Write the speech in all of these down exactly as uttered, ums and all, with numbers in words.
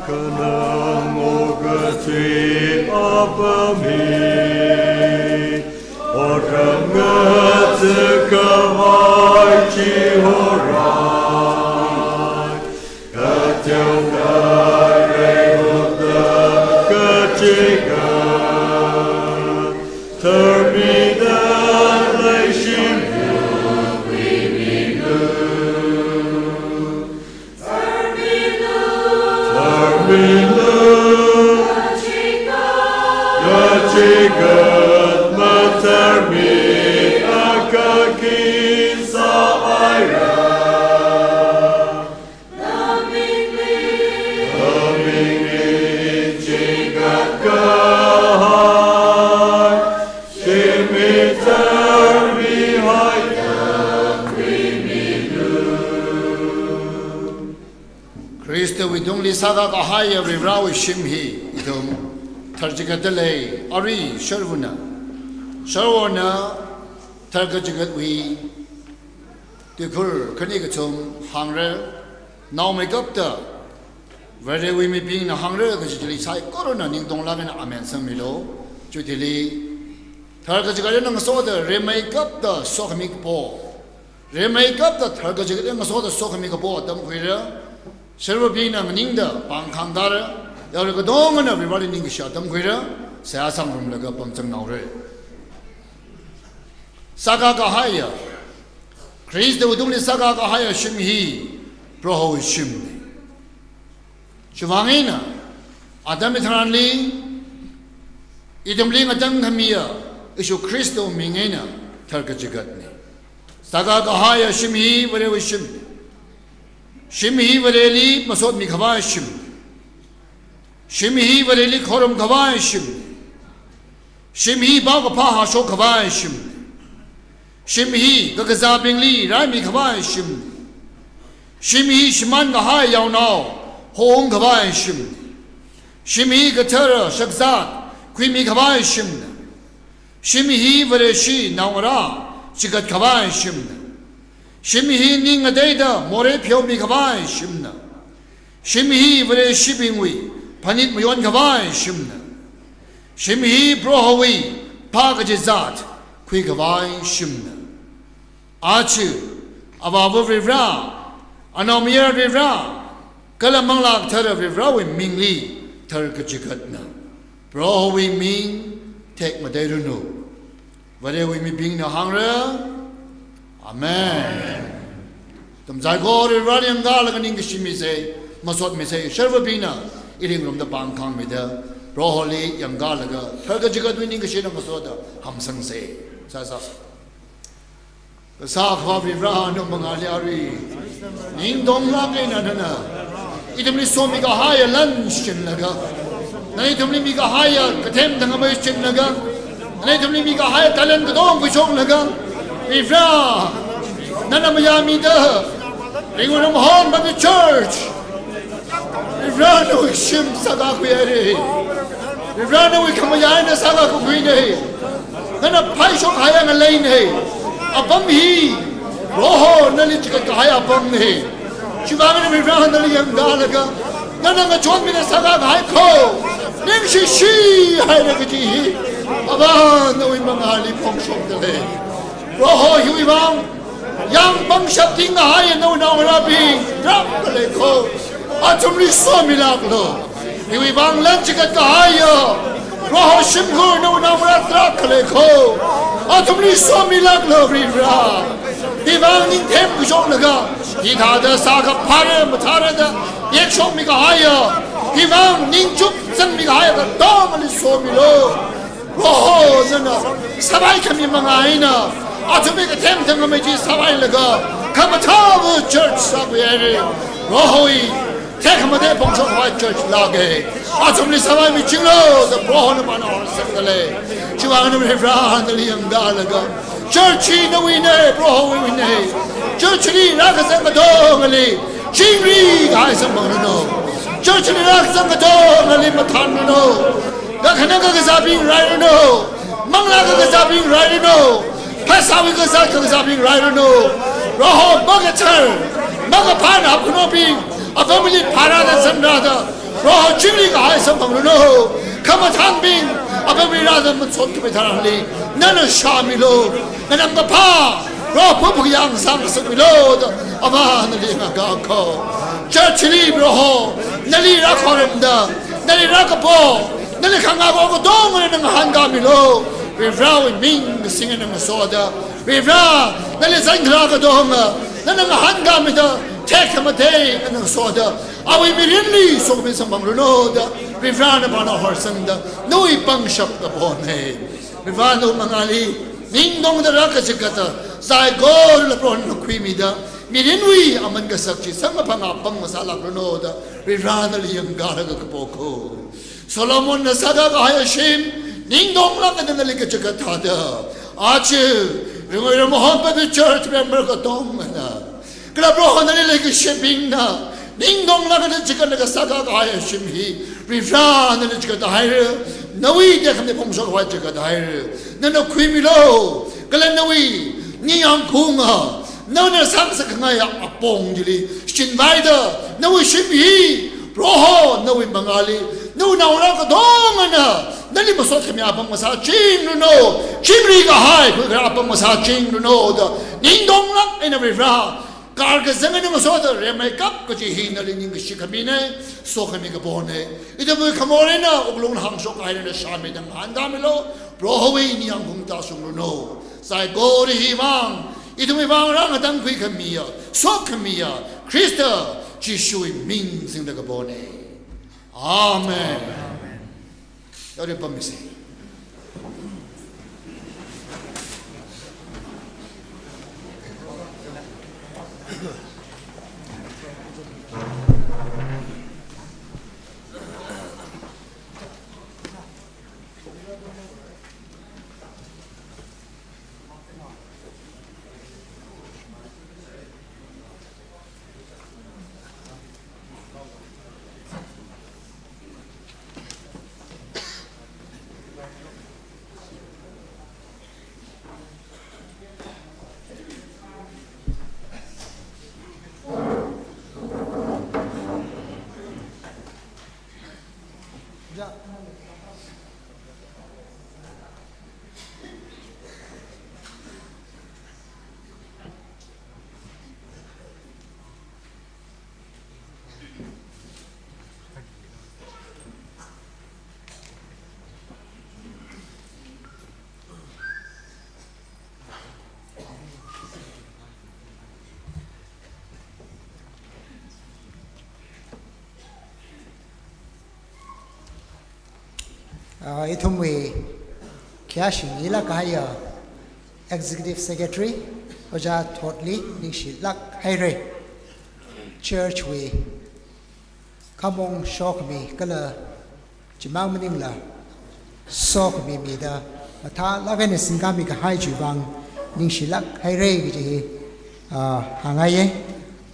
Kanang okathui apami, otram ngatsa khavai chihorai. Kateokha rai hupda kachigat, tharmida leishimlu, tharmida, tharmida, kachigat matharmi akha khisāhaira. Amingli, amingli chigat kahai, shimli tharmihaida khuimilu. Khristawui tungli sākakahaiya Varivarāwui shim hi ithum tharchigatda lei. Arui sharvana, sharvana tharkachigatwui tuikhur khani kachum hāngra. Naomeikapta Varewui mibingna hāngra kaji chili saikorana ningtonglāk eina amen sangmilu. Chithili, tharkachigat eina ngasoda rimeikapta sokhami kapo, rimeikapta tharkachigat eina ngasoda sokhami kapo atam khuira. Sharvabingna nganingda pāng khāngdara. Yarui katongana Varivarāli ningkashi atam khuira. Seihā sāngarumlaga pamchang naora. Sākakahaiya, Khristawui tungli sākakahaiya shim hi Prohowui shimna. Chiwuivang eina atam hitharanli ithumli ngatangkhamiya Jishu Khristawui ming eina tharkachigatna. Sākakahaiya shim hi Varewui shimna. Shim hi Vareli masotmi khavai shimna. Shim hi Vareli khorum khavai shimna. Shim hi paokaphā hāshok khavai shimna. Shim hi kakazābingli raimi khavai shimna. Shim hi shimānkahai yaonao houng khavai shimna. Shim hi kathara shakzat khuimi khavai shimna. Shim hi Vareshi naongarā chigat khavai shimna. Shim hi ning ngateida morei pheomi khavai shimna. Shim hi Vareshibingwui phanit mayon khavai shimna. Shim hi Prohowui phākachizat khui khavai shimna. Aja, Avāva Varivarā, Anaomayara Varivarā, kala Manglā Kathara Varivarāwui mingli tharkachigatna. Prohowui ming tekmateiranu. Varewui mibingna hāngra. Amen. Ithum saikora Vareli ngalaga ningkashi misa, masot misa, sharvabingna ili ngarumda pāng khāngmida, Proholi yangkalaga, tharkachigatwui ningkashi eina ngasoda hamsangsa. Sāsa. Kasā Akhava Varivara, nawui mangāli arui ningtonglāk eina nana ithumli somikahaiya lan shichinlaga, nana ithumli mikahaiya kathem thang amei shichinlaga, nana ithumli mikahaiya talent katonga khuishoknlaga, Varivara, nana mayāmida Ringui Ramhon Baptist Church, Varivara, nawui shim sākakhui haira. Varivara, nawui khamayā eina sākakakhuina. Nana phaishokhaiya ngaleina. Apam hi Proho nali chigatkahai apamna. Chiwuivang eina Varivara, nali yangkalaga, nana ngachonmida sākakahai kho, ningshishi haira kaji hi Avā nawui mangāli phongshokdalei. Proho, hiwui vang yang pangshap tingkahaiya nawui naongarābing tarākha lei kho, athumli somilāklu. Hiwui vang lan chigatkahaiya Proho shimkhur nawui naongarā tarākha lei kho, athumli somilāklu Varivara. Hiwui vang ningthem khuishoknlaga, hithāda sākha phāra mathārada yekshokmikahaiya, hiwui vang ningchuk zangmikahaiya katongali somilu. Proho, nana sāpai khami manga eina athumwui kathem thang amei chi sāpailaga, khamathāva church sākhui haira. Prohowui tekhamatei phongshok khavai church lāka. Athumli sāpaimichinlu da Proho navāna horsangdalei. Chiwuivang eina Varivara, nali yangkalaga, church hi nawuina, Prohowuina. Church li rākazang katongali chingri kahai samphangranu. Church li rākazang katongali mathānranu. Kakhanang kakazābing rairanu. Manglā kakazābing rairanu. Phasāwui kazā kakazābing rairanu. Proho, makathar, makaphā hapkhanobing apamli phārada zangrada, Proho, chingri kahai samphangranu. Khamathānbing apamli rāda masot khami tharanli nana shāmilu. Nganamkaphā, Proho, phaphayā ngasakmilu da Avā nali ngakā kho. Church li Proho, nali rākhoramda, nali rākapo, nali khangakho katongana ngahānkāmilu. Varivarawui ming kasing eina ngasoda, Varivara, nali zankharā katonga nana ngahānkāmida, tekhamatei eina ngasoda, awui mirinli sokhami samphangranu da Varivara navāna horsangda, nawui pangshap kapona. Varivara, nawui mangāli ningtongda rākachigatda, saikorala Prohona khuimida, mirinwui aman kasak chi samkaphang apam ngasālākranu da Varivara nali yangkalaga kapo kho. Solomonna sākakahaiya shim ningtonglāk eina nali kachigat thāda, aja Ringui Ramhon Baptist Church member katongana, kala Proho nali leikashibingna ningtonglāk eina chigatlaga sākakahaiya shim hi, Varivara, nali chigathaira. Nawui tekhamatei phongshok khavai chigathaira. Nana khuimilu, kala nawui ningyāng kaunga, nana sāngasak khangaiya apong chili shichinvaida, nawui shim hi Proho, nawui mangāli, nawui naongarā katongana nali masot khami apam ngasāchingranu. Chingri kahai khuikharā apam ngasāchingranu da ningtonglāk eina Varivara, kar kazang eina ngasoda rimeikap kaji hi nali ningkashi khamina, sokhami kapona. Ithumwui khamor eina wuklung hāngshok haira da shāmida ngahānkāmilu. Prohowui ningyāng kaung tāshungranu. Saikora hiwui vang, ithumwui vang rāngatangkhui khamiya, sokhamiya Khrista Jishuwui ming singda kapona. Amen. Yare pamisa. Ah, ithumwui khayāshingli lāk kahaiya Executive Secretary, Ojā Thotli ningshilāk haira. Church wui khamong shokhami kala chimang maningla sokhami mida mathālāk eina singkāmi kahai chiwui vang ningshilāk haira kaji hi, ah, hāngngaiya.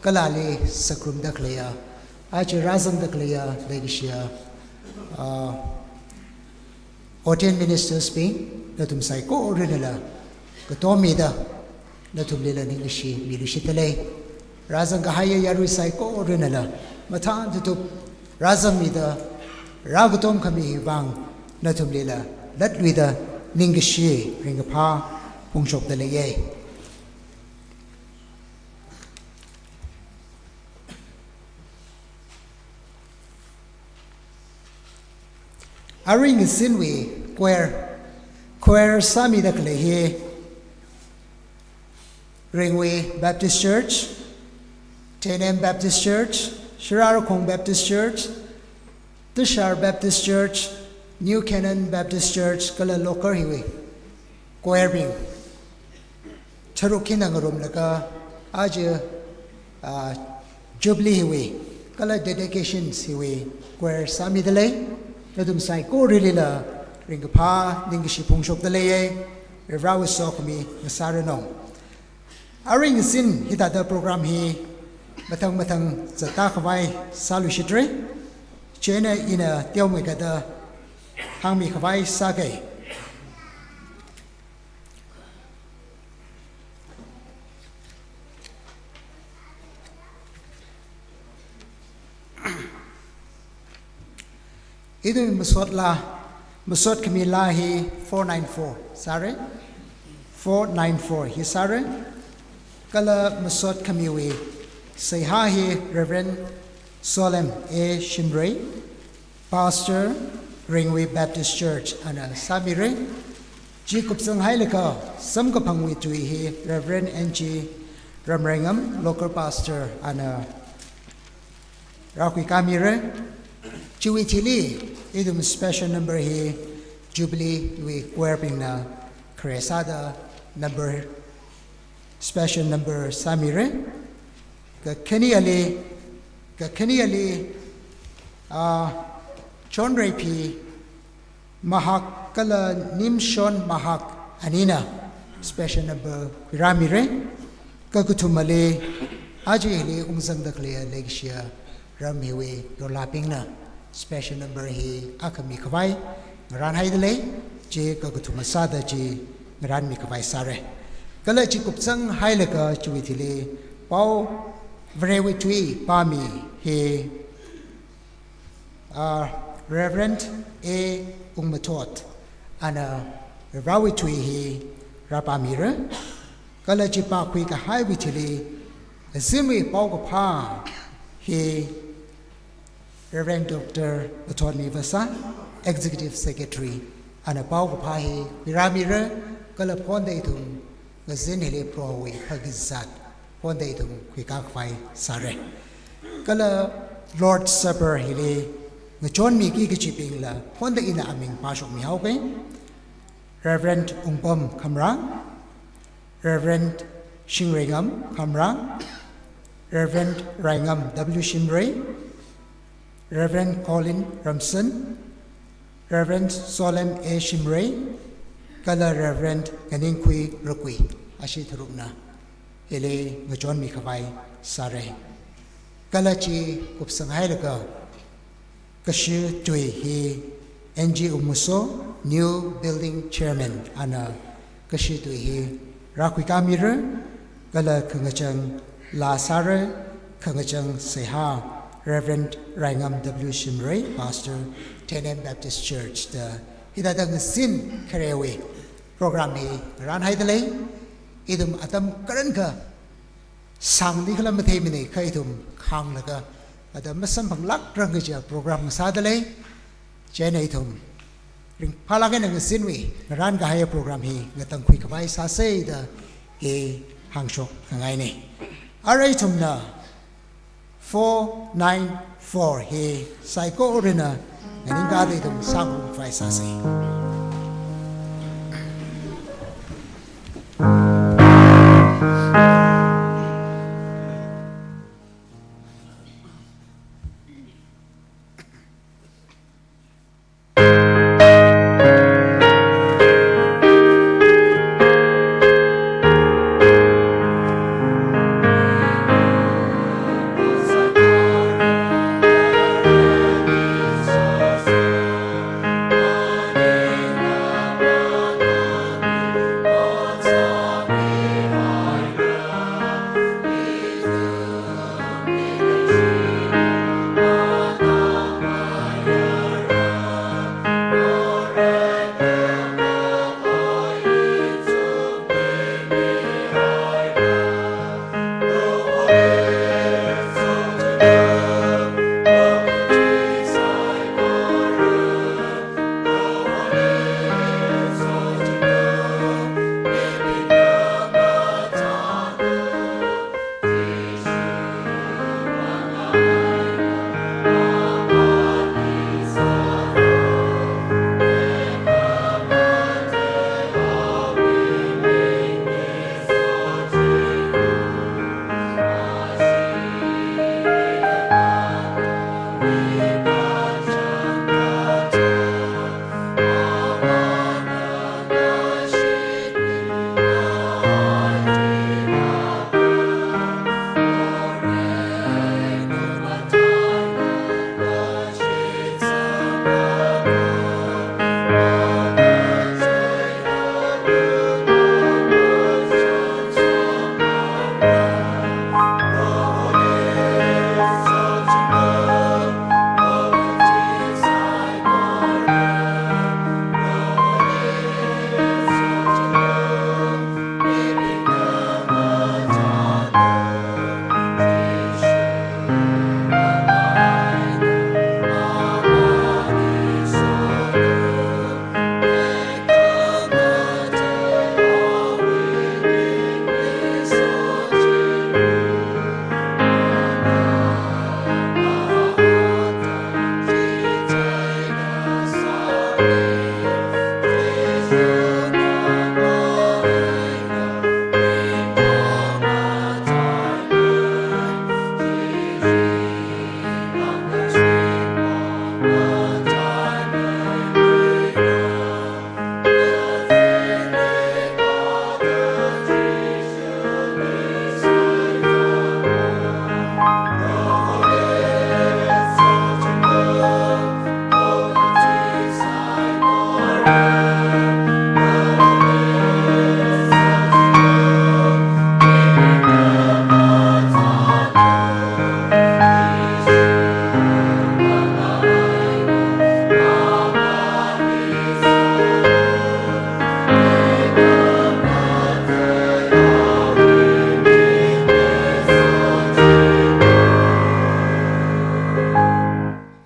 Kala ali sākharum da khaleiya, aja rāzangda khaleiya, leikashiya, ah, ordained ministers bing, nathum saikoranala katom mida nathumlila ningkashi miluishitda lei. Rāzang kahaiya yarui saikoranala mathān tutup rāzangmida rākatom khami hi vang nathumlila latluida ningkashi ringkaphā phongshokda leiya. Arui ngazinwui choir, choir sāmida khalei hi Ringui Baptist Church, Teinem Baptist Church, Shirarakhong Baptist Church, Tashar Baptist Church, New Canaan Baptist Church, kala local hiwui choir bing tharuk hina ngarumlaga aja, ah, Jubilee hiwui kala dedications hiwui choir sāmida lei. Nathum saikoralila ringkaphā ningkashi phongshokda leiya. Varivarāwui sokhami ngasāranu. Arui ngazin hithāda program hi mathang mathang zatda khavai sāluishitra. Chieina ina teomeikha da hāngmi khavai sāga. Ithum masot laa, masot khami laa hi four nine four sāra. Four nine four hi sāra. Kala masot khamiwui seihā hi Reverend Solem A Shimray, Pastor, Ringui Baptist Church, ana sāmira. Chi kupsang hailaga samkaphangwui tui hi Reverend N G Ramreingam, Local Pastor, ana rākhuikāmira. Chiwui thili ithum special number hi Jubilee wui choir bingna khare sāda number, special number sāmira. Kakhane ali, kakhane ali, ah, Chonreiphi Mahak kala Nimshon Mahak anina special number khuirāmira. Kakathumali, aja hili ungzangda khaleiya leikashiya ram hiwui yorlabingna special number hi akha mikhavai ngarānhaida lei. Chi kakathuma sāda chi ngarānmi khavai sāra. Kala chi kupsang hailaga chiwui thili pao, Varewui tui pāmi hi, ah, Reverend A Ungmathot, ana Varewui tui hi rāpāmira. Kala chi pākhui kahaiwui thili ngazinwui paokaphā hi Reverend Doctor Mathotmi Vasa, Executive Secretary, ana paokaphā hi khuirāmira. Kala phonda ithum ngazin hili Prohowui phākazat phonda ithum khuikā khavai sāra. Kala Lord Supper hili ngachonmiki kajibingla phonda ina aming pāshokmihaoga. Reverend Ungpam Khamrang, Reverend Shingreingam Khamrang, Reverend Raingam W Shimray, Reverend Colin Ramson, Reverend Solem A Shimray, kala Reverend Nganingkhui Rakui, ashi tharukna hili ngachonmi khavai sāra. Kala chi kupsang hailaga kashi tui hi N G Ungmuso, New Building Chairman, ana kashi tui hi rākhuikāmira. Kala khangachang laa sāra, khangachang seihā Reverend Raingam W Shimray, Pastor, Teinem Baptist Church, da hithāda ngazin kharewui program hi ngarānhaida lei. Ithum atam karankha sāngdi khala matheimana, kha ithum khānglaga atam masamphanglākrang kaja program sāda lei. Chieina ithum ringphālāk eina ngazinwui ngarān kahaiya program hi ngatangkhui khavai sāsa da hi hāngshok khangaina. Arui ithumna four nine four hi saikorana Nganingkada ithum sāngarumkhavai sāsa.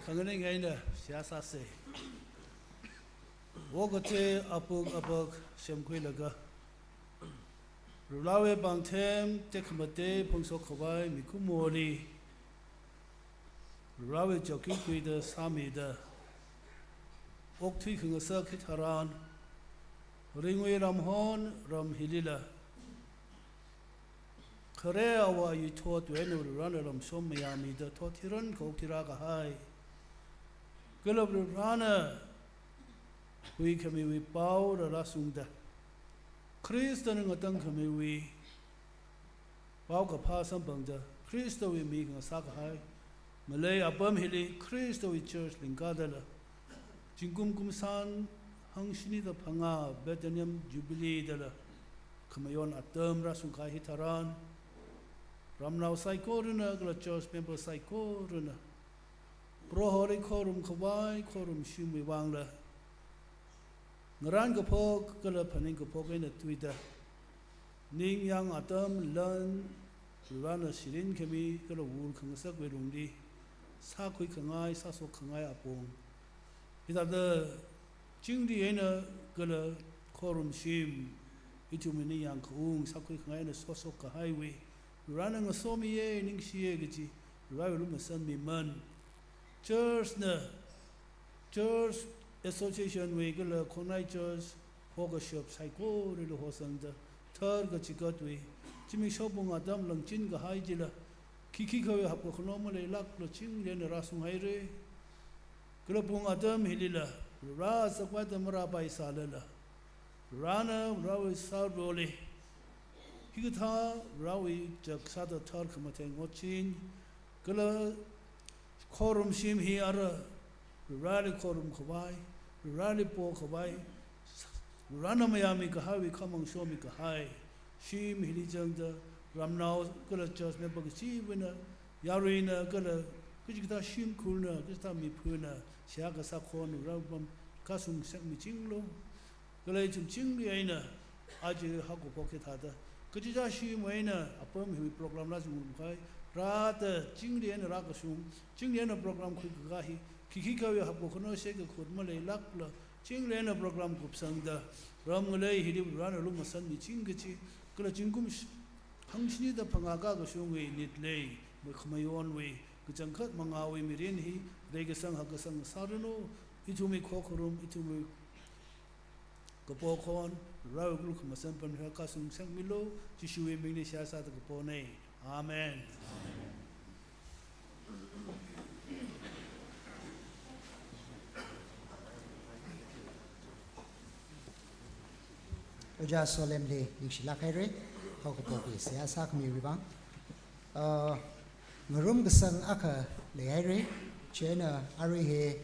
Khanganing eina seihā sāsa. Okathui apuk apuk semkhuilaga, Varewui pāngthem tekhamatei phongshok khavai mikumoli Varewui chao khuikhuida sāmida, okthui khangasak hitharan, ringwui ramhon ram hilila, khare āwo āyi thotwui eina Varena lamshom mayāmida thot hiran khaokthui rākahai, kala Varena huikhamiwui pao rārāshungda, Khristana ngatangkhamiwui paokaphā samphangda, Khristawui mi khangasā kahai ngalei apam hili Khristawui church lingkadala, zingkum kumshan hangshini da phangā Platinum Jubilee dala khamayon atam rāshung kahai hitharan, ramnao saikorana kala church member saikorana Proholi khorum khavai khorumshimwui vangla, ngarān kaphok kala phaning kaphok eina tuida, ningyāng atam lan, Varena shirinkhami kala wur khangasakwui lungli, sākhui khangai, sāshok khangai apong, hithāda chingri eina kala khorumshim, ithumwui ningyāng khaung sākhui khangai eina soshok kahaiwui, Varena ngasomiya, ningshiya kaji, Varewui lukhamashan miman, church na Church Association wui kala Khongnai Church hokashap saikorali hosangda, tharkachigatwui zimiksho pung atam langchin kahai chila, khikhi khawui hapkakhano maleilākla chingri eina rāshung haira. Kala pung atam hilila, Vare sākhavai atam marāpaisālala, Varena Varewui sāroli hikathā Varewui chak sāda tharkhamatheng otchin, kala khorum shim hi ara Vareli khorum khavai, Vareli pokhavai, Varena mayāmi kahaiwui khamang shomi kahai shim hili zangda, ramnao kala church member kachiva̱na, yaruina kala kachikathā shimkhurna, kachikathā miphurna seihā kasā khon Varewui pam kashung sekmichinglu. Kala ithum chingri eina aja haokaphok hithāda, kachichā shim eina apam hiwui program la zungrumkahai, rāda chingri eina rākashung, chingri eina program khuikakā hi, khikhi khawui hapkakhano shekakhut maleilākla, chingri eina program kupsangda, ram ngalei hili Varena lumashanmiching kachi, kala zingkum sh-, hangshini da phangā kakashungwui nitlei, mai-, khamayonwui kachangkhat mangāwui mirin hi reikasang hakkasang sāranu. Ithumwui khokharum, ithumwui kapo khon, Varewui kuluk khamashan pamli kashung sekmilu. Jishuwui mingli seihā sāda kapona. Amen. Ojā Solemli ningshilāk haira, haokaphok hi seihā sākhamiwui vang. Uh, ngarumkasang akha leihaira, chieina arui hi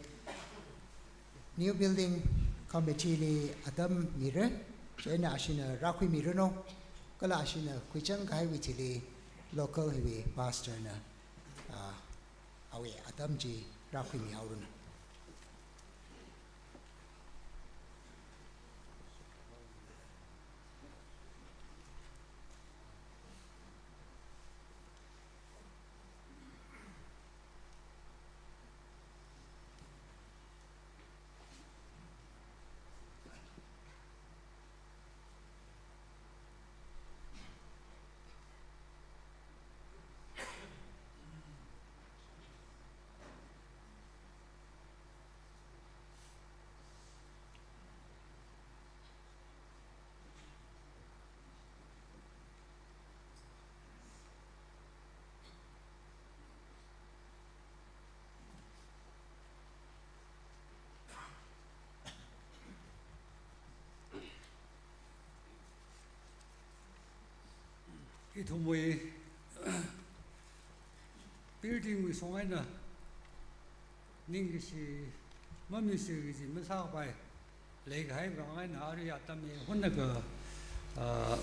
New Building Committee li atam mira, chieina ashina rākhuimiranu, kala ashina khuichang kahaiwui thili local hiwui pastor na, ah, awui atam chi rākhuimihaoranu. Ithumwui building wui shong eina ningkashi mamisi kaji masāpai, leikahai vang eina arui atam hi hunnakha, ah,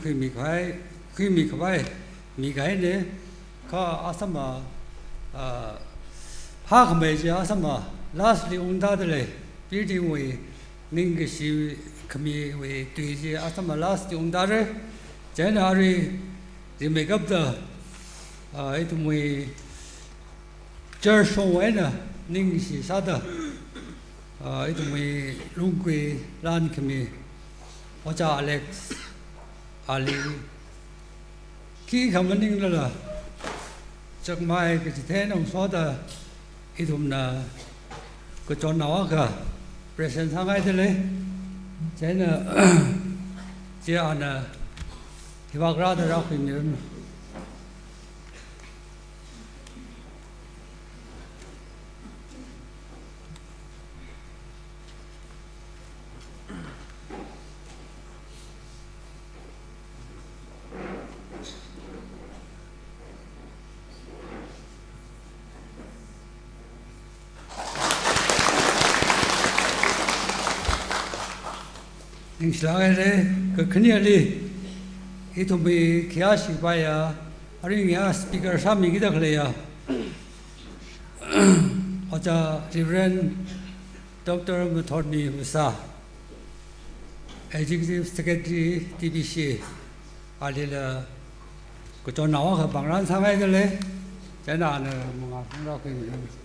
khuimikhavai, khuimikhavai mikahaina, kha asama, ah, phākhamei chi asama last li ungda dalei, building wui ningkashi khamiwui tui chi asama last li ungdara. Chieina arui rimeikapta, ah, ithumwui church shongwui eina ningshi sāda, ah, ithumwui lungkui lan khami Ojā Alex ali khikha maninglala chakmai kachithei nang soda ithumna kachonnao akha present sāngai dalei. Chieina, chi ana hivāk rāda rākhuimiranu. Ningshilāk haira, kakhaneli ithumwui khayāshi paiya, arui ngayā speaker sāmikida khaleiya, Ojā Reverend Doctor Mathotmi Husa, Executive Secretary T B C, alila kachonnao akha pāngran sāngai dalei, chieina ana mangā phungrākhuimiranu.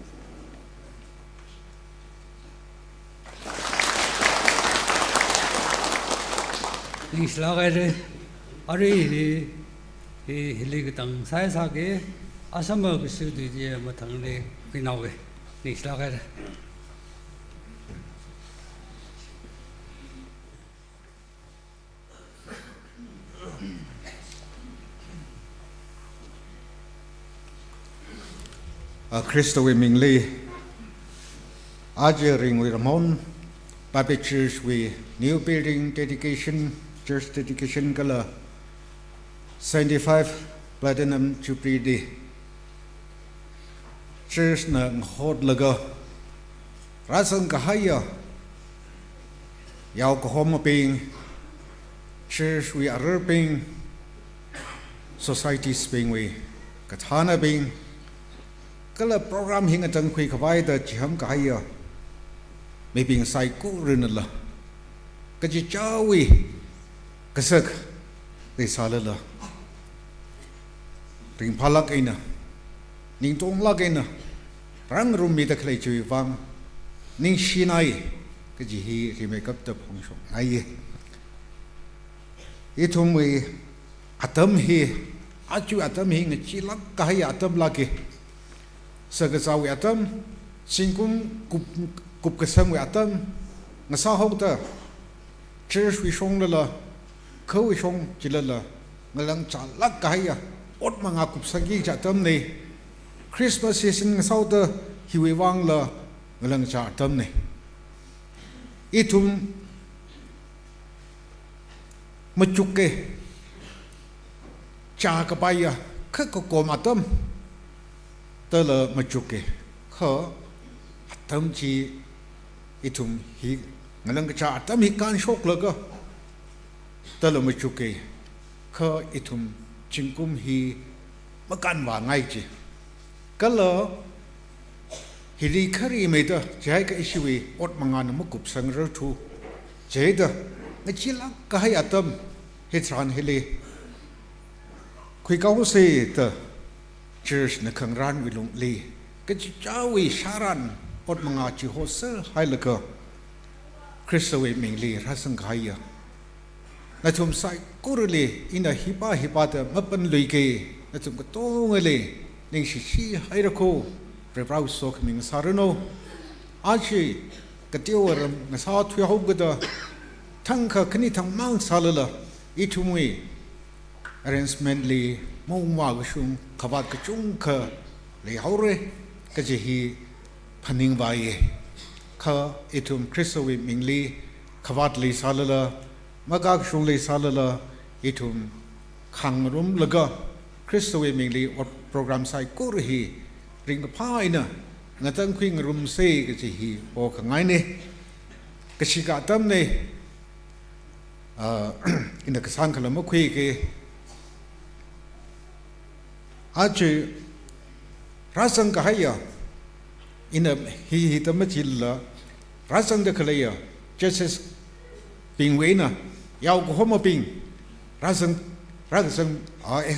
Ningshilāk haira, arui hi, hi, hili katang sāsāki, asama kashi tui chi mathangli khuinaoki. Ningshilāk haira. A Khristawui mingli, aja Ringwui Ramhon Baptist Church wui new building dedication, church dedication kala seventy-five Platinum Jubilee li church na ngahotlaga rāzang kahaiya yao kahomabing, church wui ararbing, societies bingwui kathānabing, kala program hi ngatangkhui khavai da chiham kahaiya mibing saikoranala, kachichāwui kasak leisālala, ringphālāk eina, ningtonglāk eina rāngarummida khalei chiwui vang ningshinai kaji hi rimeikapta phongshokngaiya. Ithumwui atam hi, aja atam hi ngachilāk kahai atamlāka. Sakazāwui atam, zingkum kup, kupkasangwui atam ngasāhaoda, church wui shonglala, khawui shong chilala, ngalangchālāk kahaiya ot manga kupsangki kaji atamna. Christmas season ngasāhaoda hiwui vangla ngalangchā atamna. Ithum machuka, chākapaiya kha kakom atam dala machuka, kha atam chi ithum hi ngalangkachā atam hi kānshoklaga dala machuka, kha ithum zingkum hi makānvāngai ji. Kala hili kharimeida, chiakha ishiwui ot mangana makupsangrarthu, chida ngachilāk kahai atam hitharan hili khuikausa da church na khangarānwui lungli kachichāwui shāran ot manga chihoserhailaga Khristawui mingli rāzang kahaiya nathum saikorali ina hipa hipa da mapanluiki, nathum katongali ningshishi hairako, Varivarāwui sokhami ngasāranu. Aja kateowa ram ngasāthuihaokida, thangkha khani thangmang sālala, ithumwui arrangement li maungvā kashung khavāt kachungkha leihaora kaji hi phaningvāya. Kha ithum Khristawui mingli khavāt leisālala, makakashung leisālala, ithum khangarumlaga Khristawui mingli ot program saikora hi ringkaphā eina ngatangkhui ngarumsa kaji hi pokhangaina. Kashika atamna, ah, ina kasāngkhala makhuiki. Aja rāzang kahaiya, ina hi hithāda machila, rāzangda khaleiya churches bingwui eina yao kahomabing, rāzang, rākazang, ah, eh,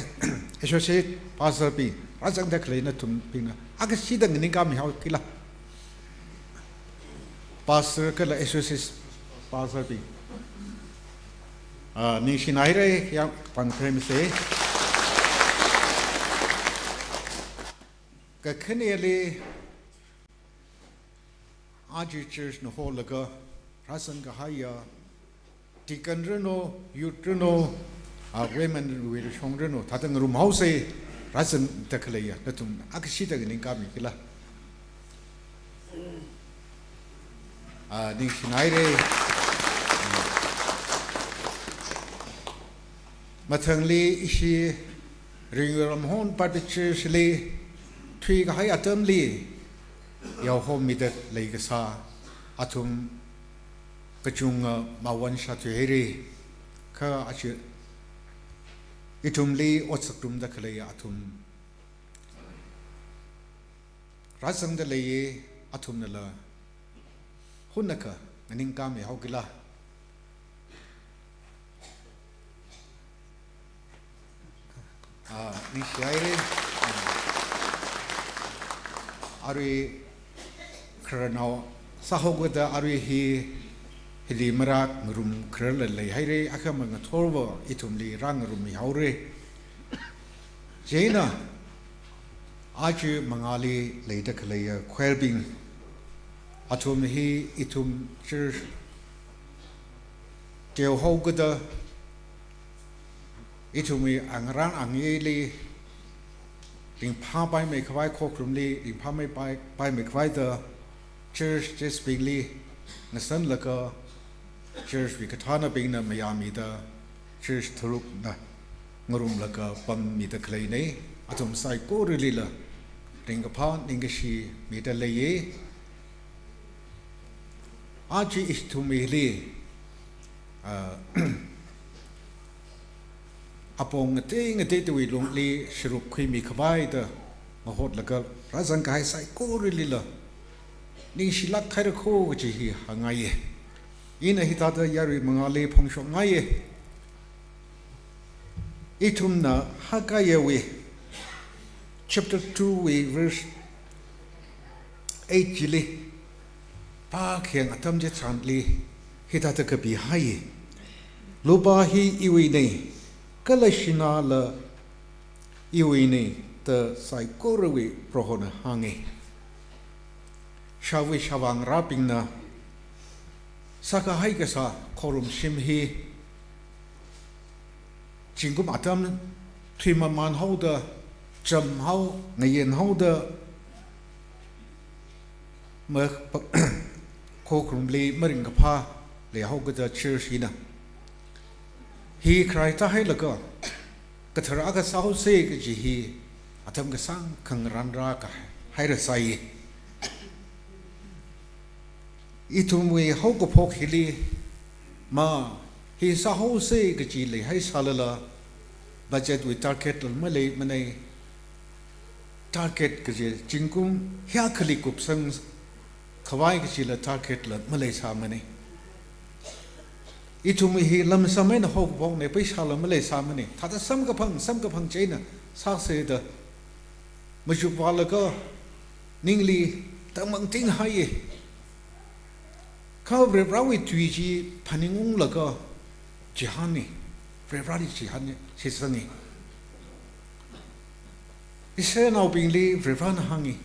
associate pastor bing, rāzangda khalei nathumbingna akashida nganingkāmihaokila. Pastor kala associate pastor bing, ah, ningshinaira, ya pangthei mase. Kakhaneli, aja church na holaga rāzang kahaiya deacon ranu, youth ranu, ah, women wui rishong ranu, thāda ngarumhaosa, rāzangda khaleiya nathum akashida nganingkāmikila. Ah, ningshinaira. Mathangli ishi Ringwui Ramhon Baptist Church li thuikahai atamli yaohomida leikasā athum kachunga mavānshāthuihaira. Kha aja ithumli otsak ngarumda khalei athum rāzangda leiya, athumnala hunnakha nganingkāmihaokila. Ah, ningshihaira. Arui khararnao sāhaokida arui hi, hili marāngarumkhararla leihaira, akhama ngathorva ithumli rāngarummihaora. Chieina, aja mangāli leida khaleiya choir bing, athum hi ithum church teohaokida, ithumwui angarān angayeli ringphāpaimei khavai, khokharumli ringphāmei pai, paimei khavai da church guest bingli ngasanlaga, church wui kathānabingna mayāmida, church tharukna ngarumlaga pammida khaleinei. Athum saikoralila ringkaphā ningkashi mida leiye. Aja ithumwuili, ah, apong ngatei ngateitawui lungli sharuk khuimi khavai da ngahotlaga rāzang kahai saikoralila ningshilāk haira kho kaji hi hāngngaiye. Ina hithāda yarui mangāli phongshokngaiye. Ithumna Haggai wui chapter two wui verse eight chili pākhayang atam chitharanli hithāda kapihai. Lupā hi iwuinei, kala sināla iwuinei da saikorawui Prohona hānge. Shāvui shāvā ngarābingna sākahai kasā khorumshim hi zingkum atam thuimaman haoda, cham hao, ngayen haoda, ma-, khokharumli maringkaphā leihaokada church hina hi kharai tāhailaga, kathara kasā haose kaji hi atam kasāng khangarān rākahaira sai. Ithumwui haokaphok hili ma hi sāhaose kaji leihai sālala, budget wui target la maleimanei. Target kaji zingkum hiyākhali kupsang khavai kajila target la maleisāmanei. Ithumwui hi lamsam eina haokaphoknei, paisāla maleisāmanei. Thāda samkaphang, samkaphang chieina sāse da machukvālaga ningli tangmang tinghaiye. Kha Varivarāwui tui chi phaningunglaga chihāne, Varivarāli chihāne, shitsange. Israelnaobingli Varivarāna hānge,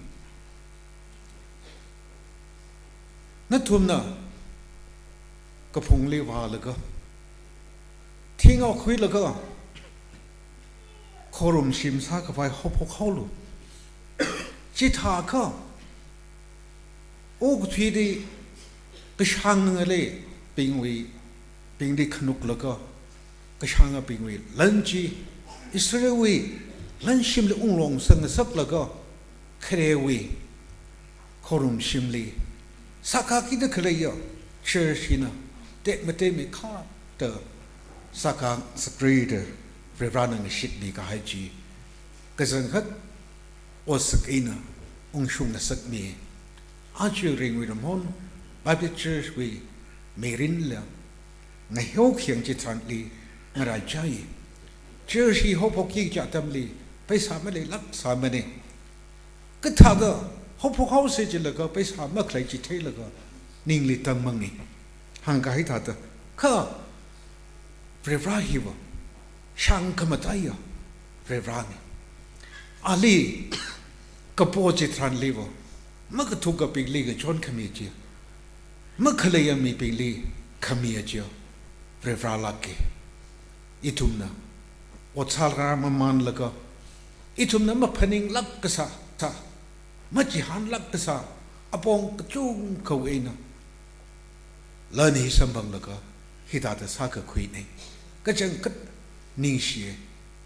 nathumna kaphungli vālaga, thingao khuilaga, khorumshim sākhavai haophok haolu. Chithākha okathuili kashānga ngalei bingwui, bingli khanuklaga, kashāngabingwui lan chi Israelwui lanshimli unglong sangasaklaga, kharewui khorumshimli sākakida khaleiya church hina tekmateimei kha da sākasakra da Varivarāna ngashitmi kahai chi kachangkhat otsak eina ungshung ngasakmi. Aja Ringwui Ramhon Baptist Church wui mirinla ngaheokhayang chitharanli ngaraichai. Church hi haophokki kaja atamli paisā maleilāk sāmanei. Kathāda haophok haose jilaga paisā makhalei chi theilaga ningli tangmange. Hāngkahai thāda, kha Varivarā hiva shāngkhamataiya Varivarāne. Ali kapo chitharanliva makathukabingli kachon khami chi, makhaleiya mibingli khamiya chiya Varivarā lāke. Ithumna ot sāra mamanlaga, ithumna maphaninglāk kasā, sā, machihānlāk kasā apong kachungkhawui eina lan hi samphanglaga hithāda sākakhuinei. Kachangkhat ningshiye,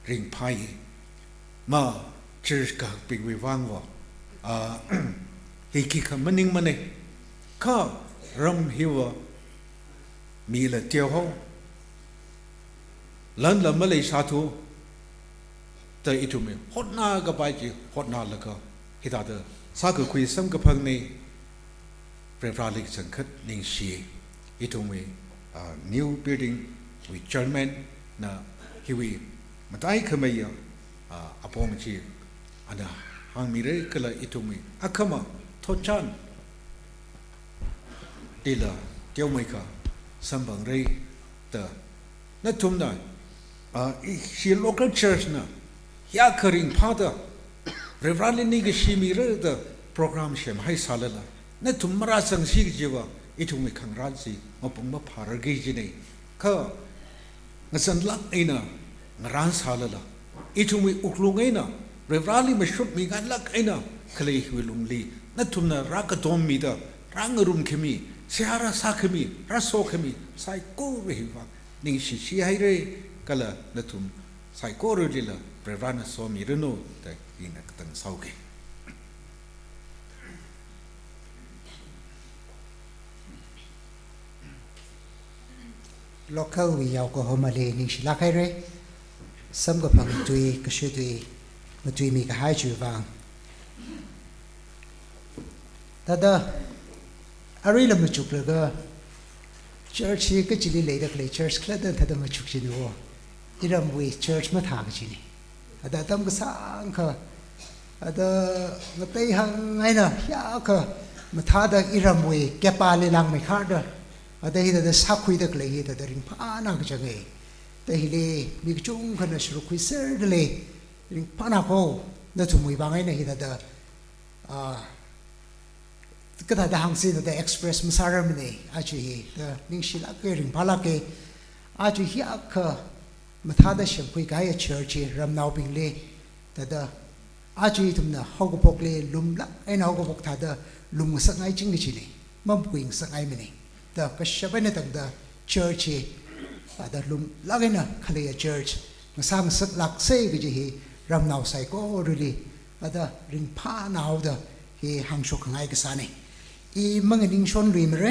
ringphāye. Ma church kahakbingwui vangva, ah, hi khikha maningmanei. Kha ram hiva mila teohao, lanla maleisāthu da ithumwui hotnakapai chi hotnalaga hithāda sākakhui samkaphangnei. Varivarāli kachangkhat ningshi. Ithumwui, ah, new building wui chairman na hiwui mataikhameiya, ah, apong chi ana hāngmira kala ithumwui akhama thotchan tila teomeikha samphangrai da. Nathumna, ah, ishi local church na hiyākha ringphāda Varivarāli ningkashi mira da program semhai sālala, nathum marāzangsi kajiva ithumwui khangarān chi mapung maphārarki jinei. Kha ngazanlāk eina ngarān sālala, ithumwui wuklung eina Varivarali mashutmi nganlāk eina khalei hiwui lungli, nathumna rākatommida, rāngarumkhami, seihā rāsākhami, rāsokhami saikora hiwui vang ningshishi haira, kala nathum saikoralila Varivarana somiranu da ina katang sāuke. Local wui yaokahomali ningshilāk haira. Samkaphang tui, kashu tui, matuimi kahai chiwui vang. Thāda, aruila machuklaga, church hi kachili leida khalei church khalatta thāda machukchina wo. Iramwui church mathā kachina. Thāda atam kasāngkha, thāda ngateihang eina hiyākha mathāda iramwui kepali langmeikharda, thāda hithāda sākhuida khalei hi thāda ringphāna kachanga. Thāda hili mi kachungkhana sharuk khuiserdalei, ringphāna ko, nathumwui vang eina hithāda, ah, kathāda hāngsi thāda express masārarmana, aja hi, thāda ningshilāka, ringphālāka, aja hiyākha mathāda semkhui kahai church hi ramnaobingli, thāda aja ithumna haokaphokli lumlāk eina haokaphok thāda lumngasakngai ching kachina, mapuingasakngaimana. Thāda kashap eina tangda church hi, thāda lumlāk eina khalei church ngasā ngasaklāksa kaji hi ramnao saikorali, thāda ringphāna haoda hi hāngshokngai kasāna. I manganingshonluimara,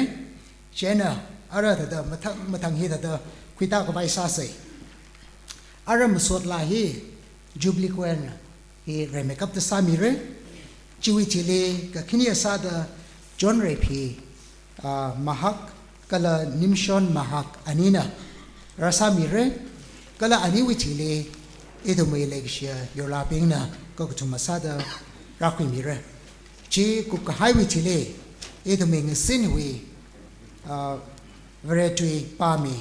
chieina ara thāda mathang mathang hi thāda khuitā khavai sāsa. Ara masot laa hi Jubilee Choir hi rimeikapta sāmira. Chiwui thili kakhane sāda John Reiphi, ah, Mahak kala Nimshon Mahak anina rāsāmira, kala aniwui thili ithumwui leikashiya yorlābingna kakathuma sāda rākhuimira. Chi kupkahaiwui thili ithumwui ngasin hiwui, ah, Varetui pāmi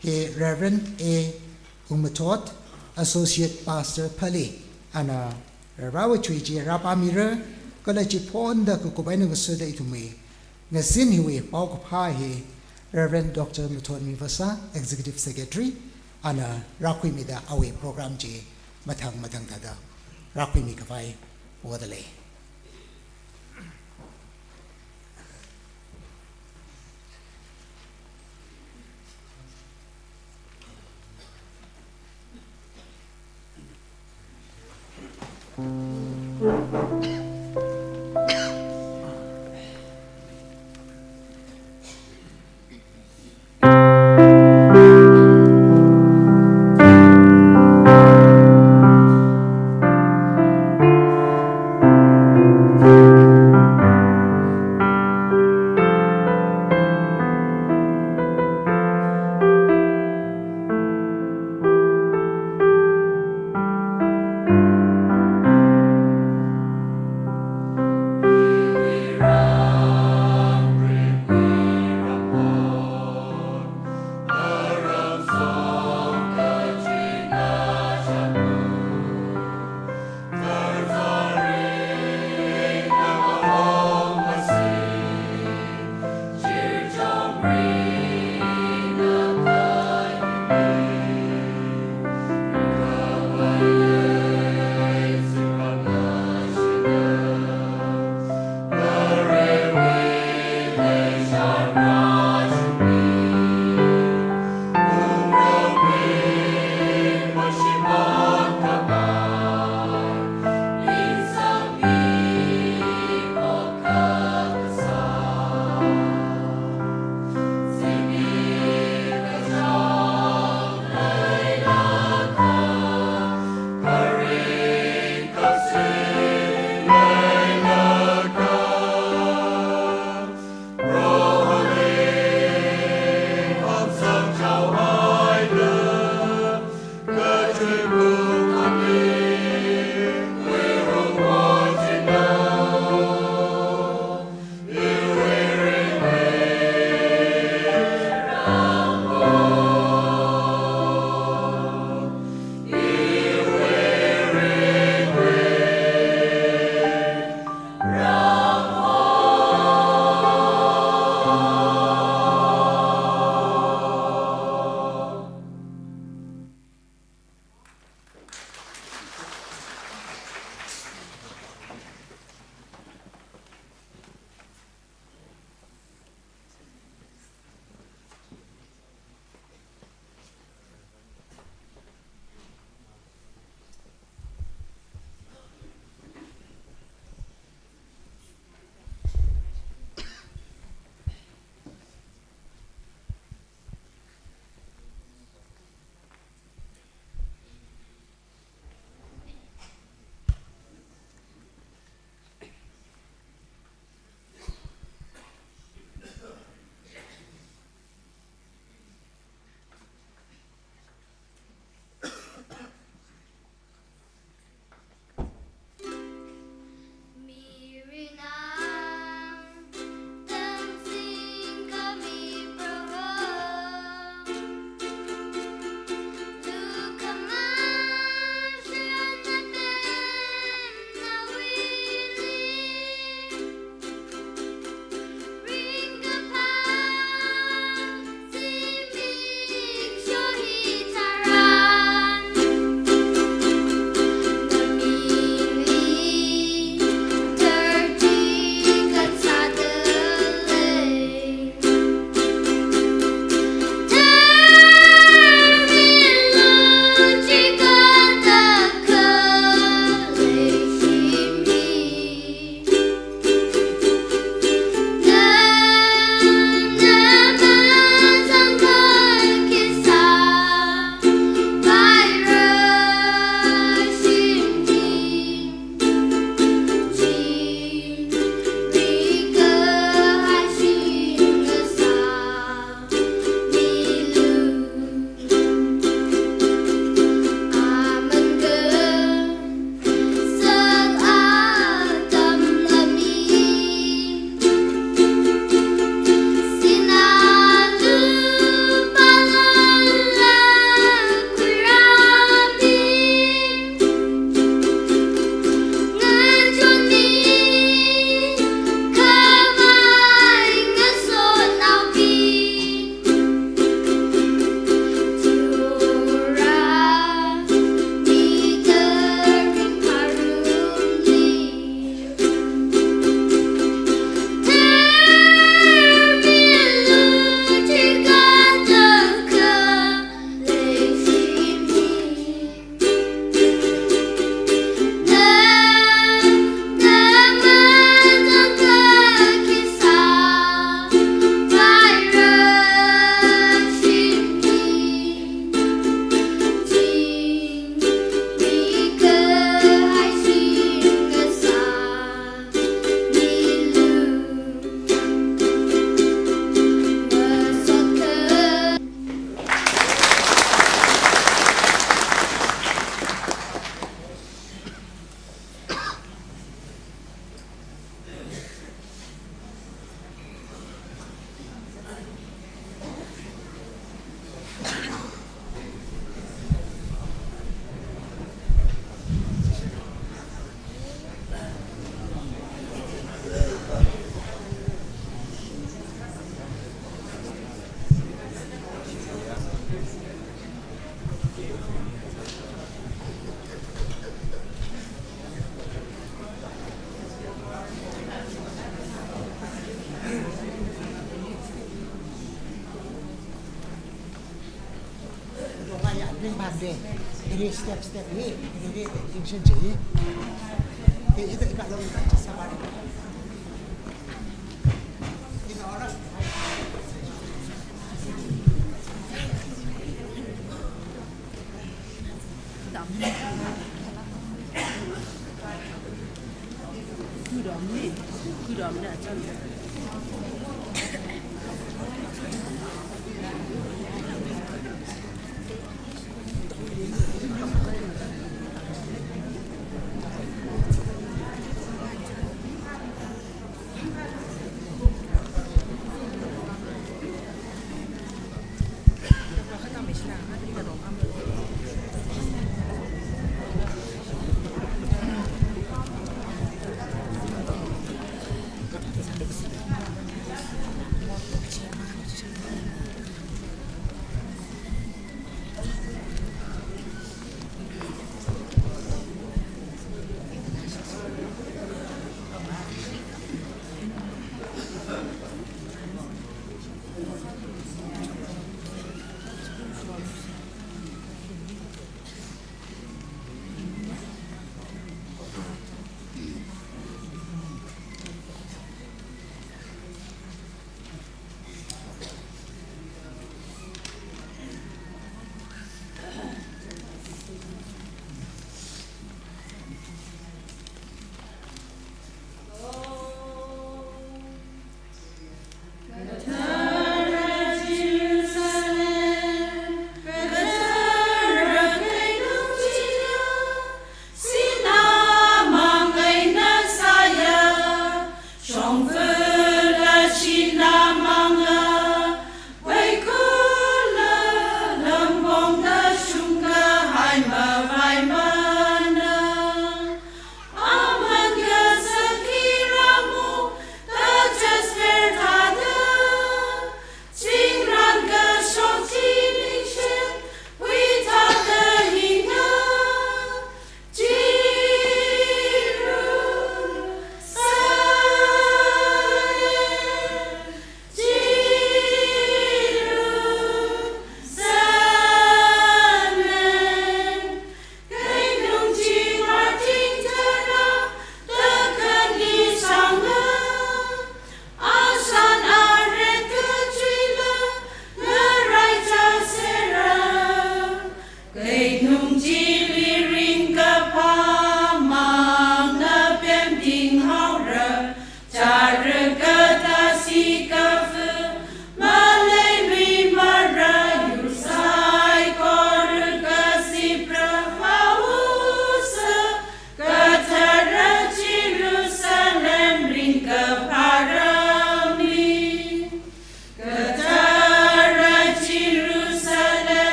hi Reverend A Ungmathot, Associate Pastor Pali, ana Varivarawui tui chi rāpāmira, kala chiphonda kakup eina kasuda ithumwui ngasin hiwui paokaphā hi Reverend Doctor Mathotmi Vasa, Executive Secretary, ana rākhuimida awui program chi mathang mathang thāda rākhuimi khavai podalei. Ande, iri step step hi, iri iri tension je hi. Te ito ika lo ika chasa ba. Ito ora.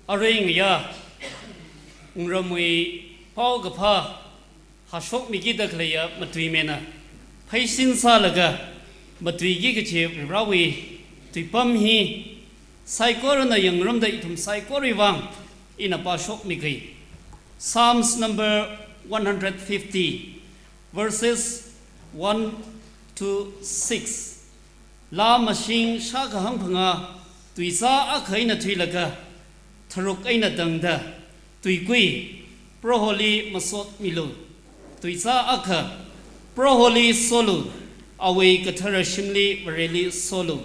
Arui ngayā, ngaramwui paokaphā hāshokmikida khaleiya matuimena pheisin sālaga matuiki kachi Varivarāwui tuipam hi saikorana yangngarumda ithum saikorawui vang ina pāshokmiki. Psalms number one hundred fifty, verses one to six. Laa mashing shākahang phangā, tuizā akha eina thuilaga, tharuk eina tangda, tuikui, Proholi masotmilu. Tuizā akha, Proholi solu, awui kathara shimli Vareli solu.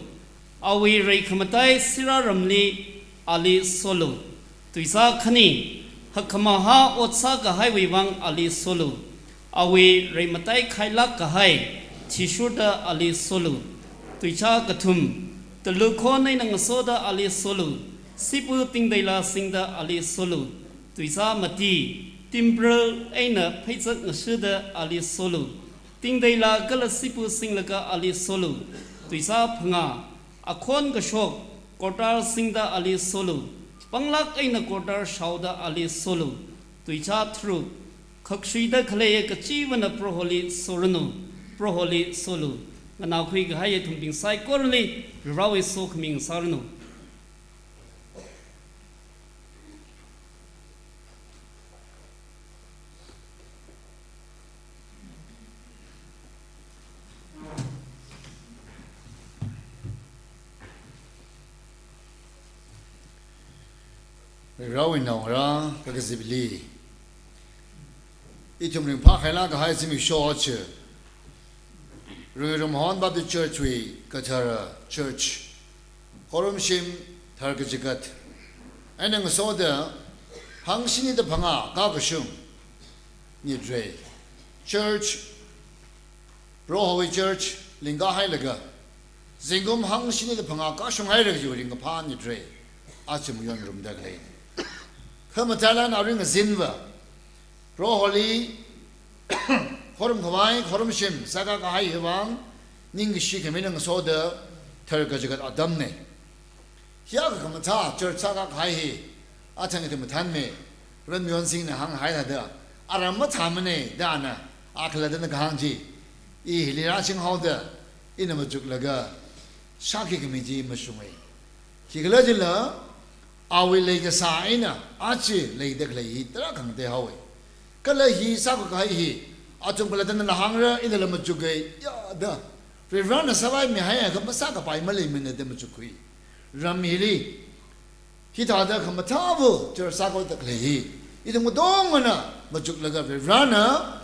Awui reikhamatai sirāramli ali solu. Tuizā khani, hakkhamahā ot sākahaiwui vang ali solu. Awui reimatai khailāk kahai thishurda ali solu. Tuizā kathum, talu khon eina ngasoda ali solu. Sipu tingteila singda ali solu. Tuizā mati, timbrel eina pheizak ngashida ali solu. Tingteila kala sipu singlaga ali solu. Tuizā phangā, akhon kashok, kortar singda ali solu. Panglāk eina kortar shaoda ali solu. Tuizā tharuk, khakshuida khalei kachivana Proholi soranu, Proholi solu. Nganākhui kahai ithum bing saikorali, Varivarāwui sokhami ngasāranu. Varivarāwui naongarā kakazipli, ithum ringphākhailāk kahai zimiksho chi, Rungirumhon Baptist Church wui kathara church, khorumshim tharkachigat eina ngasoda hangshini da phangā kakashung nyitrei. Church, Prohowui church lingkahailaga, zingkum hangshini da phangā kashunghaira kajiwui ringkaphā nyitrei. Achi mayonrumda khalei. Kha matailan aring azinva, Proholi khorumkhavai, khorumshim sākakahai hi vang, ningkashi khamina ngasoda tharkachigat atamna. Hiyākha khamathā church sākakahai hi, athang ithum mathānmi, Ran Myon Singh na hānghai thāda, aram mathāmana da ana, a khalattana kahāng chi, i hili rāshinghaoda, ina machuklaga, shākhi khami chi mashunga. Khikhalajila, awui leikasā eina, achi leida khalei hi tarākha ngateihao. Kala hi sākakahai hi, athum khalattana hāngra, inala machuka, ya da, Varivarāna sāpaimihaiakha masākapai maleimana da machukkhui. Ram hili, hithāda khamathāva church sākhuida khalei hi, ithum katongana machuklaga Varivarāna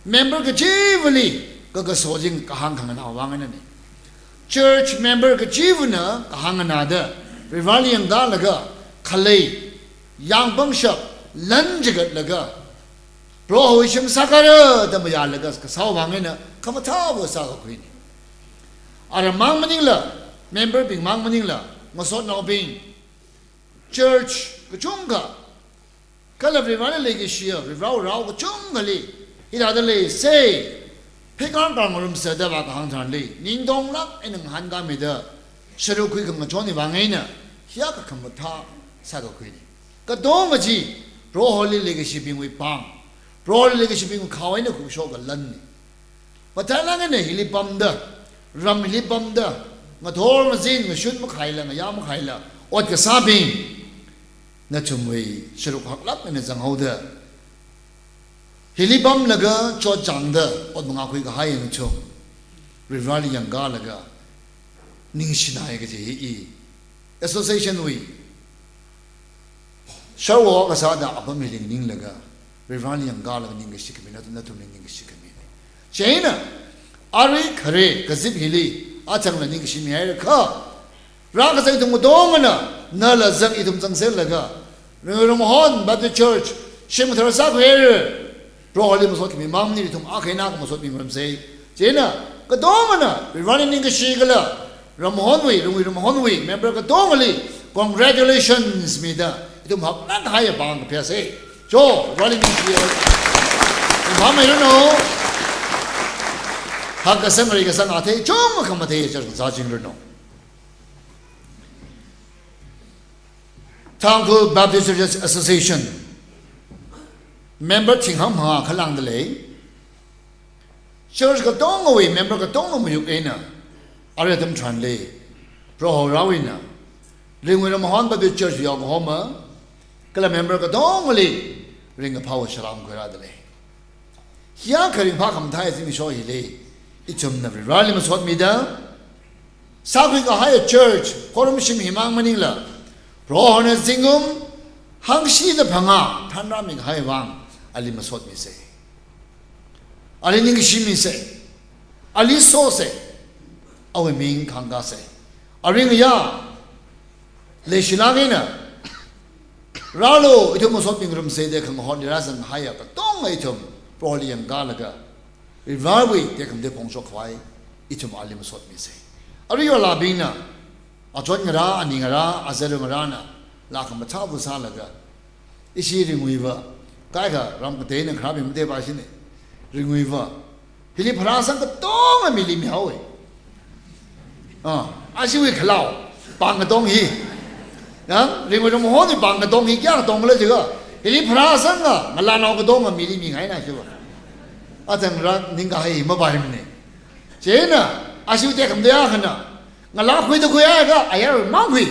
member kachivali kakaso ching kahāng khanganā vang einana. Church member kachivana kahāng nganāda Varivarāli yangkalaga khalei yāngpangshap lan chigatlaga Prohowui shim sākara da mayālaga kasā vang eina khamathāva sākakhuina. Aram mang maningla, member bing mang maningla, ngasotnaobing, church kachungkha, kala Varivarāli leikashiya Varivarāwui rao kachungkhali, hithāda leisei, pheikār kār ngarumsa da vākahāng tharanli, ningtonglāk eina ngahānkāmida, sharuk khui khangachon hi vang eina, hiyākha khamathā sākakhuina. Katonga chi, Proholi leikashibingwui pāng, Proholi leikashibingwui khao eina khuishoka lanna. Matailāk eina hili pamda, ram hili pamda, ngathor ngazin ngashun makhaila, ngayā makhaila, ot kasābing, nathumwui sharuk haklāk eina zanghaoda, hili pamlaga chotchāngda ot mangākhui kahai nathum, Varivarāli yangkalaga ningshinai kaji hi i association wui sharwo kasāda apam hili nganinglaga, Varivarāli yangkalaga ningkashi khamina, nathumli ningkashi khamina. Chieina, arui khare kazip hili, athangla ningkashi mihairakha, rākazang ithum katongana, nala zang ithum zangserlaga, Rungirumhon Baptist Church, shim kathara sākhuihaira, Proholi masot khami mang maningla ithum akha eina akha masotmi ngarumsei. Chieina, katongana, Varivarāli ningkashi kala, Ramhonwui, Rungirumhonwui, member katongali, congratulations mida, ithum haklāk kahai pāng kaphasei. Cho, Varivarāli ningshi. Ringphāmeiranu. Hakkasang reikasang athei chungkha mathei chār sāchingranu. Tangkhul Baptist Churches Association member thing hangmahā khalāngda lei. Church katongawui member katonga mayuk eina, arui atam tharanli Proho rāwui eina Ringui Ramhon Baptist Church yong homa, kala member katongali ringkaphāwui salām khuirāda lei. Hiyākha ringphā khamathā zimiksho hili ithumna Vareli masotmida sākhui kahai church, khorumshim himang maningla, Prohona zingkum hangshida phangā thanrāmi kahai vang ali masotmisa. Ali ningshimise. Ali sose. Awui ming khangkase. Aring ya leishilāk eina rālu, ithum masotmi ngarumsa da khangahon lirāzang haiya katonga ithum Proholi yangkalaga, Varewui tekhamatei phongshok khavai ithum ali masotmisa. Arui yolabingna, achon ngarā, ani ngarā, azaru ngarāna laa khamathā bu sālaga, ishi Ringuiva, kaikha ram kateina kharābing mate ba shine. Ringuiva hili pharāsang katonga mili mihaowe. Ah, ashiwui khalao, pāng katong hi. Yang, Ringui Ramhonwui pāng katong hi kayā katongla jiakha, hili pharāsanga ngalānao katonga mili mingaina shiva. Atang rak ningkahai mapaimane. Chieina, ashiwui tekhamatei akhana ngalā khuida khuiakha, ayar mang khui.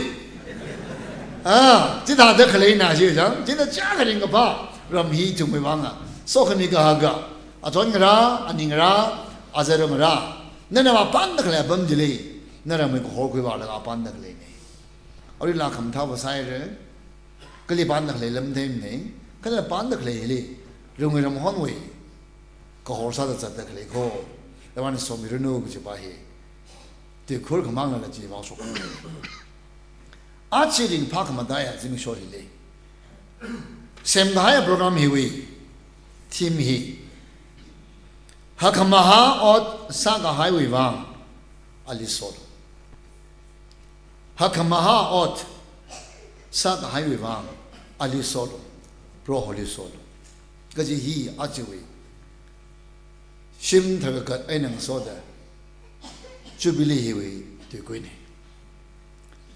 Ah, chithāda khaleina shi chang, china chākha ringkaphā ram hi ithumwui vanga sokhami kahaka, achon ngarā, ani ngarā, azaru ngarā, nana mapanda khalei apam chili, na ramwui kahor khuivālaga panda khaleina. Arui laa khamathā bu sāhaira, kali panda khalei lam theimana, kala panda khalei hili Ringui Ramhonwui kahor sāda zatda khalei kho, Varena somiranu kajipa hi tuikhur khamang lala chi vāshok. Aja ringphā khamathā zimiksho hili semkahai program hiwui theme hi, hakkhamahā ot sākahaiwui vang ali solu. Hakkhamahā ot sākahaiwui vang ali solu, Proholi solu kaji hi ajawui shim tharkakat eina ngasoda Jubilee hiwui tuikuina.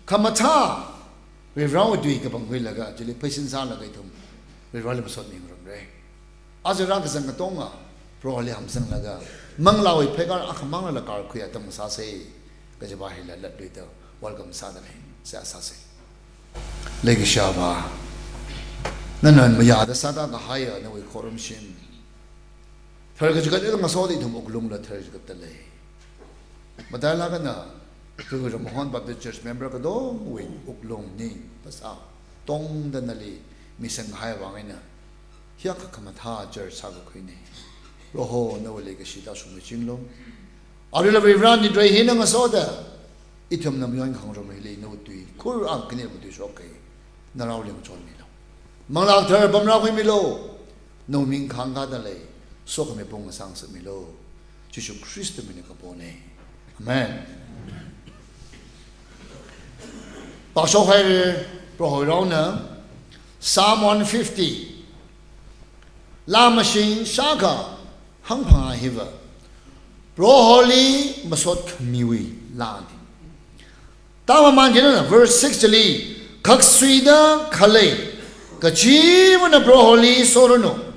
Khamathā Varewui tui kapangkhuilaga, chili pheisin sālaga ithum Vareli masotmi ngarumra. Aja rākazang katonga Proholi hamsanglaga, manglāwui pheikar akhamang lala karkhui atam sāsa kajipa hila latluida welcome sāda lei. Seihā sāsa. Leikashiya Avā, nana mayāda sāda kahaiya nawui khorumshim tharkachikatla ngasoda ithum wuklungla tharchikatda lei. Matailāk eina Ringui Ramhon Baptist Church member katongawui wuklung ning phasā tongda nali misang kahai vang eina hiyākha khamathā church sākakhuina. Proho nawui leikashi tāshungmichinglu. Aruila Vare, nitrei hina ngasoda ithumna mayon khangarum hili nawui tui khur ang kani matuishok kahai, narao lingchonmilu. Manglā kathar pamrākhuimilu. Nawui ming khangkāda lei, sokhami pung ngasang sāmilu. Jishu Khrista mina kapona. Amen. Pāshok haira, Proho raona, Psalm one fifty. Laa mashing shākha hangphangā hiva Proholi masot khamiwui laana. Tamamān kina, verse six chili, khaksuida khalei kachivana Proholi soranu.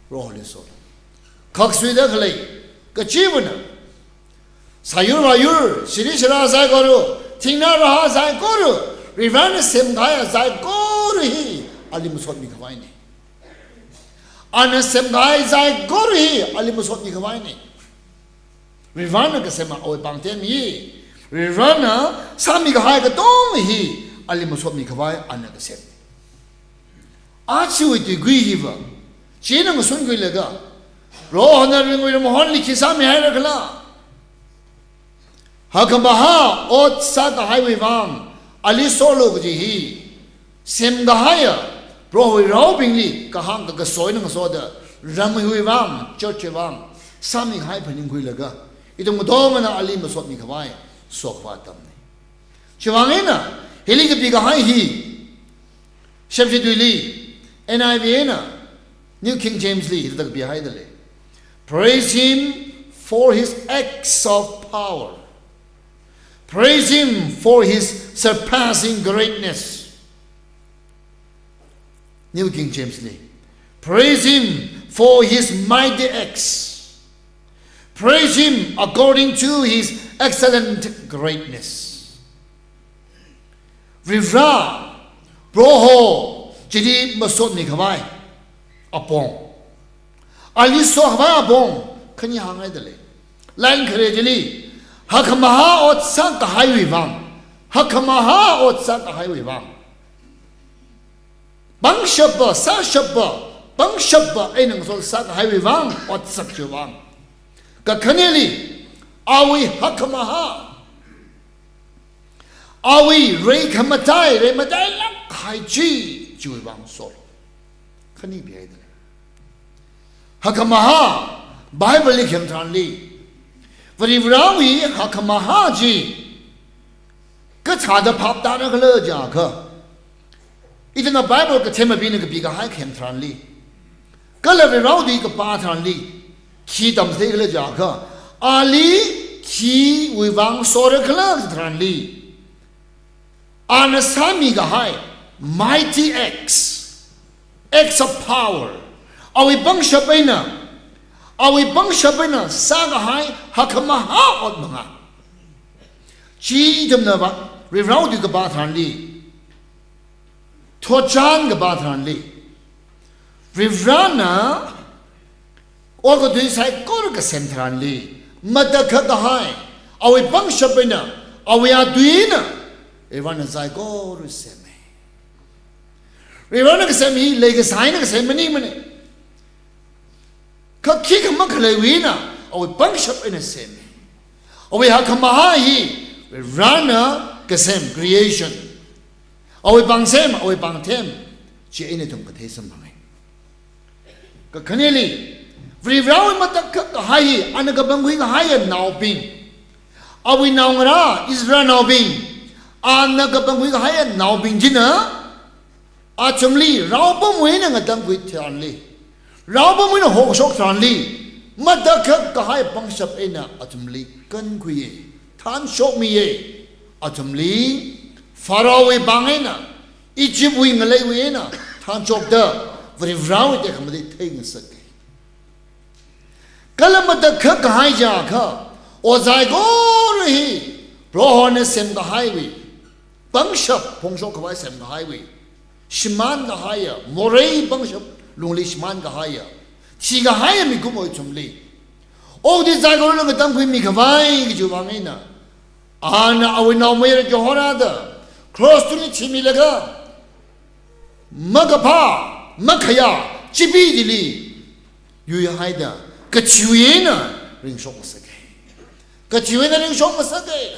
Proholi solu. Khaksuida khalei kachivana. Sāyur vāyur, siri sara saikora, thingna raha saikora, Varena semkahai saikora hi ali masotmi khavaina. Ana semkahai saikora hi ali masotmi khavaina. Varena kasema awui pāngthem hi, Varena sāmi kahai katonga hi ali masotmi khavai ana kasem. Ajawui tuikui hiva, china ngasonkhuilaga, Prohona Ringui Ramhonli khi sāmihaira khala? Hakkhamahā ot sākahaiwui vang ali solu kaji hi semkahaiya Prohowui raobingli kahāng kakaso eina ngasoda, ramwui vang, church wui vang sāmihai phaningkhuilaga, ithum katongana ali masotmi khavai sokva atamna. Chivang eina, hili kapikahai hi, Shepshi tuili, N I V eina New King James li hithāda kapihaida lei. Praise him for his acts of power. Praise him for his surpassing greatness. New King James li, "Praise him for his mighty acts. Praise him according to his excellent greatness." Varivara, Proho, chili masotmi khavai apong, ali sokhavai apong khani hāngngaida lei. Line khare chili, hakkhamahā ot sākahaiwui vang, hakkhamahā ot sākahaiwui vang, pangshappa, sāshappa, pangshappa eina ngasot sākahaiwui vang, otsak chiwui vang. Kakhaneli, awui hakkhamahā, awui reikhamatei, reimatailāk kahai chi, chiwui vang sot. Khani bihaida lei. Hakkhamahā, Bible li khayang tharanli, Varivarawui hakkhamahā chi kathāda phaptāra khala jiakha, ithumna Bible kathemabingna kapi kahai khayang tharanli, kala Varivarawui kapā tharanli, khi tamchithei khala jiakha, ali khiwui vang sora khala tharanli, ana sāmi kahai mighty acts, acts of power, awui pangshap eina, awui pangshap eina sākahai hakkhamahā ot mangā. Chi ithumna va, Varivarawui kapā tharanli, thotchan kapā tharanli, Varivarana okathui saikora kasem tharanli, matakhak kahai, awui pangshap eina, awui atuina, Varivarana saikora seme. Varivarana kasem hi leikasā eina kasem maningmane. Kha khikha makhaleiwui eina, awui pangshap eina seme. Awui hakkhamahā hi Varivarana kasem, creation, awui pāngsem, awui pāngthem, chi eina ithum kathei samphange. Kakhaneli, Varivarawui matakhak kahai hi, ana kapangkhui kahaiya naobing, awui naongarā Israelnaobing, ana kapangkhui kahaiya naobing china, athumli raopamwui eina ngatangkhui tharanli, raopamwui eina hokshok tharanli, matakhak kahai pangshap eina athumli kankhuiye, thanshokmiye, athumli Pharaohwui pāng eina, Egyptwui ngaleiwui eina thanshokta, Varivarawui tekhamatei theingasake. Kala matakhak kahai jiakha, ot saikora hi Prohona semkahaiwui, pangshap phongshok khavai semkahaiwui, shimān kahaiya, morei pangshap lungli shimān kahaiya, thikahaiya mikumo ithumli, okathui saikorana ngatangkhuimi khavai kajiwui vang eina, ana awui naomayara chihorāda, cross tungli thimilaga, makaphā, makhayā, chipi chili yuihaida, kachiwui eina ringshok ngasake. Kachiwui eina ringshok ngasake.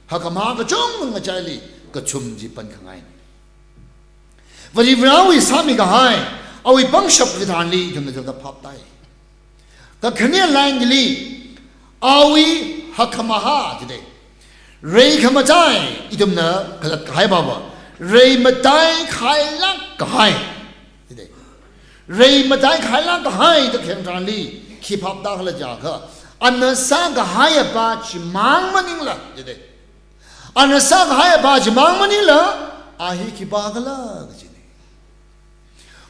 Hakkhamahā kachungkha ngachaili kachum chi pankhangaine. Varivarawui sāmi kahai, awui pangshap kathanli ithumna chāda phaptai. Kakhane line chili, awui hakkhamahā jide. Reikhamatei, ithumna khalat kahai baba, reimatai khailāk kahai jide. Reimatai khailāk kahai da khayang tharanli, khi phaptā khala jiakha, ana sākahaiya pā chimang maningla jide. Ana sākahaiya pā chimang maningla, a hi khipākhala kajine.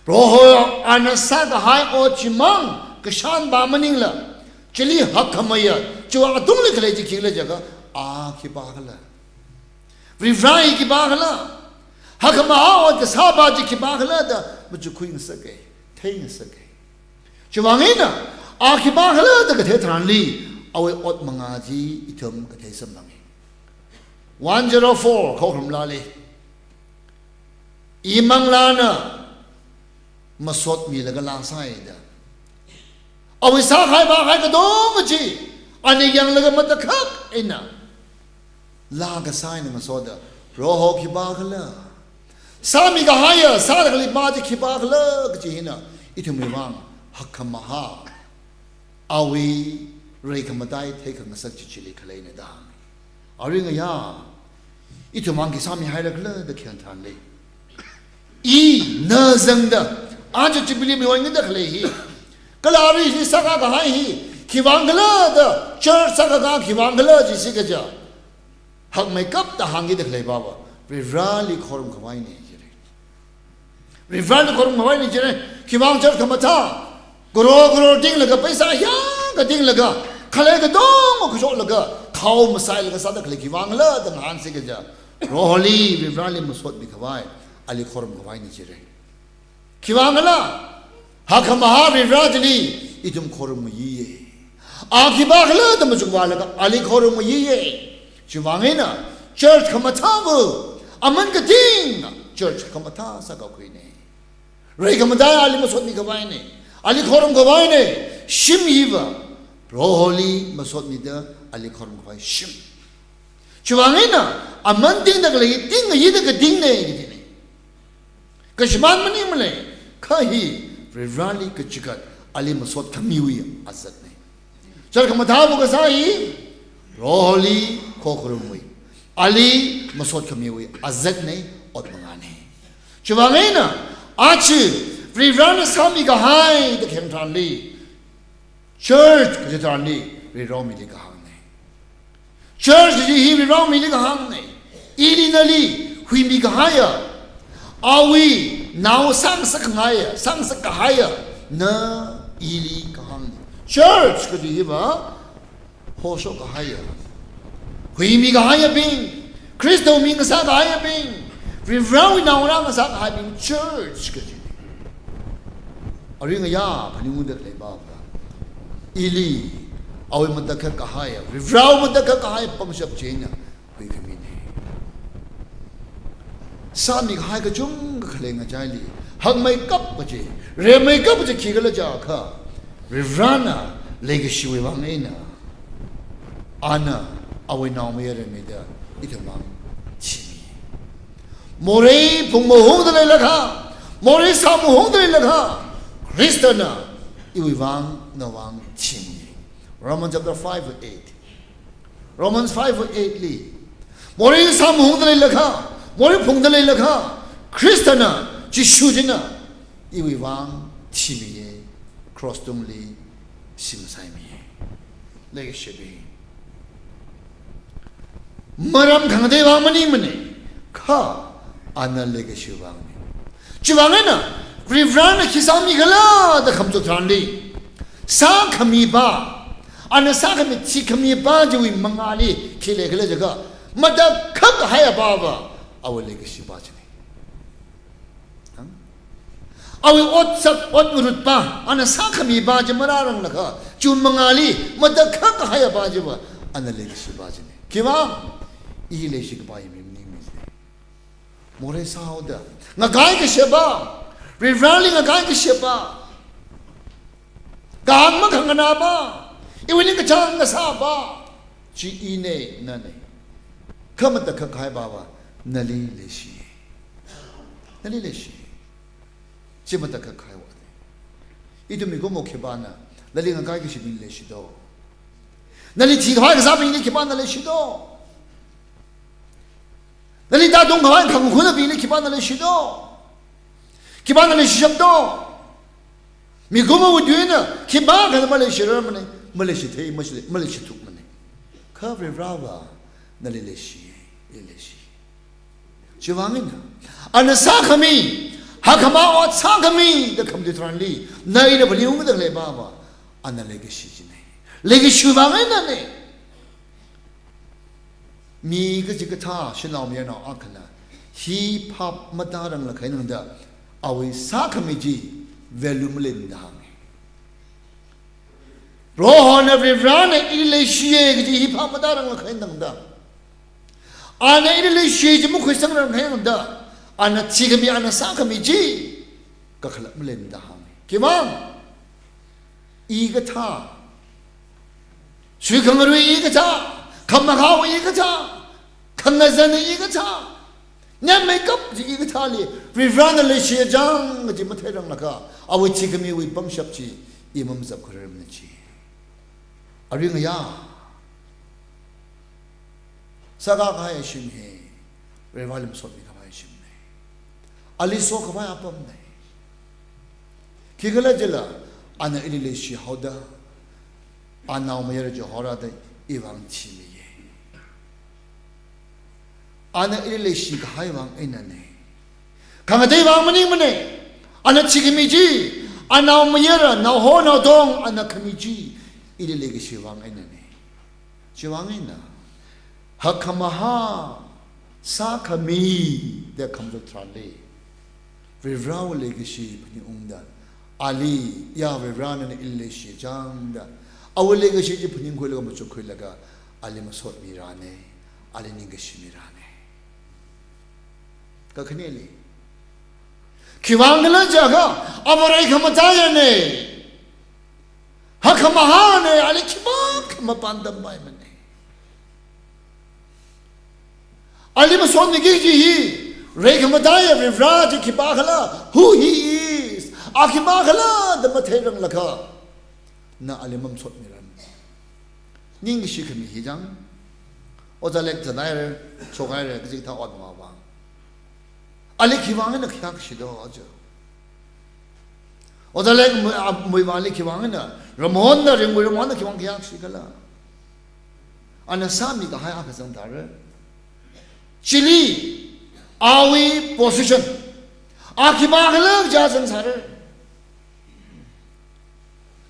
Proho ana sākahai ot chimang kashan pā maningla, chili hakkhameiya, chiwui atungli khalei chi khikhala jiakha, a khipākhala. Varivara hi khipākhala. Hakkhamahā ot kasā pā chi khipākhala da machukkhui ngasake, thei ngasake. Chiwui vang eina, a khipākhala da kathei tharanli, awui ot mangā chi ithum kathei samphange. One zero four, Khokharum laali. Imanglāna masotmilaga laa sāi da. Awui sākahai vākahai katonga chi, ana yanglaga matakhak eina, laa kasā eina ngasoda, Proho khipākhala. Sāmi kahaiya, sāda khalei pā chi khipākhala kaji hina, ithumwui vang hakkhamahā, awui reikhamatai theikhangasak chi chili khaleina da. Aringaya, ithum vang khi sāmihaira khala da khayang tharanli, ina zangda, aja Jubilee mi wan ngada khalei hi, kala ari hi sākakahai hi, khiwui vangkhala da, church sākaka khiwui vangkhala jisi kaja, hakmeikapta hāngkida khalei baba, Varivarali khorum khavaine jire. Varivarali khorumkhavaina jira. Khiwuivang church khamathā, crore crore tinglaga, paisa yāngkha tinglaga, khalei katonga khuishoklaga, khao masailaga sāda khalei khiwuivangla da ngahānsi kaja, Proholi Varivarali masotmikhavai, ali khorumkhavaina jira. Khiwuivangla, hakkhamahā Varivara chili ithum khorumngayiya. A khipākhala da machukvālaga ali khorumngayiya. Chiwuivang eina church khamathāva, aman kating church khamathā sākakhuina. Reikhamataiya ali masotmikhavaina, ali khorumkhavaina, shim hiva Proholi masotmida ali khorumkhavai shim. Chiwuivang eina aman tingda khalei, tingngayi da katingna kajina. Kashimān maningmana, kha hi Varivarali kachigat ali masotkhamiwui azatna. Church khamathāva kasā hi Proholi khokharumwui, ali masotkhamiwui azatna, ot mangāna. Chiwuivang eina aja Varivarana sāmikahai da kheng tharanli, church kaji tharanli Varivarana mili kahāngna. Church kaji hi Varivarana mili kahāngna. Ili nali huimikahaiya, awui nao sāngasak kahaiya, sāngasak kahaiya, na ili kahāngna. Church kaji hiva, hoshok kahaiya, huimi kahaiyabing, Khristawui ming kasā kahaiyabing, Varivarawui naongarā kasā kahaibing, church kaji. Aringaya phaningungda khalei pava, ili awui matakhak kahaiya, Varivarawui matakhak kahaiya pangshap china huikhamina. Sāmikahai kachungkha khalei ngachaili, hakmeikap kaji, remmeikap kaji khikhala jiakha, Varivarana leikashiwui vang eina, ana awui naomayara mida ithumwui vang thimi. Morei phung mahungda leilakha, morei sā mahungda leilakha, Khristana iwui vang, nawui vang thimi. Romans chapter five verse eight. Romans five verse eight li, morei sā mahungda leilakha, morei phungda leilakha, Khristana, Jishu china iwui vang thimiya, cross tungli shim saimiya. Leikashibing, maram khangatei vang maningmana, kha ana leikashiwui vangna. Chiwuivang eina, Varivarana khi sāmikhala da khamachuk tharanli, sākhami pa, ana sākhami, thikhami pa chiwui mangāli khi leikhala jiakha, matakhak kahaiya pava, awui leikashi pa china. Hang? Awui otsak, ot ngarut pa, ana sākhami pa chi marāranglakha, chiwui mangāli matakhak kahaiya pa chiva, ana leikashi pa china. Khiwuivang, i leishi kapai mi maningmana. Morei sāhaoda, ngakai kashi pa, Varivarali ngakai kashi pa, kahāng makhanganā pa, iwui ningkachāng kasā pa, chi ina, nana. Kha matakhak kahai pava, nali leishi. Nali leishi. Chi matakhak kahai vana. Ithum mikumo khipāna nali ngakai kashibingli leishi do? Nali thikhavai kasābingli khipāna leishi do? Nali tātungkhavai khangkhunabingli khipāna leishi do? Khipāna leishishap do? Mikumowui tuina khipākhana maleishirarmana, maleishithei, maleishithukmana. Kha Varivarava nali leishi, i leishi. Chiwuivang eina, ana sākhami, hakkhamā ot sākhami da khamatui tharanli, na ina phaningungda khalei pava, ana leikashi china. Leikashiwui vang einana. Mi kachikathā, shanao mayarnao akhana, hi phap matāranglakha eina da, awui sākhami chi value maleimada hānga. Prohona, Varivarana ili leishiya kaji hi phap matāranglakha eina da, ana ili leishi chi makhuisangranglakha eina da, ana thikhami, ana sākhami chi kakhalat maleimada hānga. Khiwuivang, i kathā, suikhangarui i kathā, khamakhao i kathā, khangazan i kathā, nyanmeikap chi i kathāli, Varivarana leishiya chang kaji matheiranglakha, awui thikhamiwui pangshap chi i mamazapkhararmana chi. Aringaya, sākakahai shim hi, Varivarali masotmikhavai shimna. Ali sokhavai apamna. Khikhalajila, ana ili leishihaoda, anaomayara chi horada iwui vang thimiya. Ana ili leishikahai vang einana. Khangatei vang maningmana. Ana thikhami chi, anaomayara, naoho naotong, ana khami chi, ili leikashi vang einana. Chiwuivang eina, hakkhamahā sākhami da khamachuk tharanli, Varivarāwui leikashi phaningungda, ali, ya Varivarā nana ili leishi chang da, awui leikashi chi phaningkhuilaga machukkhuilaga, ali masotmirana, ali ningkashi mirana. Kakhaneli, khiwuivang khala jiakha, ava reikhamataiana, hakkhamahāna, ali khipākha mapāntampaimana. Ali masotmiki kaji hi, reikhamataiya Varivarā chi khipākhala, who he is, a khipākhala da matheiranglakha, na ali mamasotmiran. Ningkashi khami hi chang, Ojā Lek zat haira, shok haira, kaji kathā ot mavāvang. Ali khiwuivang eina khayākashi do, aja. Ojā Lek mui, a, muivāli khiwuivang eina, Ramhonna, Ringwui Ramhonna khiwuivang khayākashi khala. Ana sāmikahai akha zangtara. Chili, awui position, a khipākhala kaja zangsāra.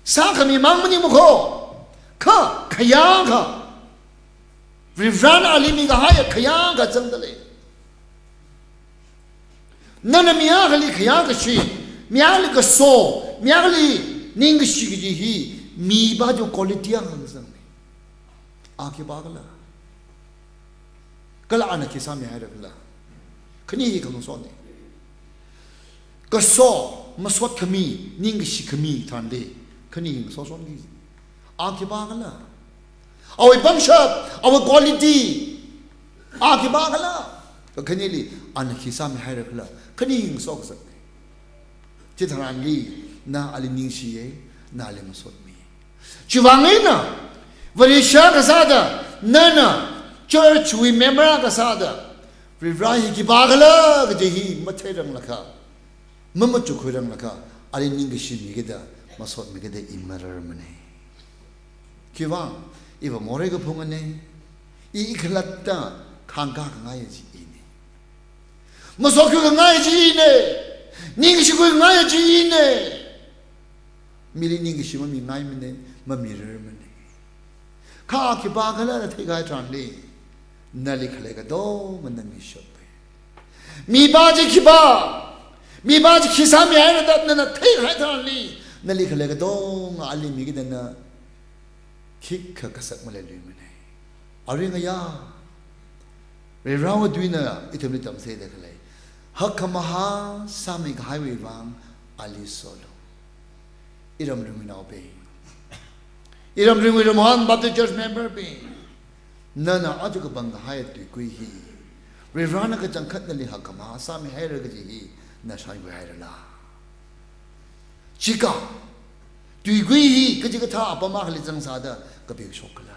Sākhami mang maningmakho, kha, khayākha, Varivarāna ali mikahaiya khayākha zangdalei. Nana mi akhali khayākashi, mi akhali kaso, mi akhali ningkashi kaji hi, mipā chiwui quality akha zangna. A khipākhala. Kala ana khi sāmihaira khala. Khani hi khangasona. Kaso, masot khami, ningkashi khami tharanli, khani hi ngasosonki. A khipākhala. Awui pangshap, awui quality, a khipākhala. Kakhaneli, ana khi sāmihaira khala, khani hi ngasokazakna. Chitharanli, na ali ningshiya, na ali masotmi. Chiwuivang eina, Vareshi akha sāda, nana, church wui member akha sāda, Varivarā hi khipākhala kaji hi matheiranglakha, mamachukkhuiranglakha, ali ningkashi mikida, masotmikida i mararmana. Khiwuivang, iva morei kaphungana, i ikhalatta khangkā khangai chi ina. Masotkhui khangai chi ina. Ningshikhui khangai chi ina. Mili ningkashi mamingaimana, mamirarmana. Kha khipākhala na theikahai tharanli, nali khalei katonga na mishappai. Mipā chi khipā, mipā chi khi sāmihaira da nana theikahai tharanli, nali khalei katonga ali mikida na khikha kasak maleiluimana. Aringaya, Varivarāwui tuina ithumli tamchitheida khalei, hakkhamahā sāmikahaiwui vang ali solu. Iram Ringwui naobing, iram Ringwui Ramhon Baptist Church member bing, nana aja kapangkahai tuikui hi, Varivarāna kachangkhat nali hakkhamahā sāmihaira kaji hi na shānkhuihairala? Chika, tuikui hi kachikathā apam akhali zangsāda kapi kashok khala?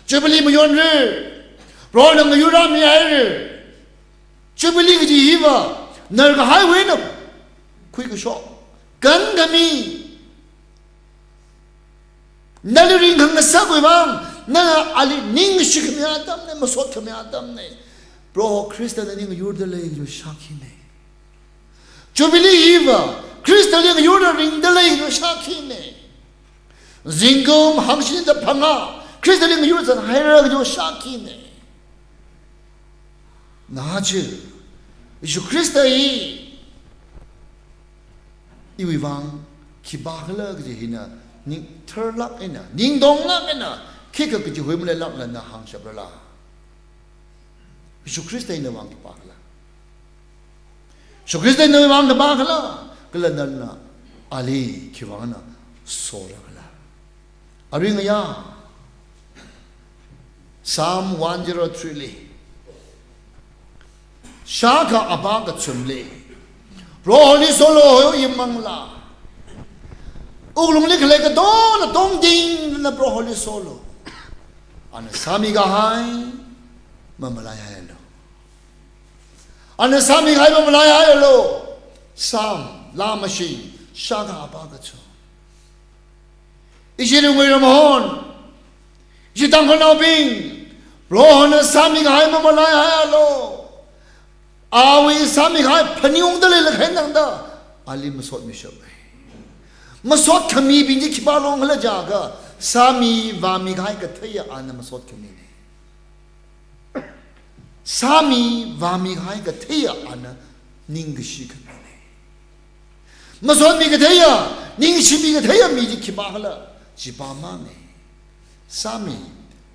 Jubilee mayonra, Prohona ngayurrāmihaira. Jubilee kaji hiva, narkahaiwui eina khuikashok, kankhami, nali ringkhangasakwui vang, nana ali ningshikhami atamna, masotkhami atamna. Proho Khristana ngayurdalei kajiwui shākhina. Jubilee hiva, Khristali ngayurda ringdalei kajiwui shākhina. Zingkum hangshida phangā, Khristali ngayurzanhaira kajiwui shākhina. Nachi, Jishu Khrista hi, iwui vang khipākhala kaji hina, ning tharlāk eina, ningtonglāk eina, khikha kachihui maleilākla na hāngshaprala? Jishu Khrista hi nawui vang khipākhala? Jishu Khrista hi nawui vang khipākhala? Kala nana ali khiwuivang eina sorakhala? Aringaya, Psalm one zero three li, shākha apā kachumli, Proholi solu, hoyo imangla. Wuklungli khalei katonga tongtingna Proholi solu. Ana sāmikahai mamalaihaialu. Ana sāmikahai mamalaihaialu. Psalm, laa mashing, shākha apā kachum. Ishi Ringwui Ramhon, ishi Tangkhulnaobing, Prohona sāmikahai mamalaihaialu. Awui sāmikahai phaningungda leilakha eina tangda, ali masotmishappai. Masot khamibing chi khipā long khala jiakha, sāmi vāmikahai katheiya ana masot khamine. Sāmi vāmikahai katheiya ana ningkashi khamine. Masotmi katheiya, ningshimi katheiya mi chi khipā khala, chipā mane. Sāmi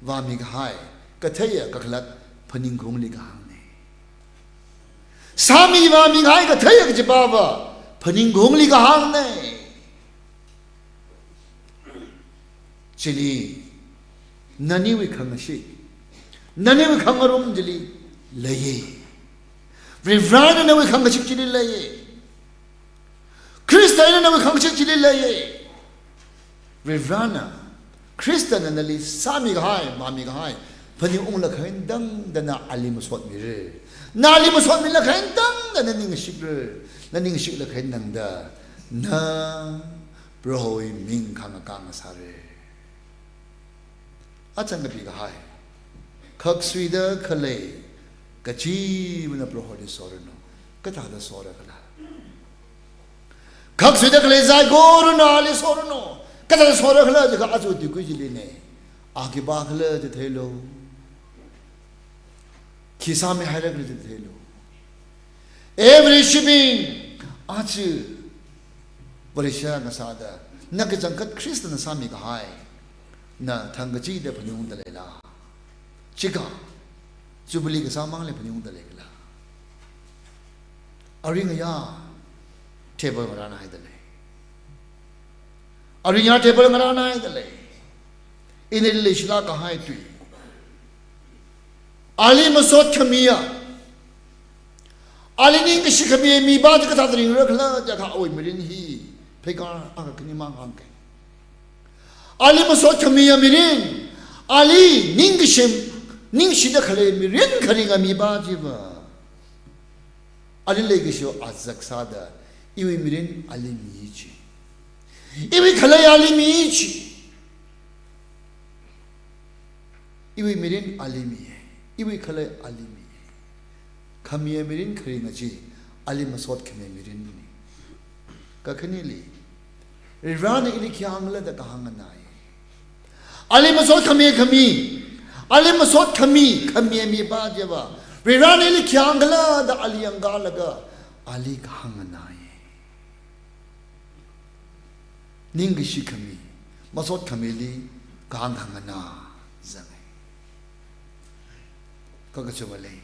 vāmikahai katheiya kakhalat phaningungli kahāngne. Sāmi vāmikahai katheiya kachipāva phaningungli kahāngne. Chili, naniwui khangashik, naniwui khangarum chili leiye. Varivarana nawui khangashik chili leiye. Khristana nawui khangashik chili leiye. Varivarana, Khristana nali sāmikahai, vāmikahai phaningunglakhai tangda na ali masotmire. Na ali masotmilakhai tangda na ningshikre. Na ningshiklakhai tangda na Prohowui ming khangakā ngasāre. Achang kapikahai, khaksuida khalei kachivana Proholi soranu. Kathāda sora khala? Khaksuida khalei saikorana ali soranu. Kathāda sora khala jiakha aja tuikui chiline. A khipā khala chi theilu. Khi sāmihaira khala chi theilu. Every shipping, aja Vareshi ngasāda, na kachangkhat Khristana sāmikahai na thang kachida phaningungda leila? Chika, Jubilee kasā mangli phaningungda leila? Aring aya table ngarānhaida lei. Aring aya table ngarānhaida lei. Ina leishilāk kahai tui, ali masot khamiya, ali ningkashi khamiya mipā chi kathāda ringra khala jiakha awui mirin hi pheikar akha khani mang hāngke. Ali masot khamiya mirin, ali ningkashi, ningshida khalei mirin kharinga mipā chiva, ali leikashiwui azak sāda iwui mirin ali mi chi. Iwui khalei ali mi chi. Iwui mirin ali miye. Iwui khalei ali miye. Khamiya mirin kharinga chi ali masot khamiya mirinne. Kakhaneli, Varivarana ili khi hāngkhala da kahāng nganāye. Ali masot khami khami, ali masot khami khamiya mipā chiva, Varivarana ili khi hāngkhala da ali yangkalaga ali kahāng nganāye. Ningkashi khami, masot khamili kahāng khanganā zange. Kha kachungkha lei,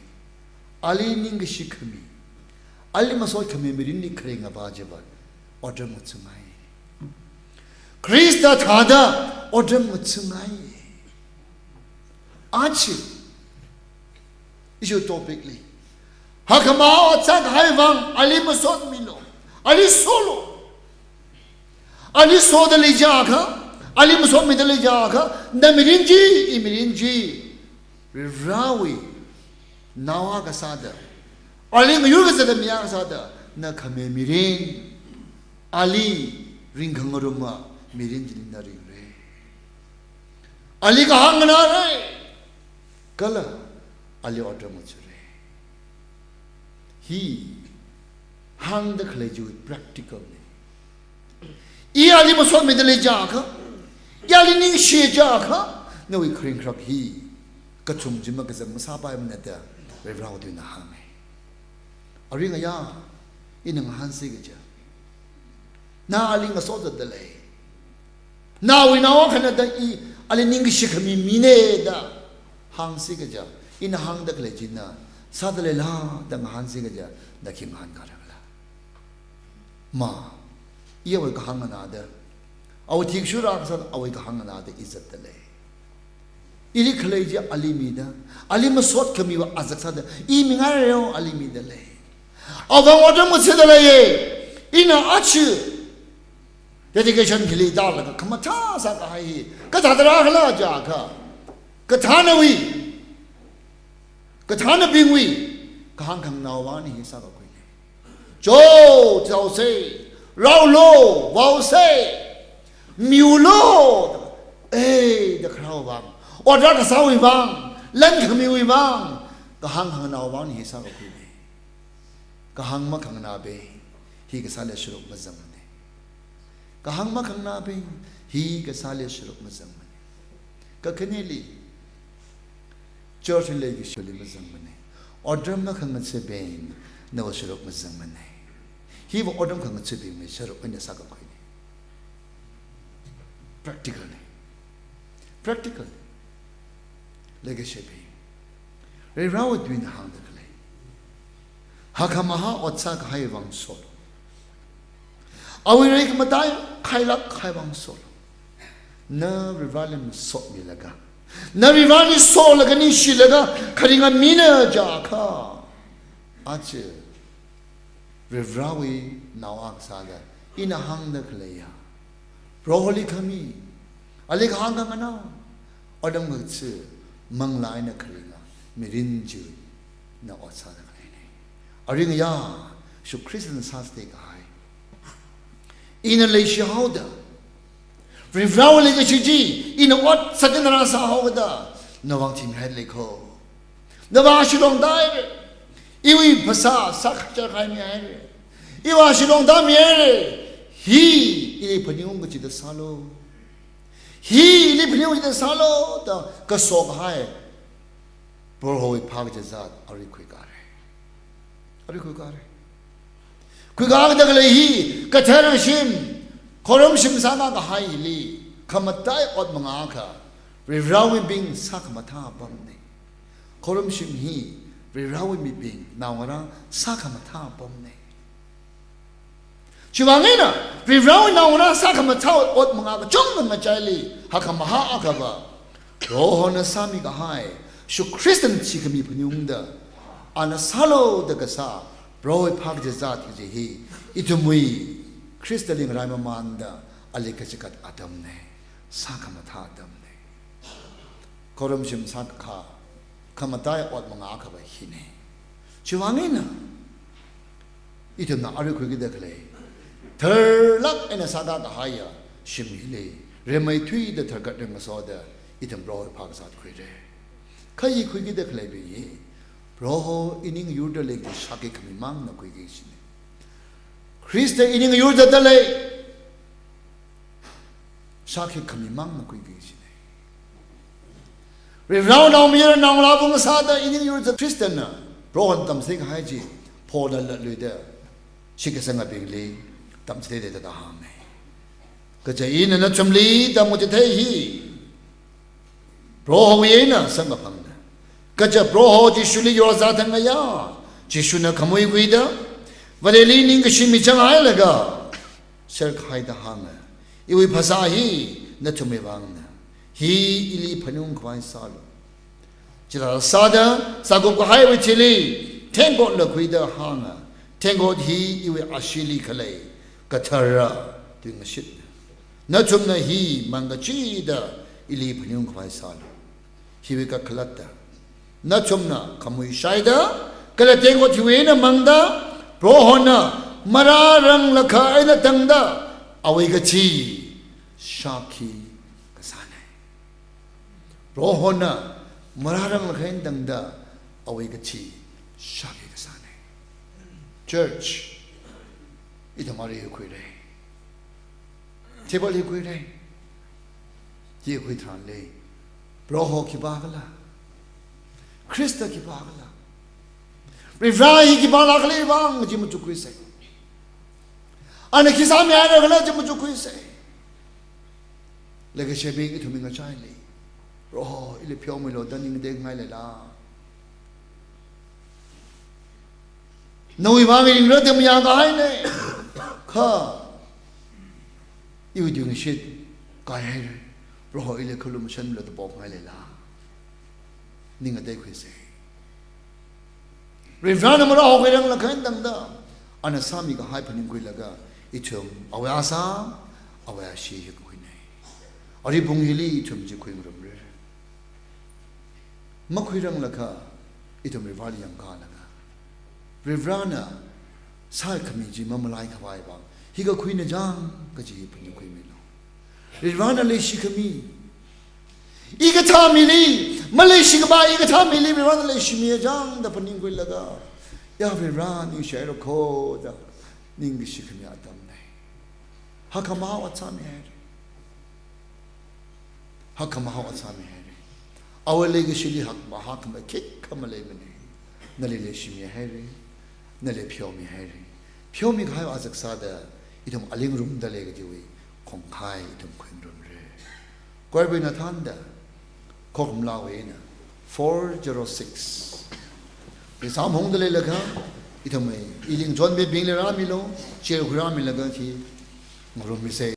ali ningkashi khami, ali masot khami mirinli kharinga pā chiva otram ngachungai. Khrista thāda otram ngachungai. Aja, issue topic li, hakkhamao achākahai vang ali masotmilu, ali solu. Ali soda lei jiakha, ali masotmida lei jiakha, na mirin chi, i mirin chi Varivarawui nao akha sāda, ali ngayur kazata mi akha sāda na khami mirin, ali ringkhangaruma mirin chili na ringre. Ali kahāng nganāre, kala ali otram ngachunre. Hi hāngda khalei chiwui practical ne. I ali masotmida lei jiakha, i ali ningshi jiakha, nawui kharing kharak hi kachung chi makazang masāpaimana da Varivarana hānge. Aring aya, ina ngahānsi kaja, na ali ngasot zatda lei. Nawui nao akhana da i ali ningkashi khami mine da hāngsi kaja, ina hāngda khalei chi na sāda leila da ngahānsi kaja, na khi ngahānkhala? Ma, i awui kahāng nganāda, awui thikshura kasā awui kahāng nganāda i zatda lei. Ili khalei chi ali mida, ali masot khamiwui azak sāda i mingaireo ali mida lei. Awui vang otram ngacheeda leiye. Ina aja dedication hili tālaga khamathā sākahai hi kathāda rākhala jiakha, kathānawui, kathānabingwui kahāng khanganā vang hi sākakhuine. Cho, chaose, raolo, vaose, miulo, e, da kharāwui vang, otram kasāwui vang, lan khamiwui vang, kahāng khanganā vang hi sākakhuine. Kahāng makhanganābing hi kasāli sharuk mazangmana. Kahāng makhanganābing hi kasāli sharuk mazangmana. Kakhaneli, church li leikashili mazangmana. Otram makhangathabing nawui sharuk mazangmana. Hiva otram khangathabingwui sharuk eina sākakhuina. Practical na. Practical. Leikashibing, Varivarawui tuina hāngda khalei, hakkhamahā ot sākahai vang solu. Awui reikamatai khailāk kahai vang solu. Na Varivarali masotmilaga, na Varivarali solaga ningshilaga kharinga mina jiakha, aja Varivarawui nao akha sāda ina hāngda khaleiya, Proholi khami, ali kahāng khanganā, otram khangatha, manglā eina kharinga mirin china ot sāda khaleina. Aringaya, Jishu Khristana sāsai kahai, ina leishihaoda, Varivarawui leikashi chi ina ot sāda nara sāhaoda, nawui vang thimihai lei kho. Nawui vang ashee longda haira. Iwui phasā sākachar khaimi haira. Iwui vang ashee longda mihaira. Hi ili phaningung kachida sālu. Hi ili phaningung kachida sālu da kaso kahai Prohowui phākazat arui khuikare. Arui khuikare. Khuikada khalei hi kathara shim, khorumshim sāngakhai hili khamatai ot mangā akha, Varivarawui mibing sākhamathā apamna. Khorumshim hi Varivarawui mibing naongarā sākhamathā apamna. Chiwui vang eina Varivarawui naongarā sākhamathā ot mangā kachungkha ngachaili, hakkhamahā akhava, Prohona sāmikahai, Jishu Khristana thikhami phaningungda, ana sālu da kasā Prohowui phākazat kaji hi, ithumwui Khristali ngarai mamānda ali kachikat atamna, sākhamathā atamna. Khorumshim sākakā khamatai ot mangā akhava hina. Chiwui vang eina ithumna arui khuikida khalei, tharlāk eina sākakahaiya shim hili rimeithuida tharkhat ringasoda ithum Prohowui phākazat khuira. Kha hi khuikida khaleibing hi, Proho ining yurda lei kaji shākhi khami mangna khuiki kajina. Khrista ining yurda zatda lei, shākhi khami mangna khuiki kajina. Varivarana naomayara naongalābing sāda ining yurda zat Khristana, Prohona tamchithei kahai chi, Paulna latluida shitkasangabingli tamchitheida thāda hānga. Kaja ina nathumli tamkachithei hi, Prohowui eina samkaphangna. Kaja Proho Jishuli yorzā thang ngayā, Jishuna khamui khuida, Vareli ningkashi michang hailaga, serkhaida hānga, iwui phasā hi nathumwui vangna. Hi ili phaningkhavai sālu. Chithāda sāda, sākupkahaiwui thili, thengkotla khuida hānga, thengkot hi iwui asheeli khalei, kathara tuingashitna. Nathumna hi mang kachida ili phaningkhavai sālu. Hiwui kakhalatta, nathumna khamui shaida, kala thengkot hiwui eina mangda, Prohona marāranglakha eina tangda, awui kathi shākhi kasāna. Prohona marāranglakha eina tangda, awui kathi shākhi kasāna. Church, ithum arui khuira. Table hi khuira. Hi khui tharanli, Proho khipākhala, Khrista khipākhala, Varivara hi khipālāk khala vang chi machukkhuisa. Ana khi sāmihaira khala chi machukkhuisa. Leikashibing, ithumwui ngachaili, Proho ili pheomilu da ning ngateikhangai leila? Nawui vang ringra da mayākahaina. Kha iwui tuingashit kaihaira. Proho ili khalumashanlu da pokngai leila? Ning ngateikhuisa. Varivarana marāhokhuiranglakha eina tangda, ana sāmikahai phaningkhuilaga, ithum awui asā, awui ashee hi kakhuina. Arui pung hili ithum chi khuingarumra. Makhuiranglakha, ithum Varivarali yangkālaga, Varivarana sākhami chi mamalaikhavai vang, hi kakhuina chang kaji hi phaningkhuimilu. Varivarana leishikhami, hikathā mili, maleishikapai hikathā mili Varivarana leishimiya chang da phaningkhuilaga, Ya Vare, ningshihaira kho da ningkashi khami atamna. Hakkhamahao atam sāmihaira. Hakkhamahao atam sāmihaira. Awui leikashili hakmahā khikha maleimana. Nali leishimihaira. Nali pheomihaira. Pheomikahai aja sāda ithum alingrumda lei kajiwui khongkhai ithum khuingarumra. Koibuina thānda, Khokhumlawui eina four zero six. Exam hongda leilakha, ithumwui, iling chonmibingli rāmilu, chieina khuirāmilaga khi ngarummisa.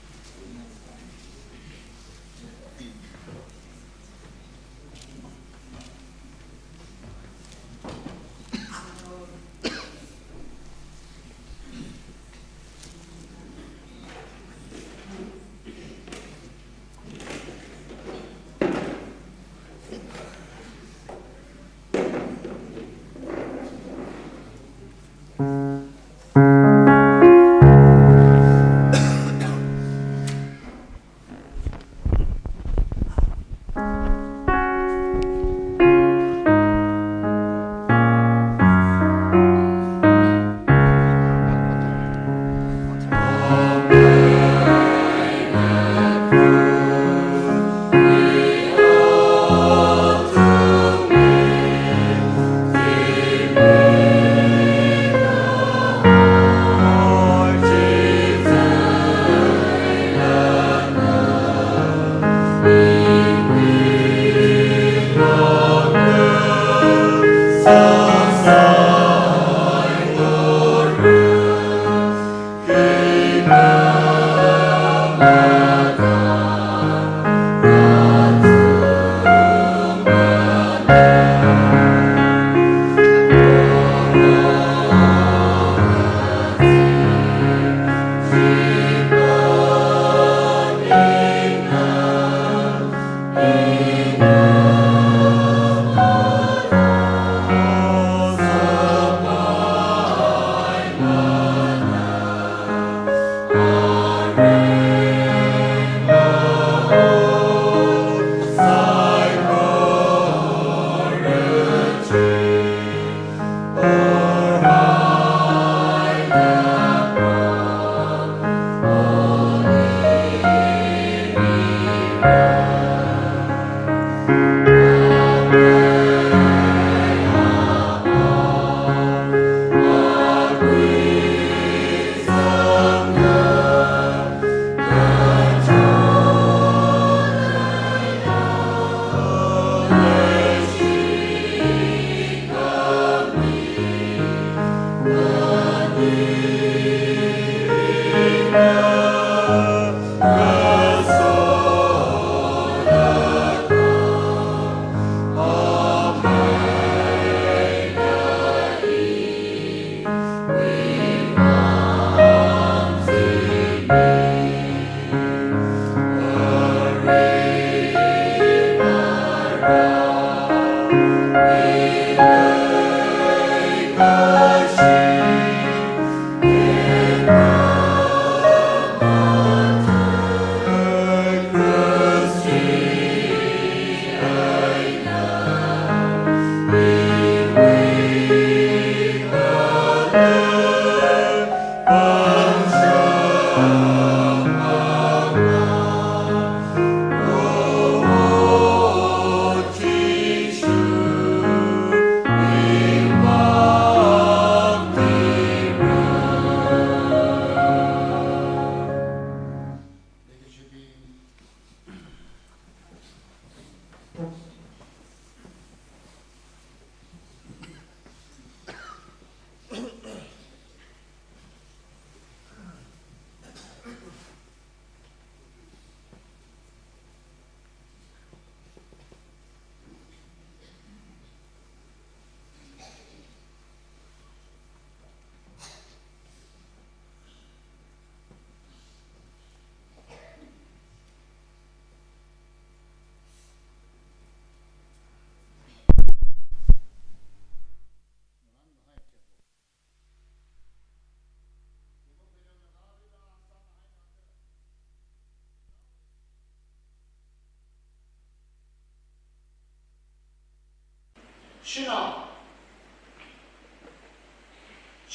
Shina.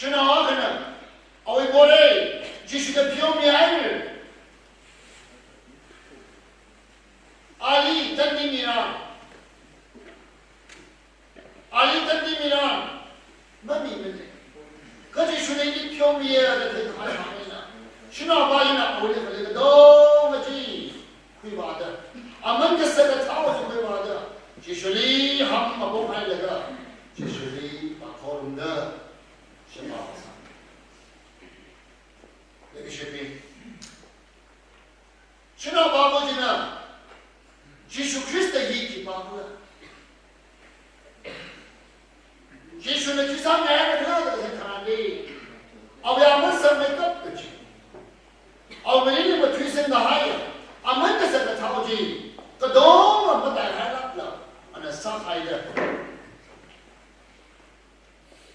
Shanao akhana, awui morei, Jishuda pheomihaira. Ali tandi mira. Ali tandi mira. Mamimana. Kha Jishuna ili pheomiya da theikahai hāngna. Shanao pa hina awuili khalei katonga chi khuivāda, aman kasak kathao chi khuivāda, Jishuli ham apong hailaga, Jishuli vākhorumda, sheba sa. Leikashiya mi, shanao pa ko china, Jishu Khrista hi khipākhala? Jishuna khi sāngaikhala da kazang tharan, awui aman sāmeikap kachi, awui mirinli mathuisangkahai, aman kasak kathao chi katonga mataihailākla, ana sāhaida,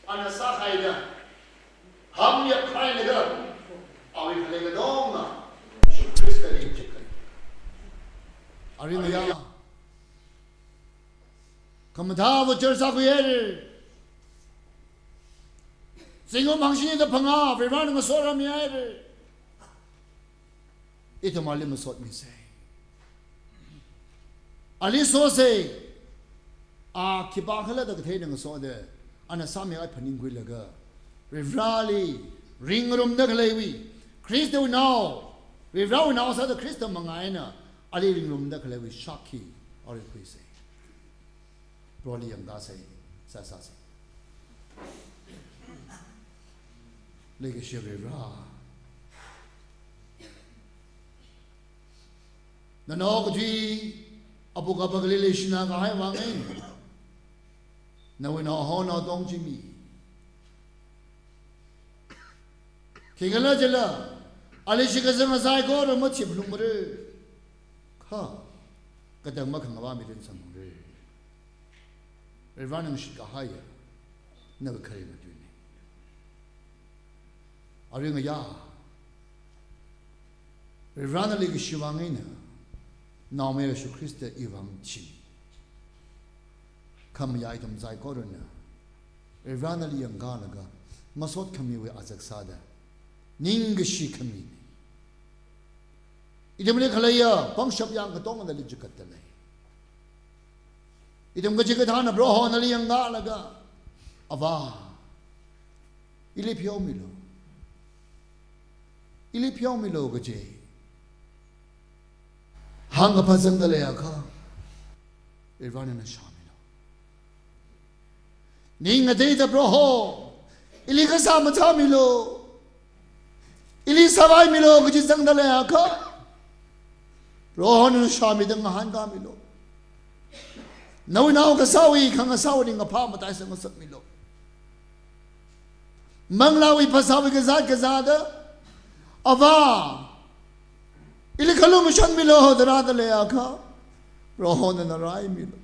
ana sāhaida, hamyap hailaga, awui khalei katonga Jishu Khristali chikkan. Arui ngayā, khamathā vāchar sākhuihaira. Zingkum hangshini da phangā Varivarana ngasoramihaira. Ithum ali masotmisa. Ali sosa. A khipākhala da katheina ngasoda, ana sāmihai phaningkhuilaga, Varivarali ringrumda khaleiwui, Khristawui nao, Varivarawui nao sāda Khrista mangā eina ali ringrumda khaleiwui shākhi arui khuisa. Proholi yangkāsa, sāsāsa. Leikashiya Varivara, nanao kathui apuk apakli leishinā kahai vang eina, nawui nao hao naotong chi mi. Khikhalajila, ali shitkasang saikora mathiphalungmara. Kha katang makhangavā mirin sangphungra. Varivarana ngashitkahaiya, na kakharinga tuina. Arui ngayā, Varivarana leikashi vang eina, Naomayara Jishu Khrista ivang thimi. Khamayā ithum saikorana Varivarali yangkālaga, masot khamiwui azak sāda, ningkashi khamina. Ithumli khaleiya pangshap yāng katonga nali chikatda lei. Ithum kachikathāna Proho nali yangkālaga, Avā, ili pheomilu, ili pheomilu kaji hāngkaphā zangda leiakha, Varivarana shāmilu. Ning ngateida Proho, ili kasā mathāmilu, ili sāvaimilu kaji zangda leiakha, Prohona shāmida ngahānkāmilu. Nawui nao kasāwui khangasāwui ringkaphā mataisang ngasakmilu. Manglāwui phasāwui kazāt kazāda, Avā, ili khalumashanmilu da rāda leiakha, Prohona na raimilu.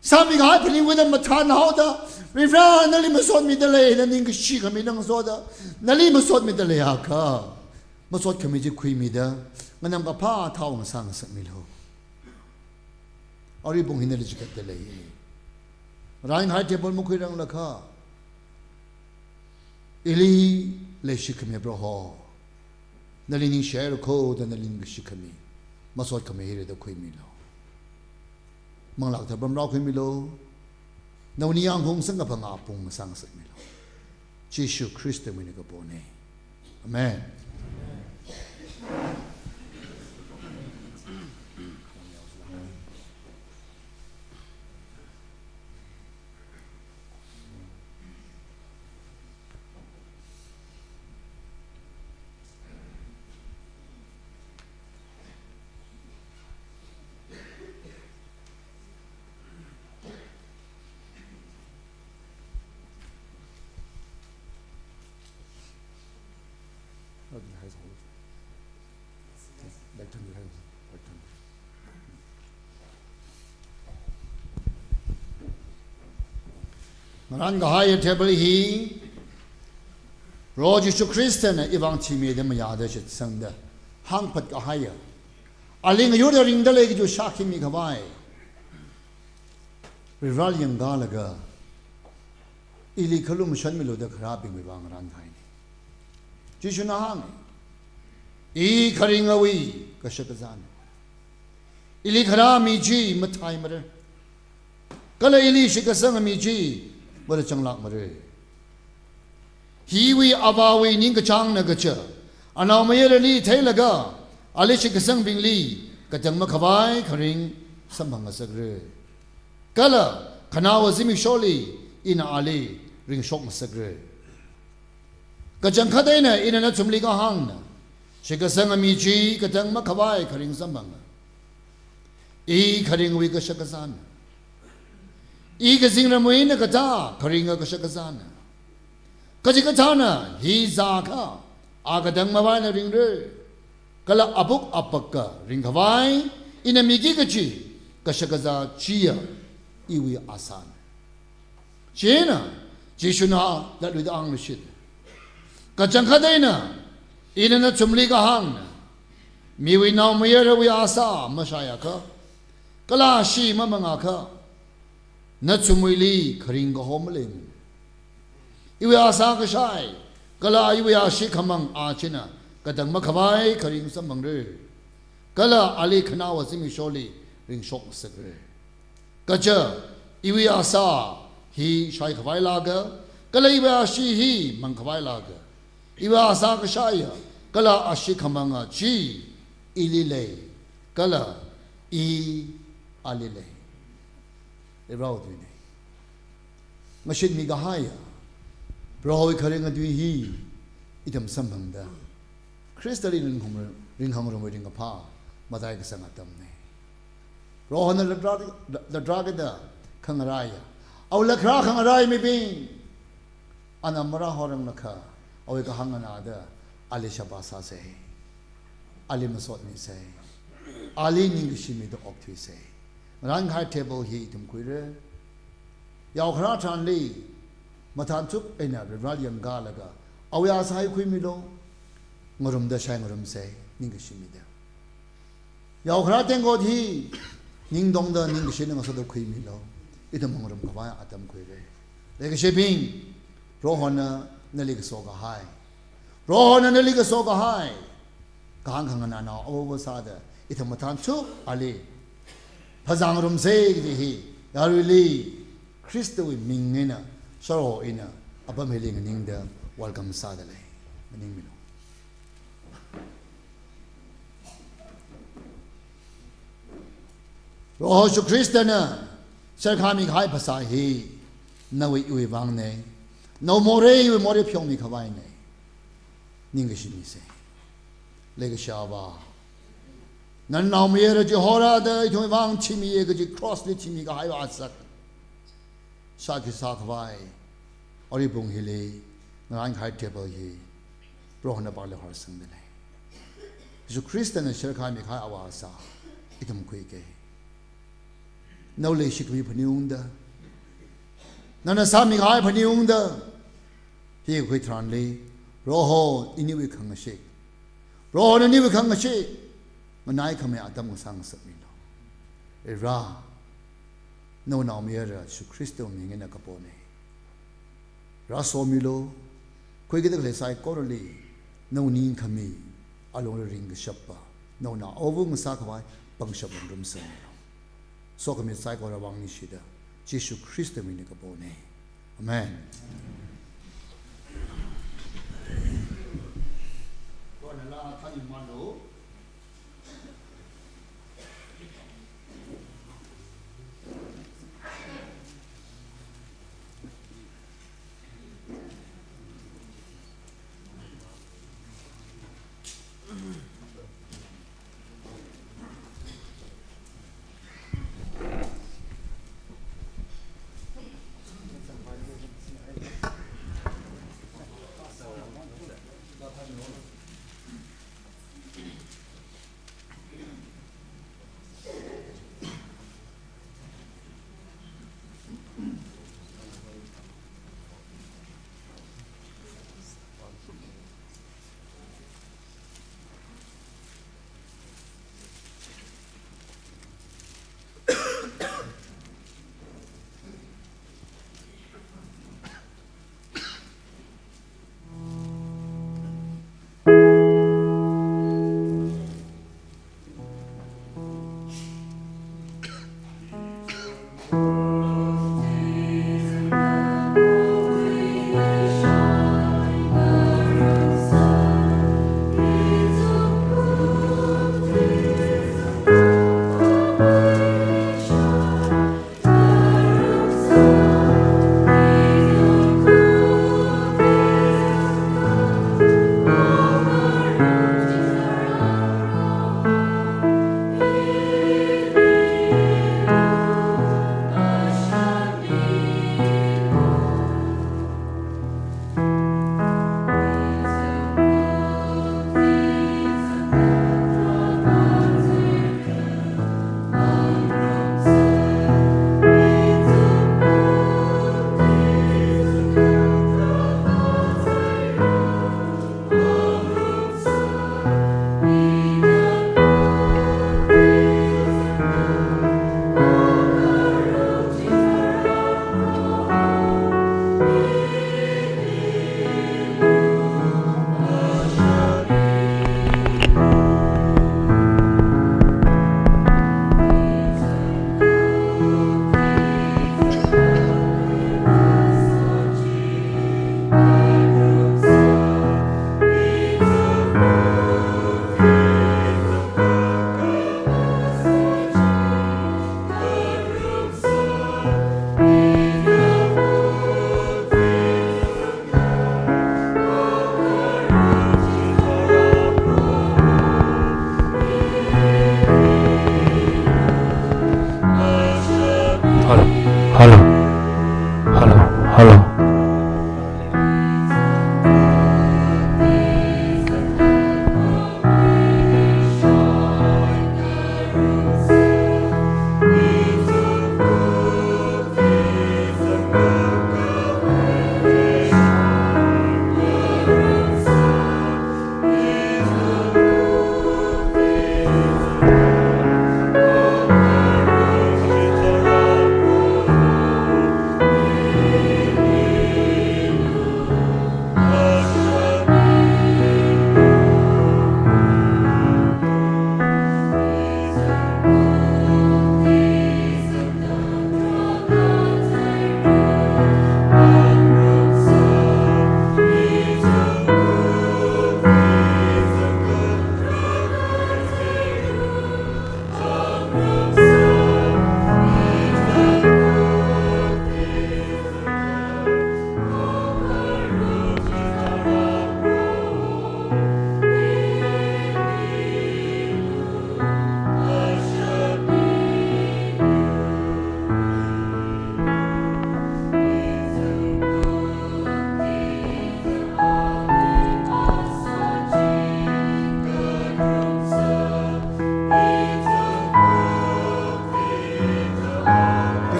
Sāmikahai phaningkhuida mathānhaoda, Varivara nali masotmida lei da ningkashi khami ngasoda, nali masotmida leiakha, masot khami chi khuimida, nganamkaphā thao ngasā ngasakmilu. Arui pung hi nali chikatda lei. Rainhai table makhuiranglakha, ili leishi khami Proho, nali ningshihaira kho da nali ningkashi khami, masot khami hira da khuimilu. Manglā kathara pamrākhuimilu. Nawui ningyāng hung sangkaphā ngapung ngasā ngasakmilu. Jishu Khristawui mingli kapona. Amen. Ngarānkahaiya table hi, Proho Jishu Khristana ivang thimida mayāda shitsangda, hāngphatkahaiya, ali ngayurda ringda lei kaji shākhi mikhavai, Varivarali yangkālaga, ili khalum shanmilu da kharābingwui vang ngarānkahaina. Jishuna hānga, I kharingawui kashakazāna. Ili kharā mi chi mathaimara. Kala ili shitkasanga mi chi marāchanglākmara. Hiwui Avāwui ningkachāngna kaja, anaomayarali theilaga, ali shitkasangbingli katang makhavai kharing samphangngasakra. Kala khanaowa zimiksholi ina ali ringshokngasakra. Kachangkhat eina ina nathumli kahāngna, shitkasanga mi chi katang makhavai kharing samphanga. I kharingwui kashakazāna. I kazingramwui eina katā kharinga kashakazāna. Kachikathāna hi zākha, a katang mavaina ringra. Kala abuk apaka ringkhavai ina miki kaji kashakazā chiya iwui asāna. Chieina, Jishuna latluida hāngluishit, kachangkhat eina ina nathumli kahāngna, miwui naomayarawui asā mashaiakha, kala ashee mamangakha, nathumwuili kharing kaho maleimana. Iwui asā kashai, kala iwui ashee khamang a china katang makhavai kharing samphangra. Kala ali khanaowa zimiksholi ringshokngasakra. Kaja, iwui asā hi shaikhavailāka, kala iwui ashee hi mangkhavailāka. Iwui asā kashaiya, kala ashee khamanga chi ili lei, kala I ali lei. Varewui tuina. Ngashitmi kahaiya Prohowui kharinga tui hi ithum samphangda, Khristali ringhang-, ringhangrumwui ringkaphā mataikasang atamna. Prohona latrak, latrak kida khangaraiya, awui lakra khangarai mibing, ana marāhoranglakha, awui kahāng nganāda ali shaba sāsa, ali masotmisa, ali ningkashi mida okthuisa. Ngarānkahai table hi ithum khuira. Yaokharā tharanli mathānchuk eina Vareli yangkalaga, awui asā hi khuimilu, ngarumda shaingarumsa, ningkashi mida. Yaokharā tengkot hi ningtongda ningkashina ngasoda khuimilu, ithum mangarum khavai atam khuira. Leikashibing, Prohona nali kaso kahai, Prohona nali kaso kahai kahāng khanganānao ava sāda, ithum mathānchuk ali phazāngarumsa kaji hi, yaruili Khristawui ming eina, shārho eina, apam hili nganingda welcome sāda lei. Nganingmilu. Proho Jishu Khristana serkhami kahai phasā hi nawui iwui vangna, nawui morei iwui morei pheomi khavaina. Ningkashi misa. Leikashi Avā, nana naomayara chi horada ithumwui vang thimiya kaji cross li thimi kahaiwui asak, shākhi sākhavai, arui pung hili ngarānkahai table hi Prohona pāngli horsangda lei. Jishu Khristana serkhami kahai awui asā ithum khuika. Nawui leishikhami phaningungda, nana sāmi kahai phaningungda, hi khui tharanli, Proho iniwui khangashik, Proho naniwui khangashik nganai khamei atam ngasā ngasakmilu. Vare, nawui naomayara Jishu Khristawui ming eina kapona. Rāsomilu, khuikida khalei saikorali, nawui ningkhami alungli ringkashapa, nawui naovu ngasā khavai pangshap ngarumsangmilu. Sokhami saikora vang ningshida, Jishu Khristawui mingli kapona. Amen. Hello. Hello. Hello.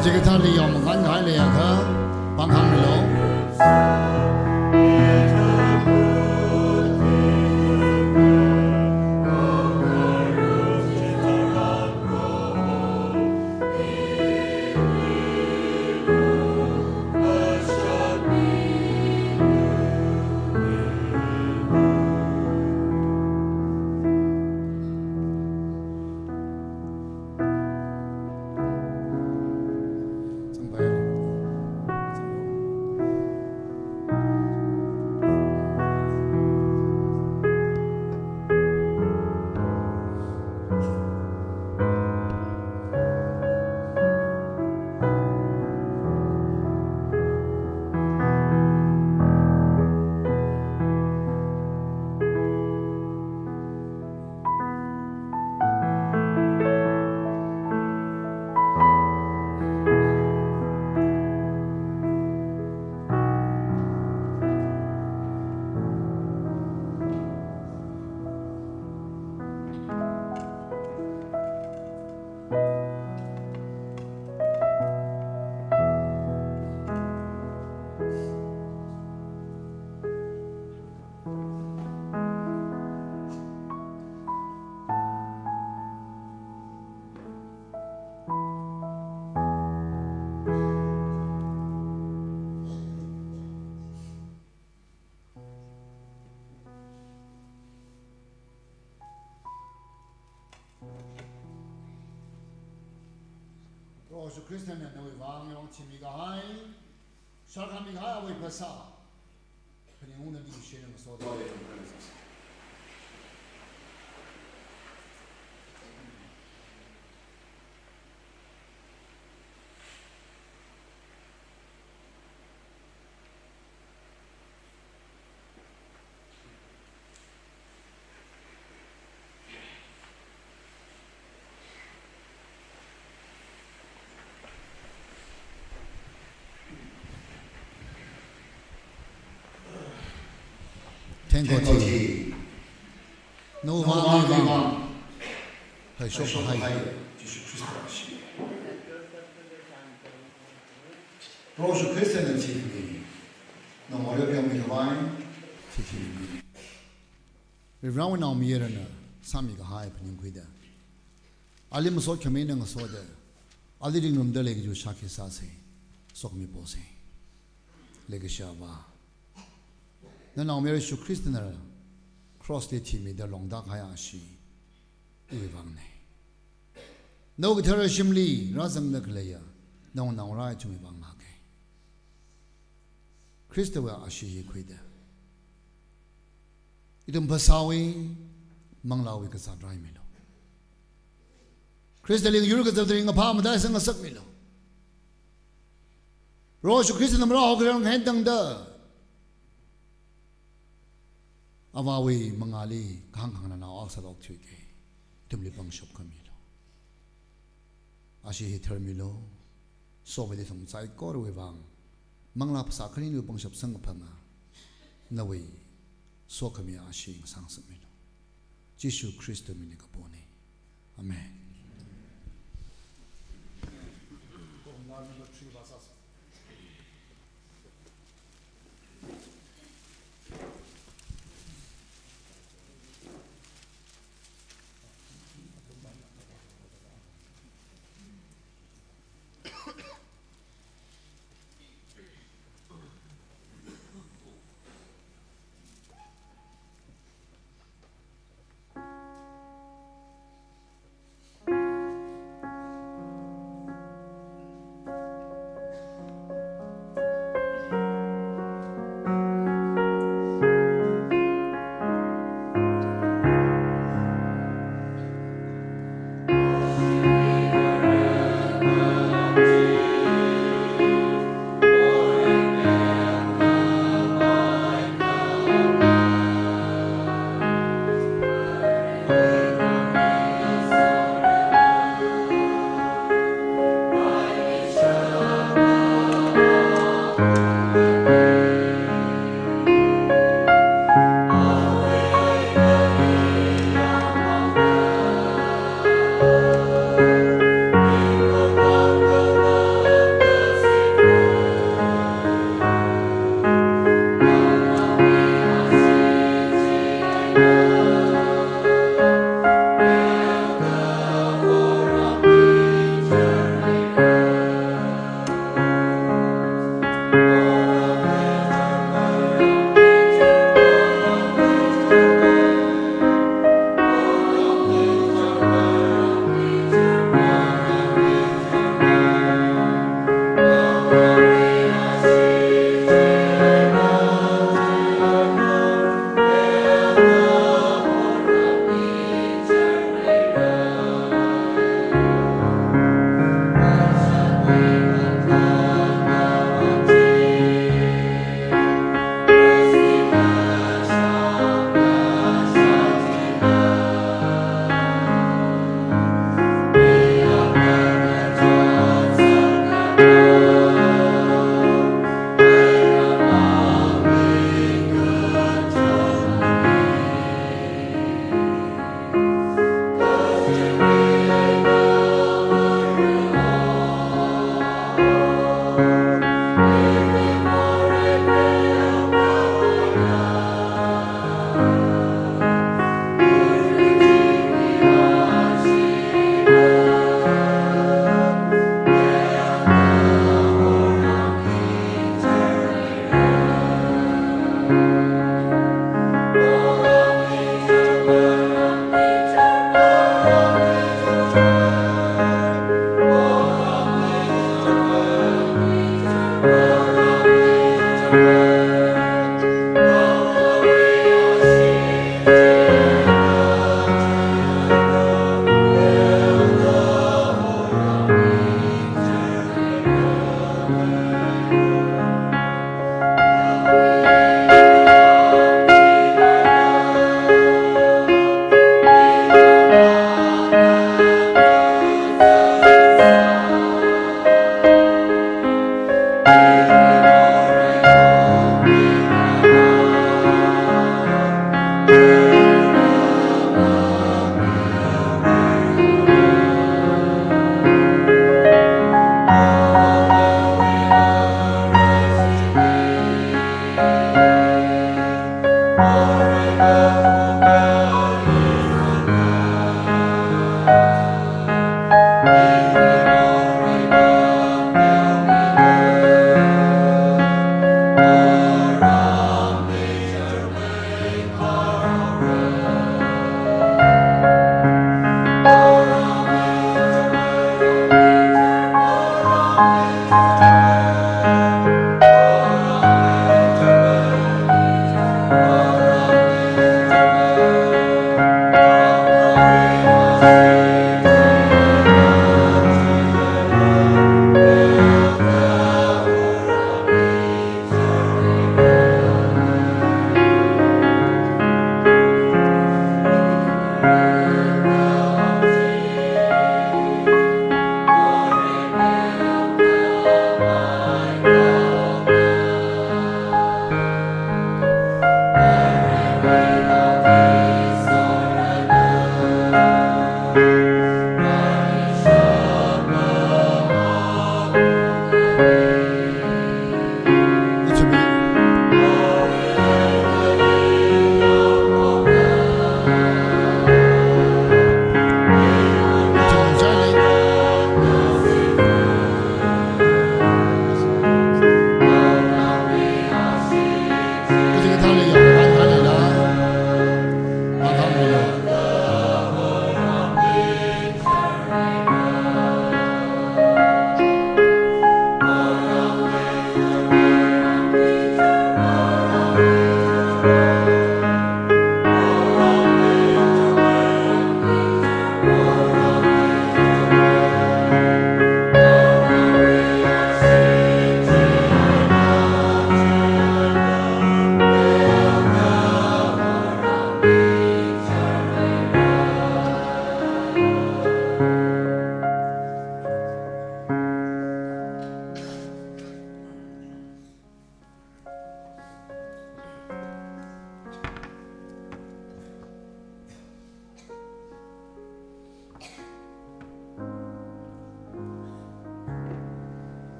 Kaji kathāli yong makan hai leiakha, pāng hāngmilu. Proho Jishu Khristana nawui vang yong thimi kahai, shākhami kahai awui phasā, phaningungda ningshina ngasoda. Thank God. Thank God. Nawui vang, nawui vang. Hai shok hai. Jishu Khrista shi. Proho Jishu Khristana thimi. Nangmala pheomilu vai. Thimi. Varivarāwui naomayarana sāmi kahai phaningkhuida, ali masot khamina ngasoda, ali ringrumda leikaji shākhi sāsa, sokhami posa. Leikashiya Avā, na naomayara Jishu Khristana cross li thimida longda kahai ashee iwui vangna. Nawui kathara shimli rāzangda khaleiya nawui naongarā ithumwui vang lāka. Khristawui ashee hi khuida, ithum phasāwui, manglāwui kazāt rāmilu. Khristali yur kazat ringaphā mataisang ngasakmilu. Proho Jishu Khristana marāhaokhararwui ngahān tangda, Avāwui mangāli kahāng khanganā nao akha sāda okthuiki, ithumli pangshap khamilu. Ashee hi tharmilu. Sokhami ithum saikorawui vang, manglā phasā kharinwui pangshap samkaphanga, nawui sokhami ashee ngasāngasakmilo. Jishu Khristawui mingli kapona. Amen.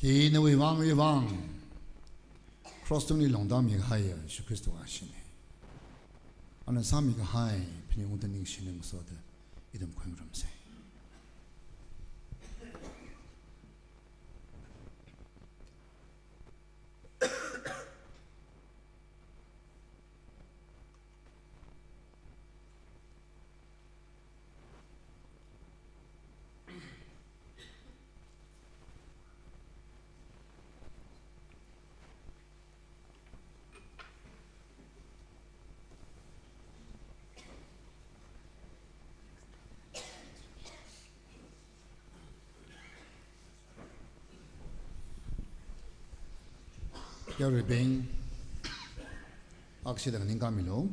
Hi nawui vang, iwui vang cross tungli longtāmi kahaiya Jesu Khrista ashina. Ana sāmi kahai phaningungda ningshi ningsoda ithum khuingarumsa. Yaruibing, akshida nganingkāmilu.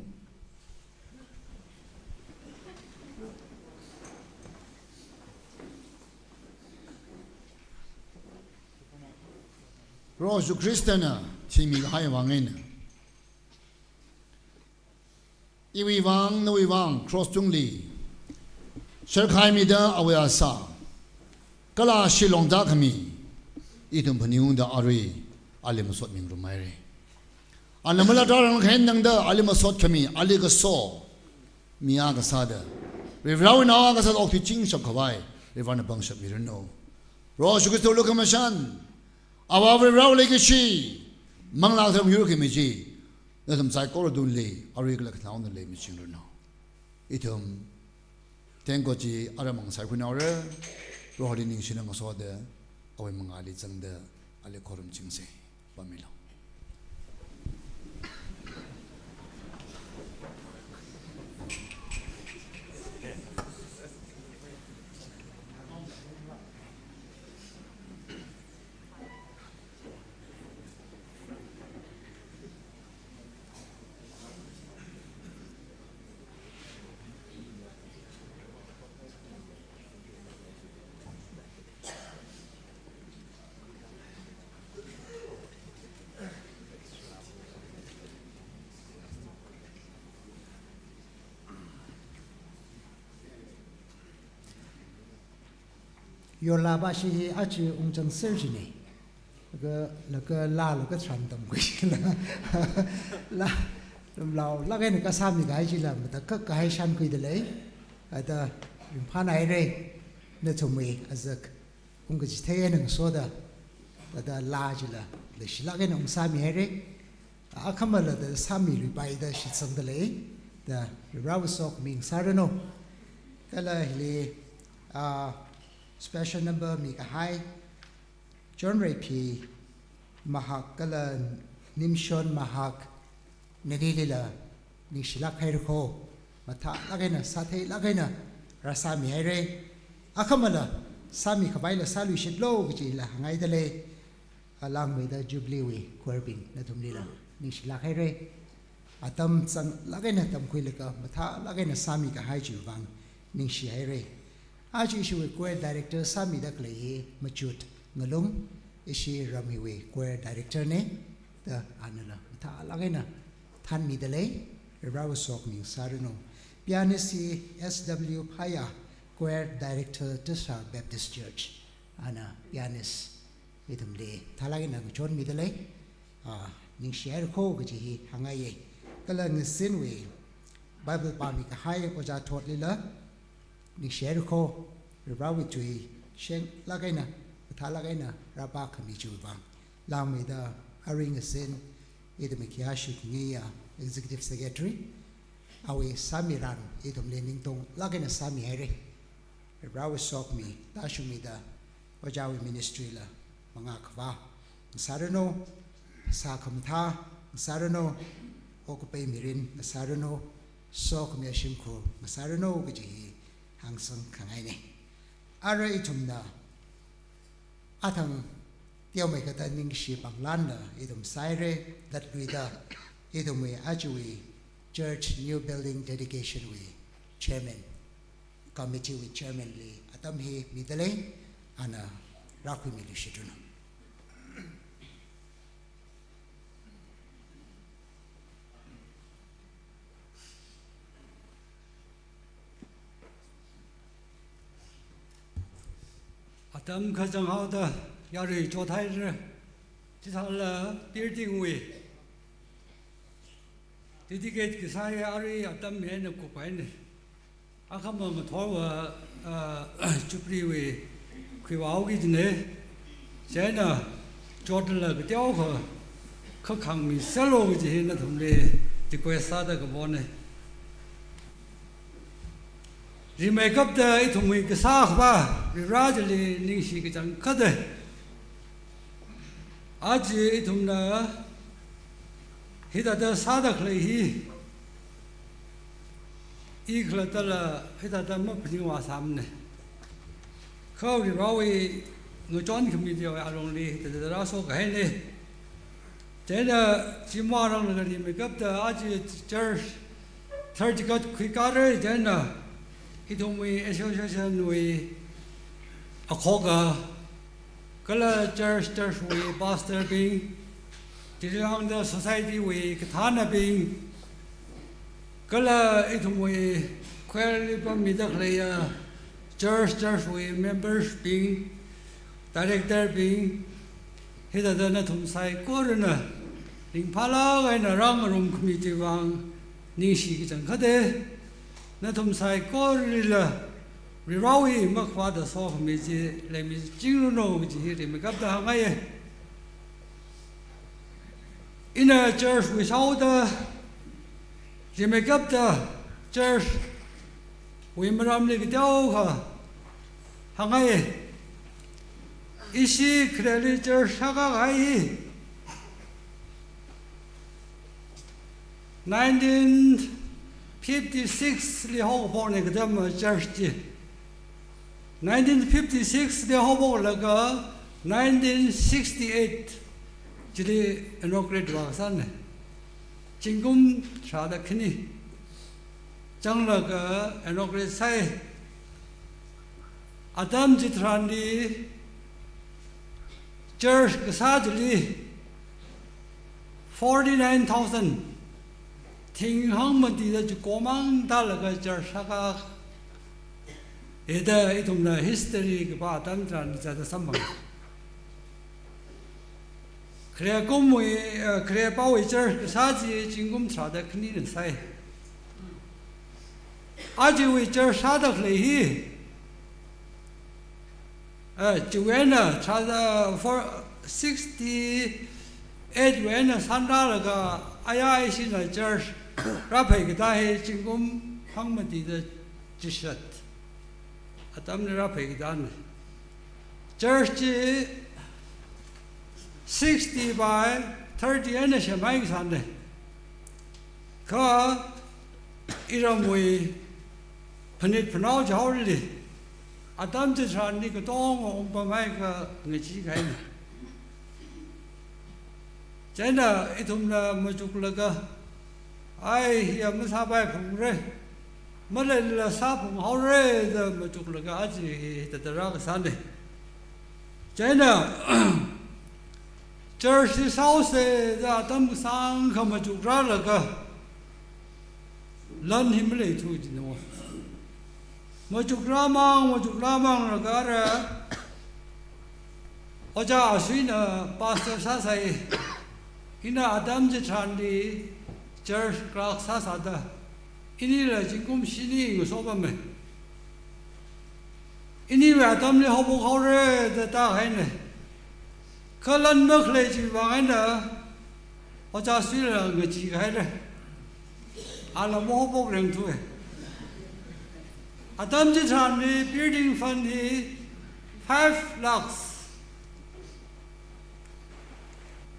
Proho Jesu Khristana thimi kahai vang eina, iwui vang, nawui vang, cross tungli sharkhaimida awui asā, kala ashi longtākhami, ithum phaningungda arui ali masotmingarum haira. Ana mala tārang khain tangda ali masotkhami, ali kaso mi akha sāda, Varivarāwui nao akha sāda okthuichingshap khavai Varivarāna pangshap miranu. Proho Jesu Khrista lukhamashan, Avā Varivarāwui leikashi, Manglā Katharawui yur khami chi nathum saikora tungli arui kala khanao eina leimichingranu. Ithum tengko chi aramang saikhuinaora, Proholi ningshina ngasoda awui mangāli zangda ali khorumchingsa. Pāmilu. Yorlāva ashi hi aja ungzangser jina. Laga, laga laa, laga tharan tamkhuila. Laa, lumlaolāk eina kasāmi kahai chila matakhak kahai shānkhuida lei. Ada ringphānhaira, nathumwui azak ungkachithei eina ngasoda, ada laa chila leishilāk eina ungsāmihaira. Akhamala da sāmiluipaida shitsangda lei, da Varewui sokhami ngasāranu. Kala hili, ah, special number mikahai, Chonreiphi Mahak kala Nimshon Mahak, nanilila ningshilāk haira kho, mathālāk eina, sātheilāk eina rāsāmihaira. Akhamala sāmi khavaila sāluishitlu kajila hānghaida lei. Alangmeida Jubilee wui choir bing nathumlila ningshilāk haira. Atam changlāk eina tamkhuilaga mathālāk eina sāmi kahai chiwui vang ningshihaira. Aja ishiwui choir director sāmida khalei hi Machut Ngalung, ishi ram hiwui choir director na, da anala mathālāk eina thanmida lei, Varewui sokhami ngasāranu. Pianist hi S W Phaya, choir director Tasra Baptist Church, ana pianist ithumli thālāk eina ngachonmida lei, ah, ningshihaira kho kaji hi hāngngaiya. Kala ngasinwui Bible pāmi kahai Ojā Thotlila ningshihaira kho, Varewui tui shenglāk eina, mathālāk eina rāpākhami chiwui vang. Langmeida arui ngasin ithumwui khayāshi khangaiya Executive Secretary, awui sāmiran ithumli ningtonglāk eina sāmihaira. Varewui sokhami tāshungmida Ojāwui ministry la mangā khavā ngasāranu, sā khamathā ngasāranu, okkapai mirin ngasāranu, sokhamiya shimkhur ngasāranu kaji hi hāngsang khangaina. Arui ithumna athang teomeikha ningshi panglanla ithum sāhaira, latluida ithumwui ajawui church new building dedication wui chairman, committee wui chairman li atam hi mida lei, ana rākhuimiluishitranu. Atam kachanghaoda Yarui chothaira, chithāla building wui dedicate kasāya arui atam eina kuphaina. Akhama ngathorva, ah, Jubilee wui khuivāhaoki kajina. Chieina chotla kateokha khakhangmi sālu kaji hi nathumli request sāda kapona. Rimeikapta ithumwui kasā akhava Varivara chili ningshi kachangkhata. Aja ithumna hithāda sāda khalei hi, i khalattala hithāda maphaningvāsāmana. Kha Varivarawui ngachon khami chiwui alungli hithāda rāsokahaina. Chieina chi marānglakha rimeikapta aja church thirty kat khuikāra, chieina ithumwui association wui akhoka, kala church, church wui pastor bing, chili lāngda society wui kathānabing, kala ithumwui khuili pammida khaleiya church, church wui members bing, director bing, hithāda nathum saikorana ringphālāk eina rāngarum khami chiwui vang ningshi kachangkhata. Nathum saikoralila Varivarawui makhavāta sokhami chi leimichingranu kaji hi rimeikapta hāngngaiya. Ina church wui sāhaoda, rimeikapta church wui maramli kateokha hāngngaiya. Ishi khareli church sākakahai hi nineteen fifty-six li haophokna, katam church chi. Nineteen fifty-six li haophoklaga nineteen sixty-eight chili inaugurate vākasāna. Zingkum tharāda khani zanglaga inaugurate sāi. Atam chitharanli church kasā chili forty-nine thousand thing hangmatida chiko mang tālaga church sāka, hithāda ithumna history kapā atam chitharan chithāda samphanga. Khare kumwui, eh, khare paowui church kasā chi zingkum tharāda khanina sāi. Ajawui church sāda khalei hi, eh, chiwui eina tharāda four, sixty-eight wui eina sānrālaga aya ishina church rāphei katā hi zingkum hangmatida chishat atamli rāphei katāna. Church chi sixty by thirty eina semhai kasāna. Kha iramwui phanit phanao chaoli atam chitharanli katonga ungpamhaikha ngachee kahaina. Chieina ithumna machuklaga, ai, hiya masāpai phungra, maleilala sāphung haora da machuklaga aja hithāda rākasāna. Chieina church hi sāhaosa da atam kasāngkha machukrālaga lan hi maleithu jina. Machukrāmang, machukrāmanglaga ara Ojā Asuina pastor sāsai. Ina atam chitharanli church clerk sāsāda, inila zingkum shini ngasopamma. Iniwui atamli haophok haora da tāhaina. Kha lan makhalei chiwui vang eina Ojā Asuila ngachee kahaira. Ala mahaophok rengthuwa. Atam chitharanli building fund hi five lakhs,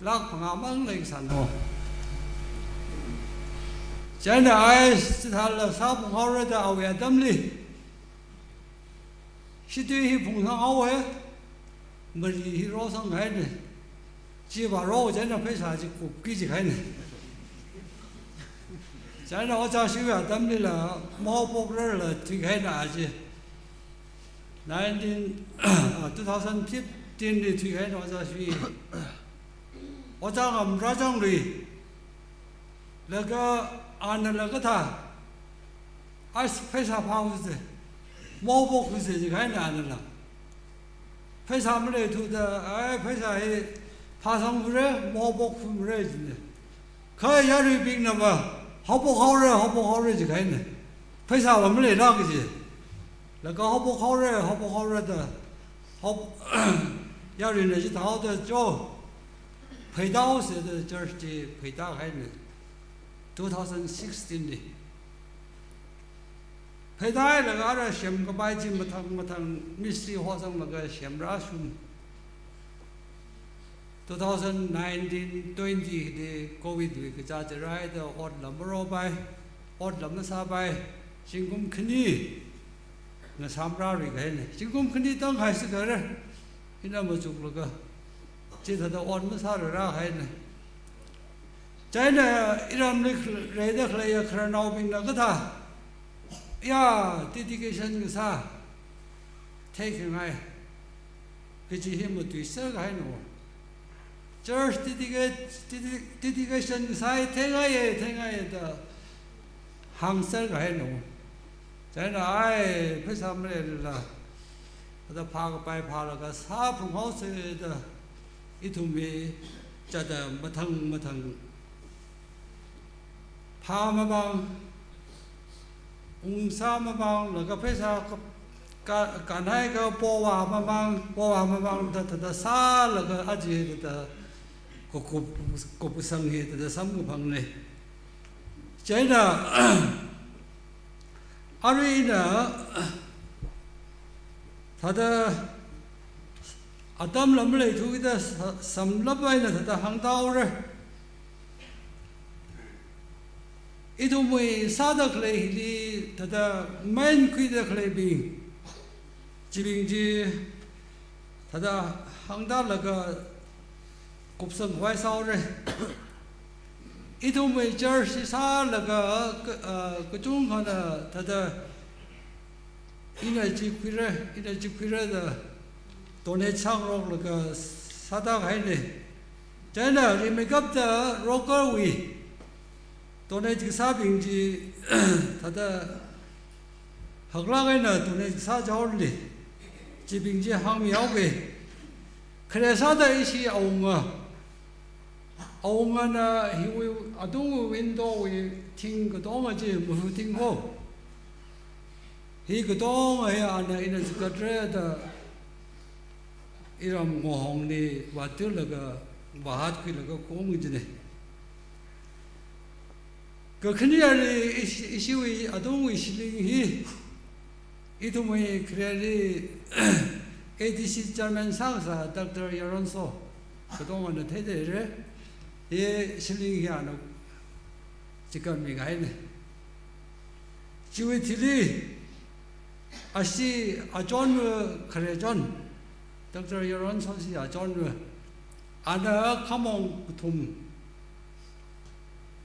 lakh phangāmang leisāna. Chieina ai chithāla sāphung haora da awui atamli shitui hi phungsang haowa, mari hi rosang kahaina. Chi vāro chieina pheisā chi kupki jikahaina. Chieina Ojā Asuiwui atamlila mahaophokrarla thuikahaina aja. Nineteen, ah, two thousand fifteen li thuikahaina Ojā Asui. Ojā Ngam rāzanglui. Laga anala kathā, as pheisā phāhaosa, mahaophokhaosa jikahaina anala. Pheisā maleithuda, ai, pheisā hi phāsangphura, mahaophokphungmara jina. Kha yaruibingnava, haophokhaora, haophokhaora jikahaina. Pheisāva maleila kaji. Laga haophokhaora, haophokhaora da, haop-, yaruina chithāhaoda cho, pheitāhaosa da church chi pheitākahaina. Two thousand sixteen li. Pheitāhailaga ara semkapai chi mathang mathang mistri hosanglaga semrāshung. Two thousand nineteen twenty li covid wui kachā chi rāhaida otla maropai, otla masāpai, zingkum khani ngasāmrāruikahaina. Zingkum khani tangkhai sākhaira, ina machuklaga. Chithāda ot masārarākahaina. Chieina iramli kh-, leida khaleiya khararnaobingna kathā, ya, dedication kasā theikhangai kaji hi matuiserkahaina. Church dedicate, dedi-, dedication kasā hi theingaiya, theingaiya da hāngserkahaina. Chieina ai, pheisā maleilala, ada phākapai phālaga sāphunghaosa da, ithumwui chada mathang mathang phā mamang, ungsā mamang, laga pheisā ka, ka, kanhai ka powa mamang, powa mamang da, da, da sālaga aja da, da, ku, ku, kupsang hi da, da samkaphangna. Chieina, arui ina, thāda atamla maleithuda sa-, samlap eina thāda hāngtāhaora. Ithumwui sāda khalei hili thāda mainkhuida khaleibing, chibing chi thāda hāngtālaga kupsangkhavai sāhaora. Ithumwui church hi sālaga ka, ah, kachungkhana thāda ina chi khuira, ina chi khuira da donate sāngaroklaga sātākahaina. Chieina rimeikapta Rocker wui donate kasābing chi thāda haklāk eina donate kasā chaoli, chibing chi hāngmihaoga. Khare sāda ishi awunga, awungana hiwui atungwui window wui thing katonga chi mahuthing kho. Hi katonga hi ana ina chikatra da iram ngahongli vāthuilaga, vāhatkhuilaga kaung jina. Kakhaneli ishi-, ishiwui atungwui ceiling hi, ithumwui khareli A D C chairman sākasā Doctor Yaronso katongana theithei haira, hi ceiling hi ana chikatmikahaina. Chiwui thili, ashi achonva khare chon, Doctor Yaronsoshi achonva, ana khamong kathum,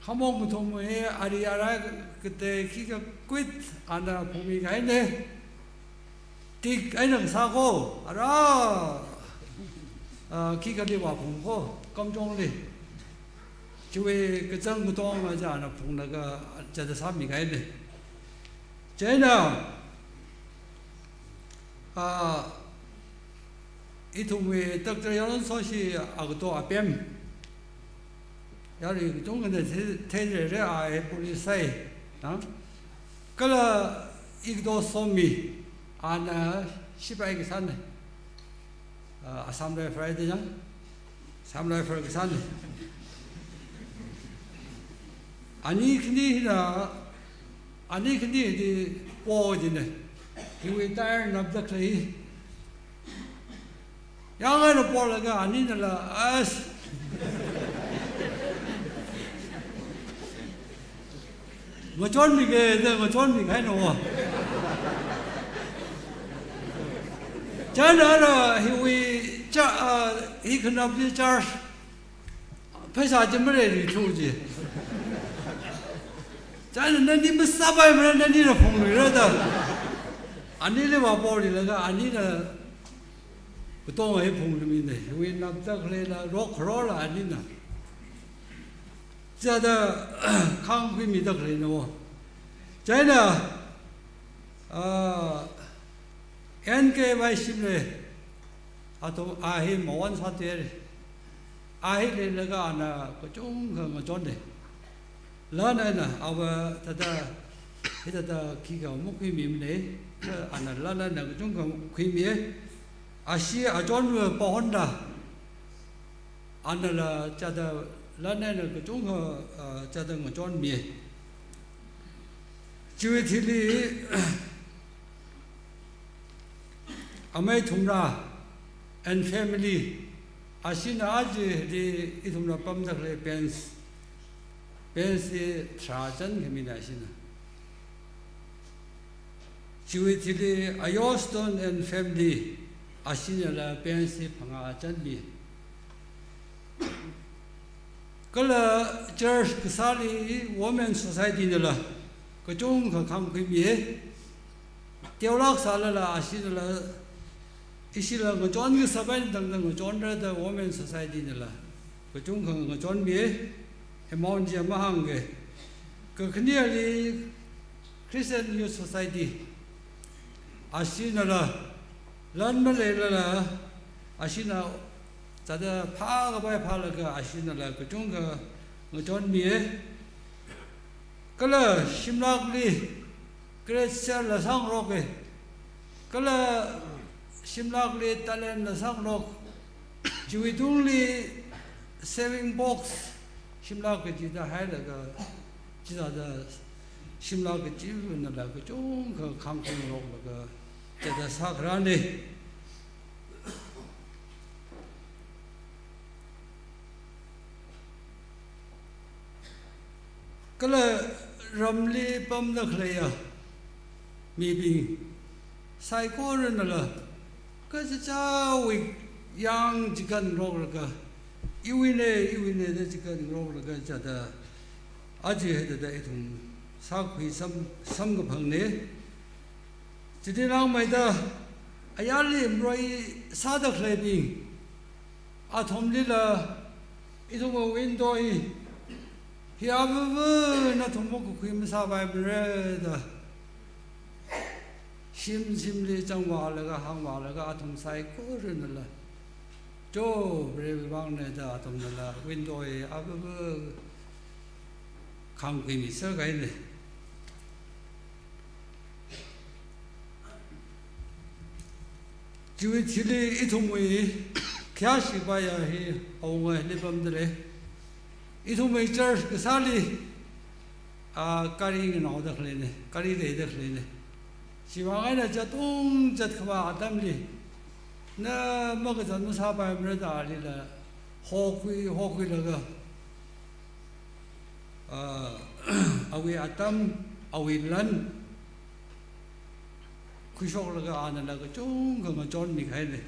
khamong kathum hi ari arai katei khikha kwit ana phungmikahaina. Teak eina kasā kho, ara, ah, khikhali vāphung kho, kamchongli. Chiwui kachang katonga chi ana phunglaga chada sāmikahaina. Chieina, ah, ithumwui Doctor Yaronsoshi agato apem, yarui kachungkhana thei, theirara, a hi police sai, ha? Kala igato Somi, ana sipai kasāna. Ah, Assam Rifle da jang, Assam Rifle kasāna. Ani khani hina, ani khani hi po jina. Hiwui tyre napda khalei. Yang eina polaga aninala, as. Ngachonmika da ngachonmikahaina. Chieina ara hiwui cha, ah, hi khanapli charge. Pheisā chi maleilui thu ji. Chieina nani masāpaimara, nanina phungluira da. Anili vāporilaga, anina katonga hi phungluimina, hiwui napda khaleila, rok kharola anina. Chithāda khangkhuimida khaleina. Chieina, ah, N K Vaishimli, Athum a hi mawan sāthuire. A hi leilaga ana kachungkha ngachonne. Lan eina ava thāda, hithāda khikha makhuimimane. Ana lan eina kachungkha khuimiye. Ashi achonva pahonda, anala chithāda lan eina kachungkha, ah, chithāda ngachonmiye. Chiwui thili, amei Thumra and family, ashina aja hili ithumna pamda khalei bench, bench hi tharā chān khamina ashina. Chiwui thili Ayo Stone and family, ashinala bench hi phangā chānmi. Kala church kasāli Women Society nala kachungkha khāngkhuimiye. Teolak sālala ashinala, ishila ngachon kasā eina tangda ngachonra da Women Society nala kachungkha ngachonmiye. Amount chi mahāngke. Kakhaneli Christian Youth Society, ashinala lan maleilala, ashina chithāda phākapai phālaga ashinala kachungkha ngachonmiye. Kala shimlakli grade sharela sāngaroke. Kala shimlakli talentla sāngarok. Chiwui tungli saving box, shimlak kachida hailaga, chithāda shimlak kachiva nala kachungkha khāngkhuingaroklaga, chithāda sākharāne. Kala ramli pamda khaleiya mibing saikoranala, kachichāwui yāng chikānngaroklaga, iwuine, iwuine da chikānngaroklaga chithāda, aja hithāda ithum sākhui sam, samkaphangne. Chili langmeida ayarli marui sāda khaleibing, athumlila ithumwui window hi, hi avāva nathum makakhui masāpaimara da, shim shimli zangvālaga, hāngvālaga, athum saikoranala, cho, Varewui vāngne da athumnala window hi avāva khāngkhuimiserkahaine. Chiwui thili ithumwui khayāshi paiya hi awunga hili pamdalei. Ithumwui church kasāli, ah, gari nganaoda khaleine, gari leida khaleine. Chiwui vāng eina zattung zatkhavā atamli, na makazat masāpaimara da alila hokhui, hokhuilaga, ah, awui atam, awui lan khuishoklaga anala kachungkha ngachonmikahaine.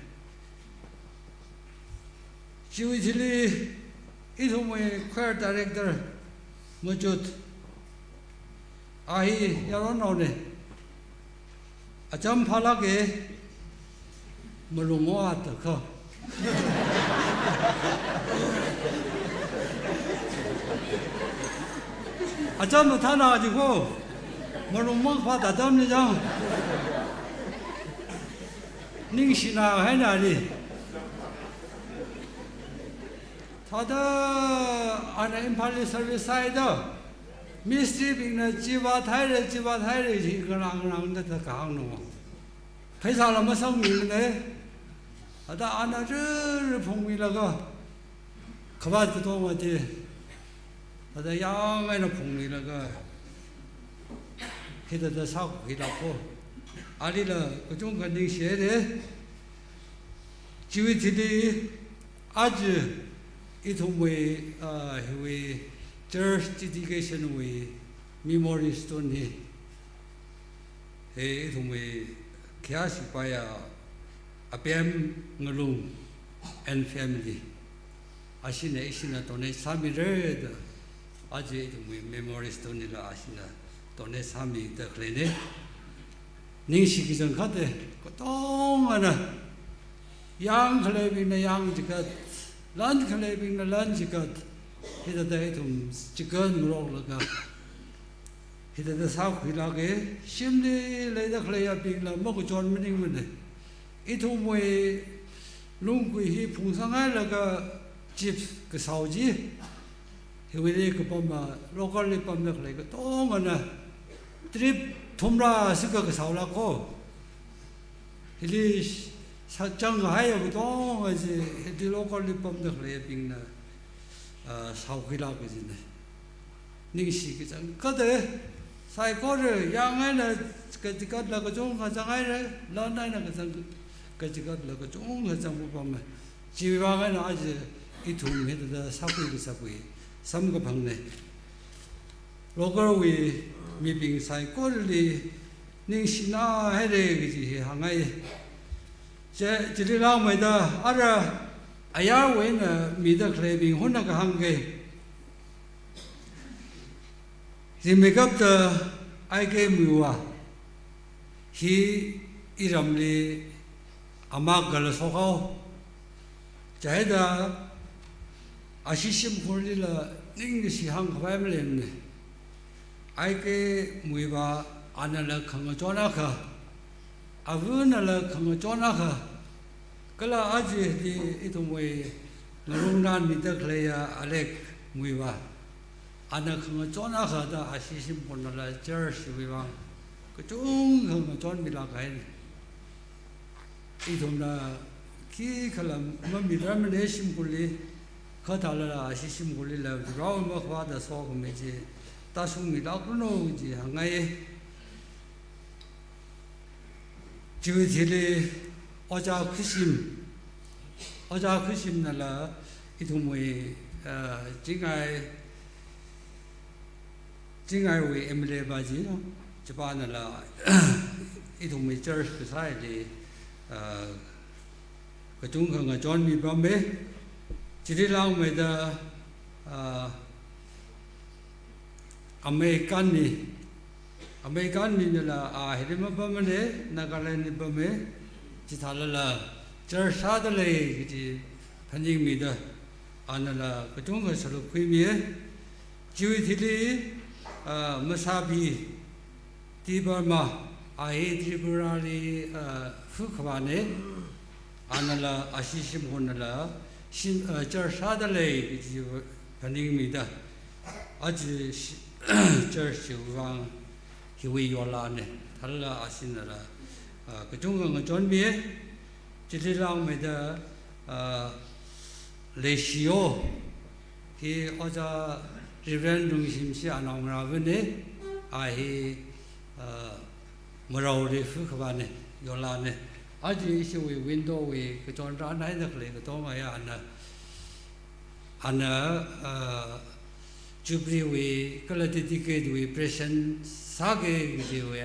Chiwui thili ithumwui choir director machut, a hi yaronnaone. Acham phālāke, malung mavātakha. Acham mathāna jiko, malung mavāta atamli chang. Ningshina haina ni. Thāda ana Imphalli service sāhaida, mistribingna chi vāthaire, chi vāthaire, chi ngarang ngarangda thāda kahāngna. Pheisāla masangmimane. Thāda ana rirri phungmilaga, khavāt katonga chi thāda yāng eina phungmilaga, hithāda sākhuilāko. Alila kachungkha ningshihaire. Chiwui thili aja ithumwui, ah, hiwui church dedication wui memory stone hi, hi ithumwui khayāshi paiya Apem Ngalung and family, ashina ishina donate sāmira da, aja ithumwui memory stone hila ashina donate sāmida khaleine. Ningshi kachangkhata, katongana, yāng khaleibingna yāng chikat, lan khaleibingna lan chikat, hithāda ithum chikānngaroklaga, hithāda sākhuilāke. Shimli leida khaleiyabingla makachon maningmane. Ithumwui Lungkui hi phungsang hailaga chips kasao chi, hiwuili kapama local li pamda khalei katongana trip thumrā sika kasaolāk ko. Hili sā chang haiya katonga chi, hili local li pamda khaleibingna, ah, saokhuilāk kajina. Ningshi kachangkhat e, saikora yang eina kachigatla kachungkha zang haira, lan eina kachang, kachigatla kachungkha zangpapama. Chiwui vang eina aja ithum hithāda sākhui kasāwui samkaphangna. Local wui mibing saikorali ningshina haira kaji hi hāngngai. Chi, chili langmeida ara ayarwui eina mida khaleibing hunna kahāng ke. Zimikapta I K Muivah hi iramli amak kala shokhao. Chieina ashi shimkhurlila ningkashi hāngkhavai maleimana. I K Muivah anala khangachon akha, avānala khangachon akha, kala aja hi ithumwui ngarumnao mida khaleiya Alex Muivah, ana khangachon akha da ashi shimkhurnala church wui vang kachungkha ngachonmilāk kahaina. Ithumna khikhala mamirarmana shimkhurli, kha thālala ashi shimkhurlila Varewui makhavāta sokhami chi tāshungmilākranu kaji hāngngai. Chiwui thili Ojā Khuishim, Ojā Khuishimnala ithumwui, ah, Chingai, Chingaiwui M L A pa chi, no? Chipanala ithumwui church kasāli, ah, kachungkha ngachonmipama. Chili langmeida, ah, American mi, American minala, ah, hili mapamana, Nagaland li pama, chithālala church sādalei kaji phaningmida, anala kachungkha sāruk khuimiya. Chiwui thili, ah, Masāpi Debbarma, a hi Tripurali, ah, hukhavāna, anala ashi shimkhurnala shim, ah, church sādalei kaji phaningmida, aja shi-, church chiwui vang hiwui yorlāna, thālala ashinala, ah, kachungkha ngachonmiya. Chili langmeida, ah, Leishiyo, hi Ojā Reverend Lungshimshi anaongarāvana, a hi, ah, Maraoli hukhavāna, yorlāna. Aja ishiwui window wui kachonrān eina khalei katongaya ana, ana, ah, Jubilee wui kala dedicate wui present sāki kajiwui,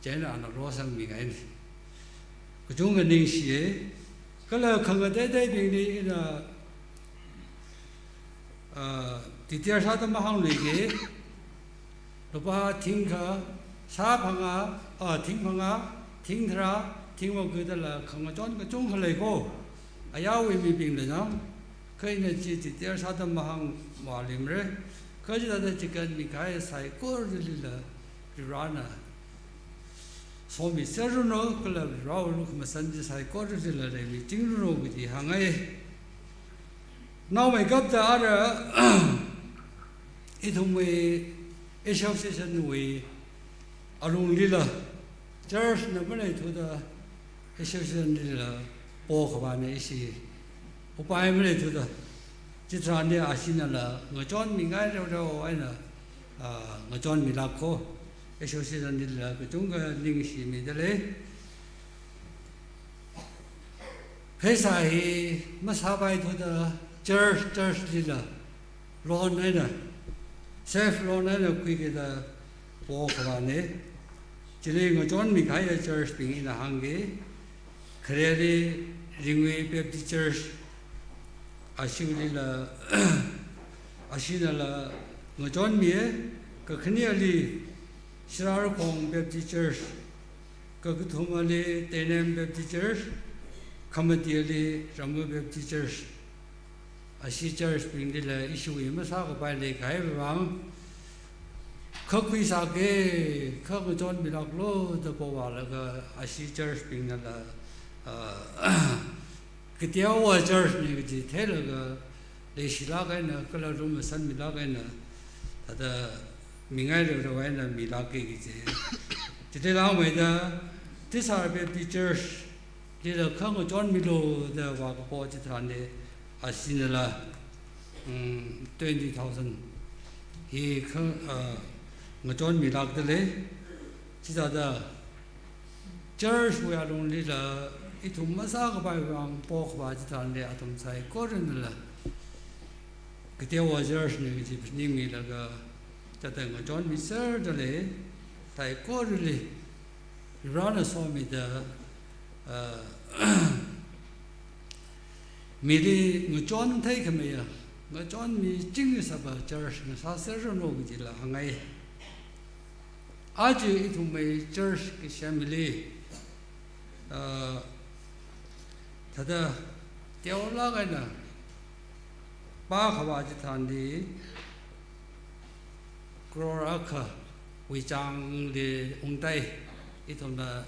chieina ana rosangmingaina. Kachungkha ningshiya, kala khangateiteibingli ina, ah, detail sāda mahāngluiki, lupā thingkha, sā phangā, ah, thing phangā, thing tharā, thing magada la khangachon kachungkha lei ko. Ayarwui mibingla zang, kha ina chi detail sāda mahāngmāluimara. Kha chithāda chigatmi kahai saikoralila Varena somiserranu, kala Varewui lukhamashan chi saikoralila leimichingranu kaji hāngngai. Naomeikapta ara ithumwui association wui alunglila, church na maleithuda association lila pokhavāna ishi. Upai maleithuda, chitharanli ashinala ngachonmingai rorao eina, ah, ngachonmilāk ko. Association lila kachungkha ningshimidalei. Pheisā hi masāpaithuda church, church lila loan eina, self loan eina khuikida pokhavāna. Chili ngachonmi kahaiya church bing ina hāngki, khareli Ringui Baptist Church, ashiwuilila, ashinala ngachonmiya, kakhaneli Shirarakhong Baptist Church, kakathumali Teinem Baptist Church, khamatili Ramu Baptist Church. Ashi church binglila ishiwui masākapai leikahai vang, kha khuisāki, kha ngachonmilāklu da povālaga ashi church bingnala, ah, Kateowa church na kaji theilaga leishilāk eina, kala rum masanmilāk eina, thāda mingai rarau eina milāka kaji. Chithālāk meida, Tisar Baptist Church lila kha ngachonmilu da vākapo chitharanli, ashinala, mm, twenty thousand hi kha, ah, ngachonmilākda lei. Chithāda church wui alunglila ithum masākapai vang pokhavā chitharanli athum saikoranala kateowa church na kaji phaningmilaga chithāda ngachonmiserda lei, saikorali Varena somida, ah, mili ngachon theikhameiya, ngachonmiching sāva church ngasāserranu kajila hāngngai. Aja ithumwui church kasem hili, ah, thāda teolāk eina pākhavā chitharanli crore akhawui chāngli ungtai, ithumna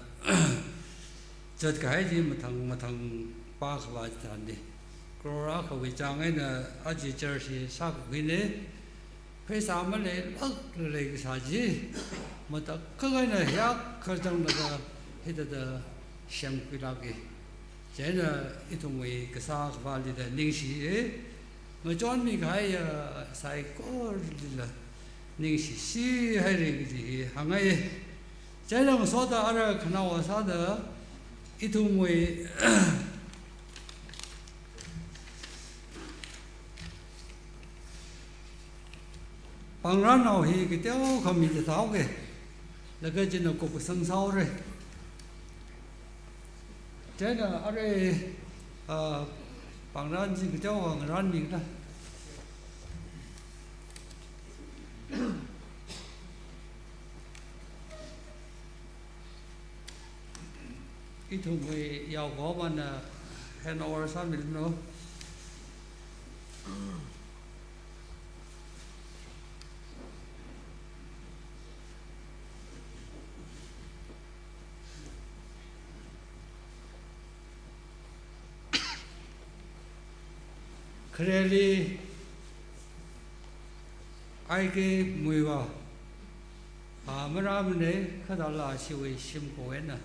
zatkahai chi mathang mathang pākhavā chitharanli. Crore akhawui chāng eina aja church hi sākakhuina, pheisā maleilāk leikasā chi, matakhak eina hiyākha zanglaga hithāda semkhuilāka. Chieina ithumwui kasā khavālila ningshi, eh, ngachonmikahaiya saikoralila ningshi, shihaira kaji hi hāngngai. Chieina ngasoda ara khanaowa sāda ithumwui pāngrannao hi kateokha mida thāhaoka. Laga china kupkasang sāhaora. Chieina arui, ah, pāngran chi kateokha ngaranmida. Ithumwui yaokahomana handover sāmilanu. Khareli I K Muivah, ah, marāmana, khatāla ashiwui shimkhur eina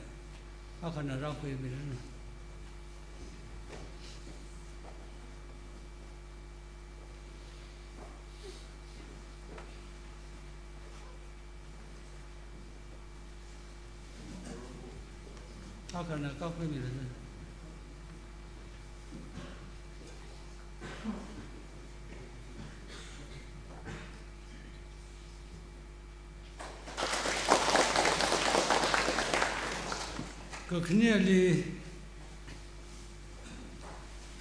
akhana rākhuimiranu. Akhana kākhuimiranu. Kakhaneli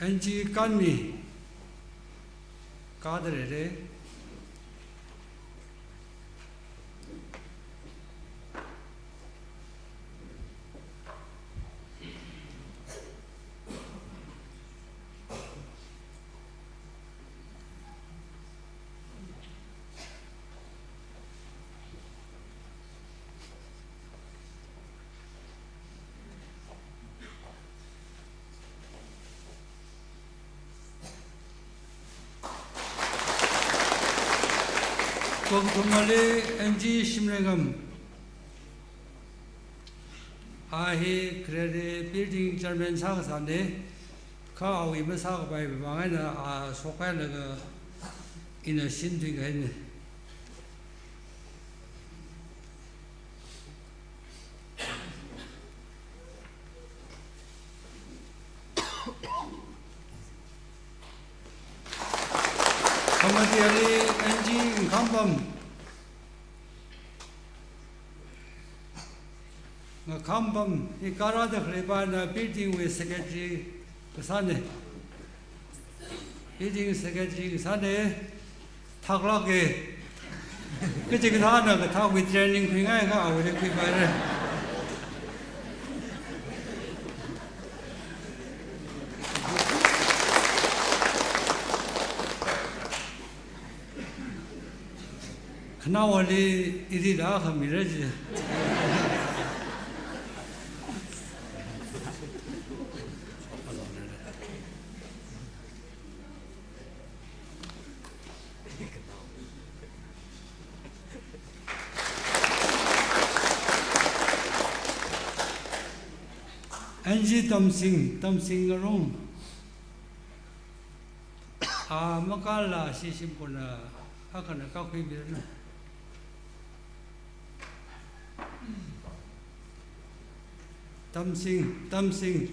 N G Kanmi, kāda leira. Kakathumali N G Shimrengam. A hi khareli building chairman sākasāna, kha awui masākapai vang eina a shokhailaga ina shinthuikahaina. Khamateli N G Ngakhāmpam. Ngakhāmpam hi kārāda khaleipana building wui secretary kasāna. Building secretary kasāna, thaklāka. Kachikathāna kathāwui training khuingaikha awuili khuipaira. Khanaowali irila khamira ji. Hanji Tamsing, Tamsing Ngarung. A, makala si shimkhurna, akhana kakhuimiranu. Tamsing, Tamsing.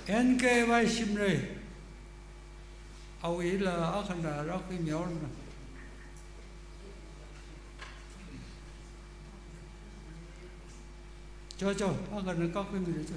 N K Y Shimray. Awuila akhana rākhuimihaoranu. Cho, cho, akhana kakhuimira cho.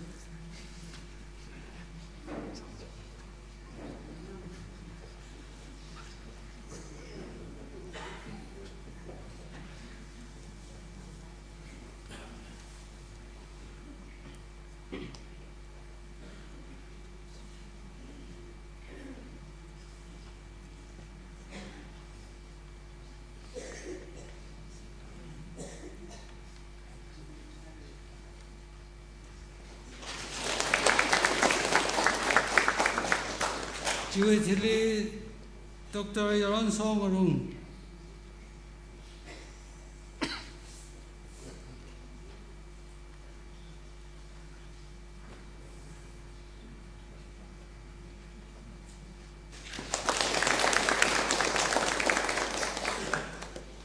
Chiwui thili Doctor Yaronso Ngarung.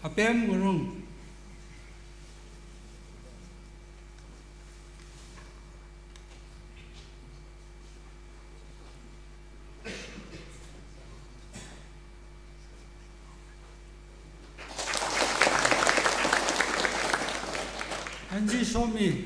Apem Ngarung. Hanji Somi.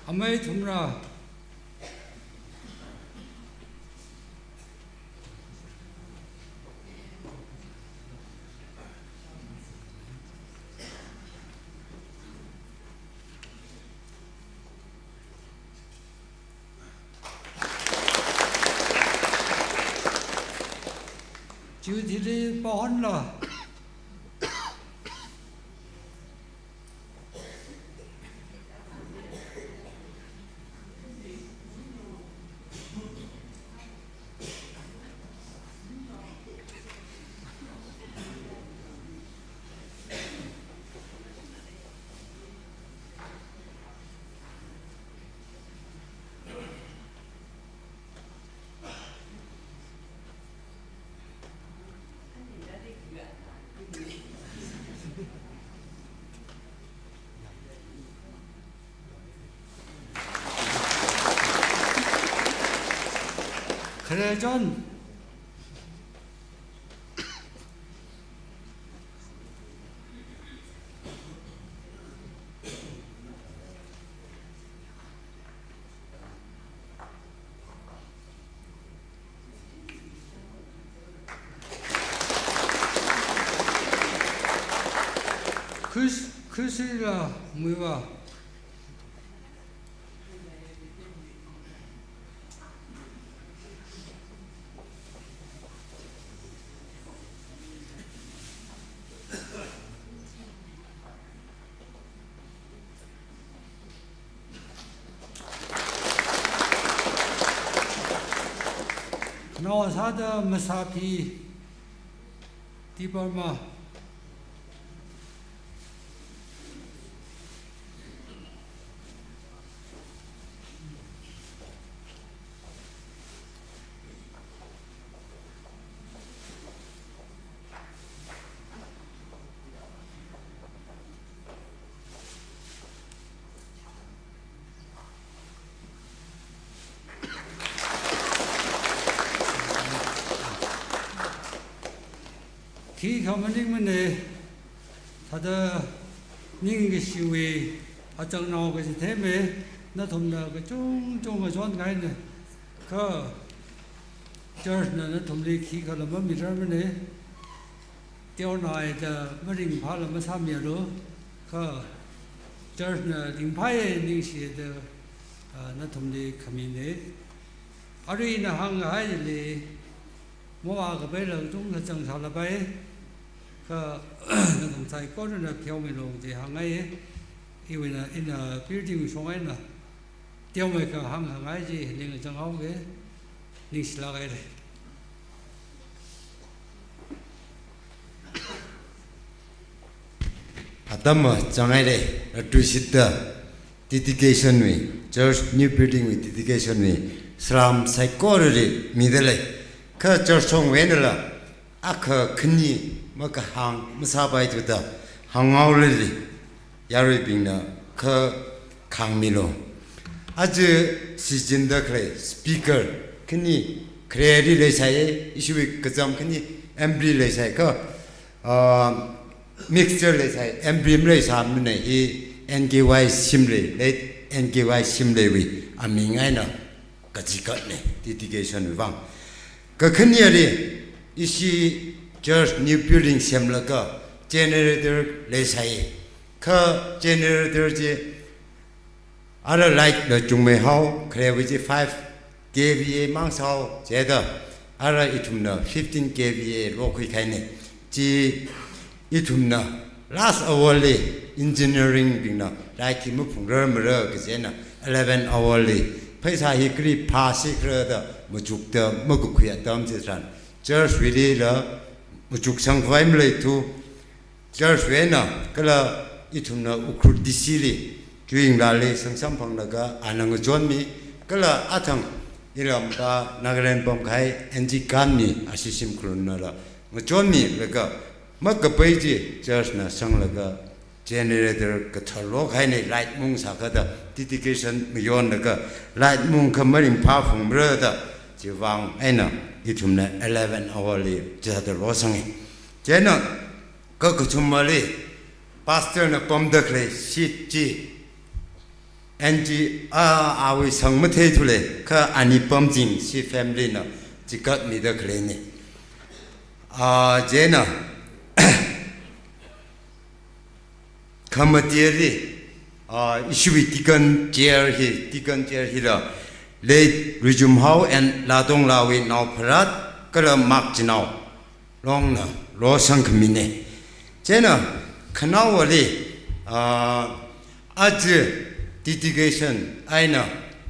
Amei Thumra. Chiwui thili Pahonla. Kharechon. Chris, Chrisila Muivah. Khanaowa sāda Masaphi Debbarma. Khikha maningmana, thāda ningkashiwui achāngnao kaji theimei, nathumna kachungchunga chonngaina. Kha church na nathumli khikhala mamirarmana. Teonaida maringphāla masāmialu, kha Church na ringphāya, ningshiya da, ah, nathumli khamina. Arui ina hānghaili, mavākapaila tungna zangsālapai, kha nathum saikorana pheomilu da hāngngaiya. Iwui eina, ina building shong eina teomeikha hāngngai chi, ning zanghaoga, ningshilāk haira. Atam mazanghaira, atuishitda dedication wui, church new building wui dedication wui, salam saikorali midalei. Kha church shongwui einala, akha khani makahāng masāpaithuda, hānghaolali, yaruibingna kha khāngmilu. Aja shichinda khalei speaker khani khareli leisai, ishiwui kazam khani M P leisai kha, ah, mixture leisai, M P maleisāmana hi N K Y Shimlei, late N K Y Shimleiwui aming eina kachikatna, dedication wui vang. Kakhaneli, ishi church new building semlaga generator leisai. Kha generator chi ara light la chungmeihao, kharewui chi five K V A mang sāhao, chida ara ithumna fifteen K V A lokhuikahaina. Chi ithumna last hour li engineering bingna light hi maphungrarmara kajina eleven hour li pheisā hi kali phāsi khala da machukda makakhui atam chitharan, church wuilila machuksangkhavai maleithu, church wui eina kala ithumna Ukhrul D C li, Chuinglali sangsamphanglaga ana ngachonmi, kala athang irampa Nagaland pamkahai N G Kanmi ashi shimkhurna la ngachonmilaga, makapai chi church na sanglaga generator kathar lokahaina, light mung sākha da dedication mayonlaga, light mungkha maringphā phungmara da, chiwui vang eina ithumna eleven hour li chithāda losangi. Chieina kakathumali, pastor na pamda khalei seat chi, N G, ah, awui sang matheithulei, kha ani pamching, ishi family na chikatmida khaleina. Ah, chieina, khamateli, ah, ishiwui deacon chair hi, deacon chair hila, late Rijumhao and Ladonglawui nao Pharat, kala Mark Chinao Longna losangkhamina. Chieina khanaowali, ah, aja dedication eina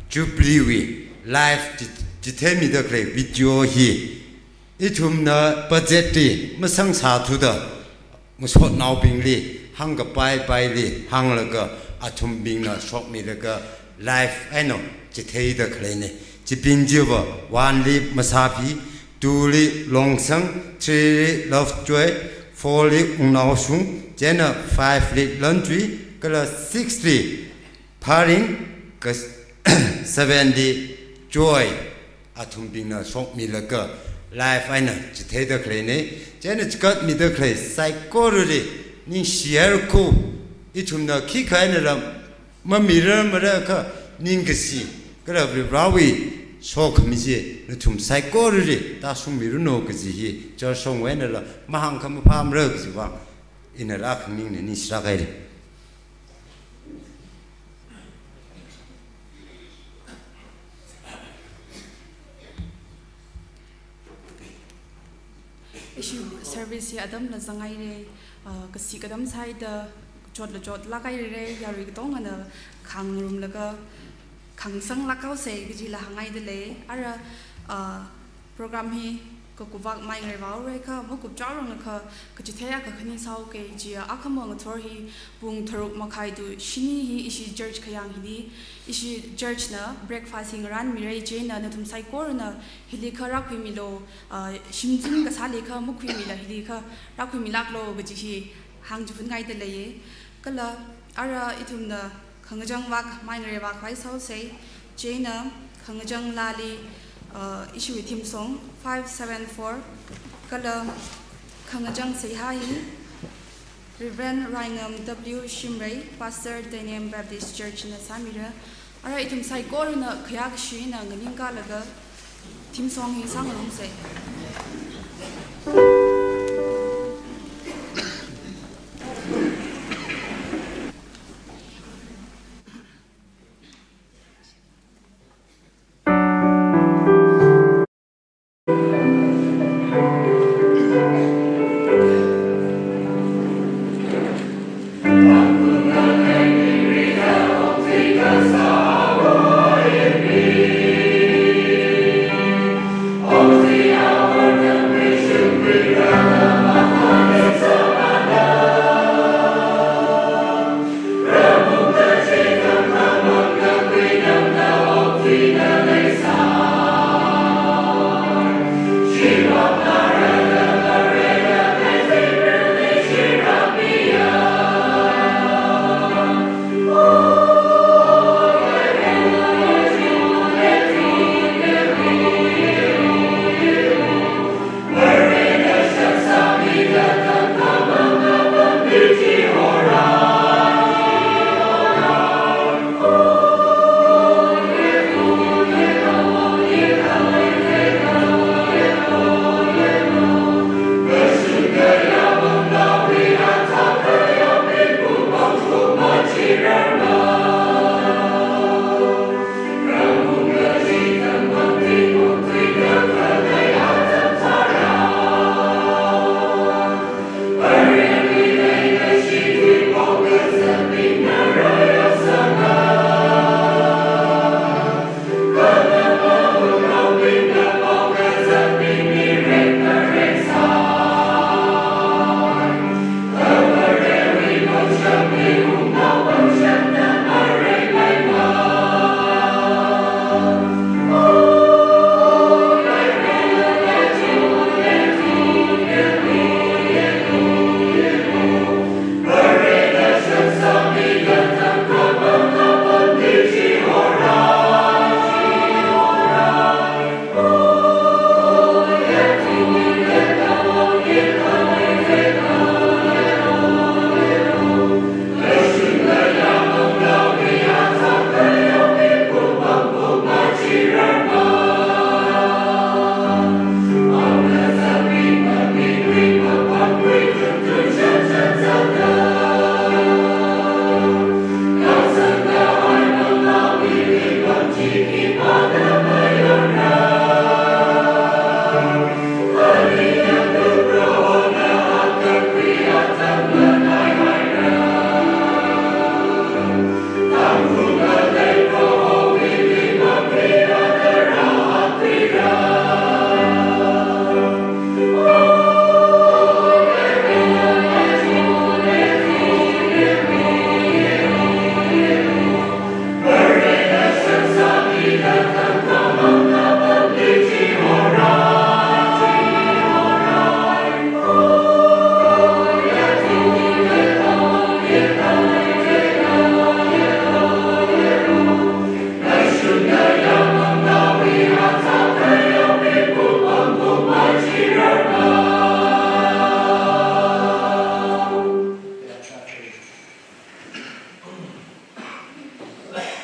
Jubilee wui live chi-, chitheimida khalei video hi ithumna budget li masangsāthuda, ngasotnaobingli hāngkapai paili hānglaga, athumbingna shokmilaga live eina chitheida khaleina. Chibing chiva one li Masāphi, two li Longsang, three li Lovejoy, four li Wungnaoshung, chieina five li Lonchui, kala six li Pharing, kha seven li Joy, athumbingna shokmilaga live eina chitheida khaleina. Chieina chikatmida khalei saikorali ningshihaira kho, ithumna khikha einala mamirarmara kha ningkashi kala Varivarawui sokhami chi nathum saikorali tāshungmiranu kaji hi church shongwui einala mahāngkha maphāmara kajiwui vang inala khaningna, ningshilāk haira. Ishi service hi atamla zanghaira, ah, kasi katam sāhaida, chotla chotlāk haira, yarui katongana khangarumlaga, khangasanglāk haosa kajila hānghaidalei. Ara, ah, program hi kakupvak mai ngarāvaora kha, makupchaorang kha, kachithei akha khani sāhaoki. Chi akhama ngathor hi pung tharuk makhai to shini hi ishi church khayang hili, ishi church na breakfast hi ngarānmira, chieina nathum saikorana hili kha rākhuimilu, ah, shimzun kasāli kha makhuimila, hili kha rākhuimilāklu kaji hi hāngchiphunngaidalei. Kala ara ithumna khangachang vak mai ngarāvakhavai sāhaosa. Chieina khangachang laali, uh, ishiwui theme song five seven four, kala khangachang seihā hi Reverend Raingam W Shimray, Pastor Daniel Baptist Church na sāmira. Ara ithum saikorana khayākashi eina nganingkalaga theme song hi sāngarumsa.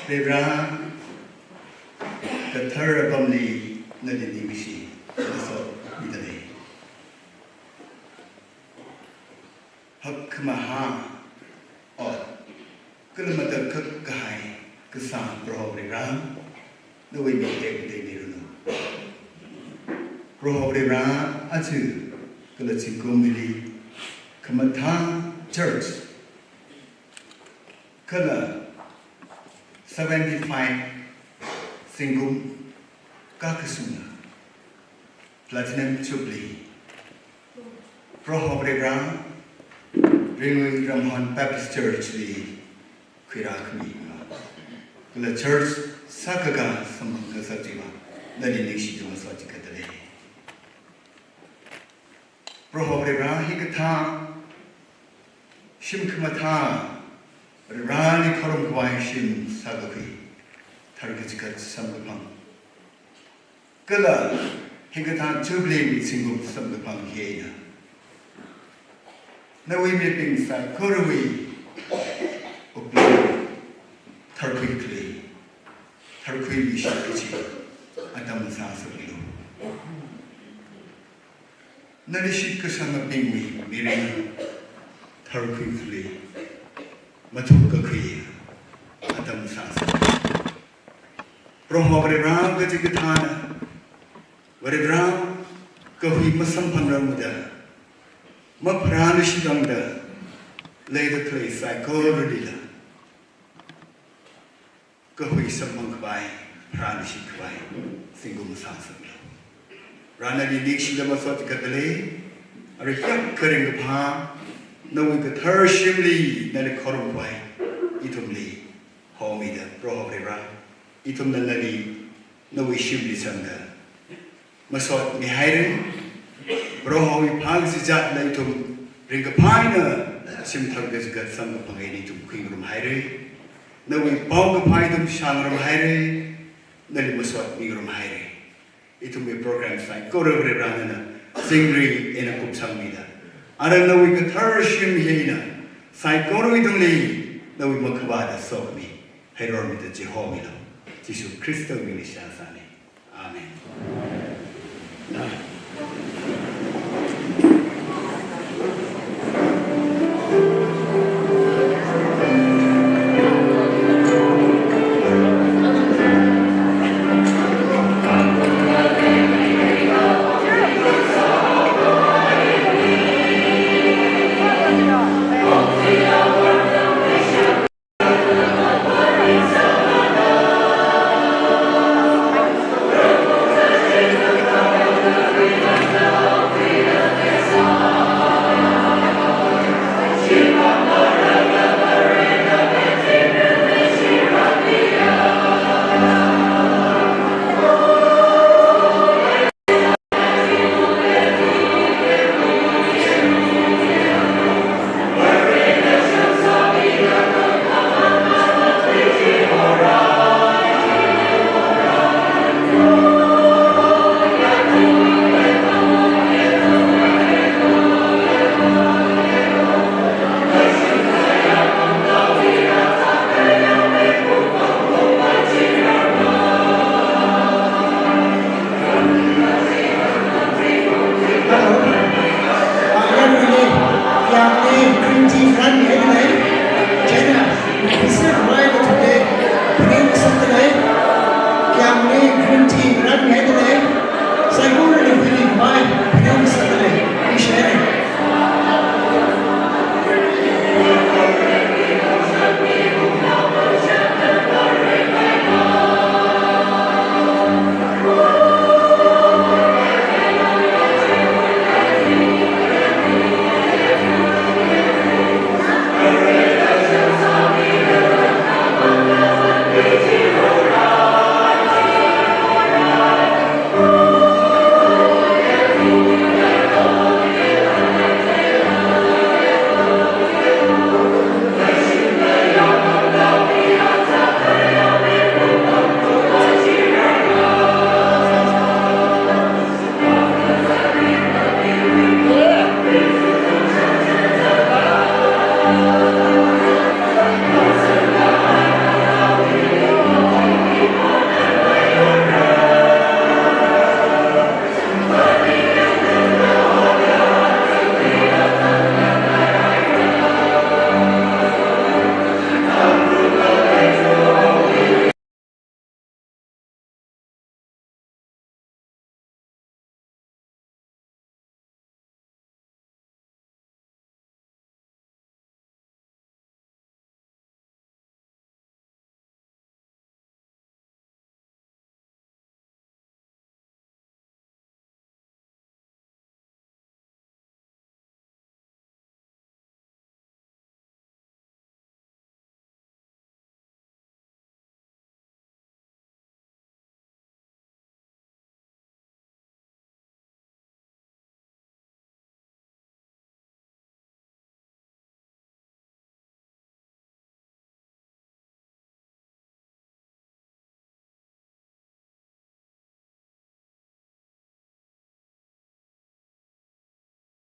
Varivara, kathara apamli nali ningshi, masot midalei. Hakkhamahā, ot, kala matakhak kahai kasā Proho Varivara, nawui ming tekmatei miranu. Proho Varivara, aja kala zingkum hili khamathā church kala seventy-five zingkum kakasuna Platinum Jubilee, Proho Varivara, Ringui Ramhon Baptist Church li khuirākhami, kala church sākakā samphang kasak chiva, nali ningshida masot chikatdalei. Proho Varivara, hikathā shim khamathā, Varivarali khorumkhavai shim sākakhui, tharkachigat samkaphang, kala hikathā Jubilee wui zingkum samkaphang hi eina nawui mibing saikorawui wuklung tharkhui khalei, tharkhuiluishit kachi atam sāsaklu. Nali shitkasangabingwui mirin tharkhui khalei, mathukakhui atam sāsa. Proho Varivara, kachikathāna Varivara, kahui masamphangrarmada, mapharāluishitangda leida khalei saikoralila kahui samphang khavai, pharāluishit khavai zingkum sāngasaklu. Varena nali ningshida masot katalei, arui hiyākha ringkaphā, nawui kathar shimli nali khorum khavai ithumli homida, Proho Vare, ithumna nali nawui shimli zangda masot mihaira. Prohowui phākazā zatla ithum ringkaphā eina shimthang kachigat samkaphang eina ithum khuingarum haira. Nawui paokaphā ithum shāngarum haira. Nali masot mingarum haira. Ithumwui program saikora Vare, nana zingri eina kupsangmida, ara nawui kathar shim hi eina saikorawui tungli nawui makhavāta sokhami hairormida chihomilu. Jishu Khristawui mingli seihā sāna. Amen.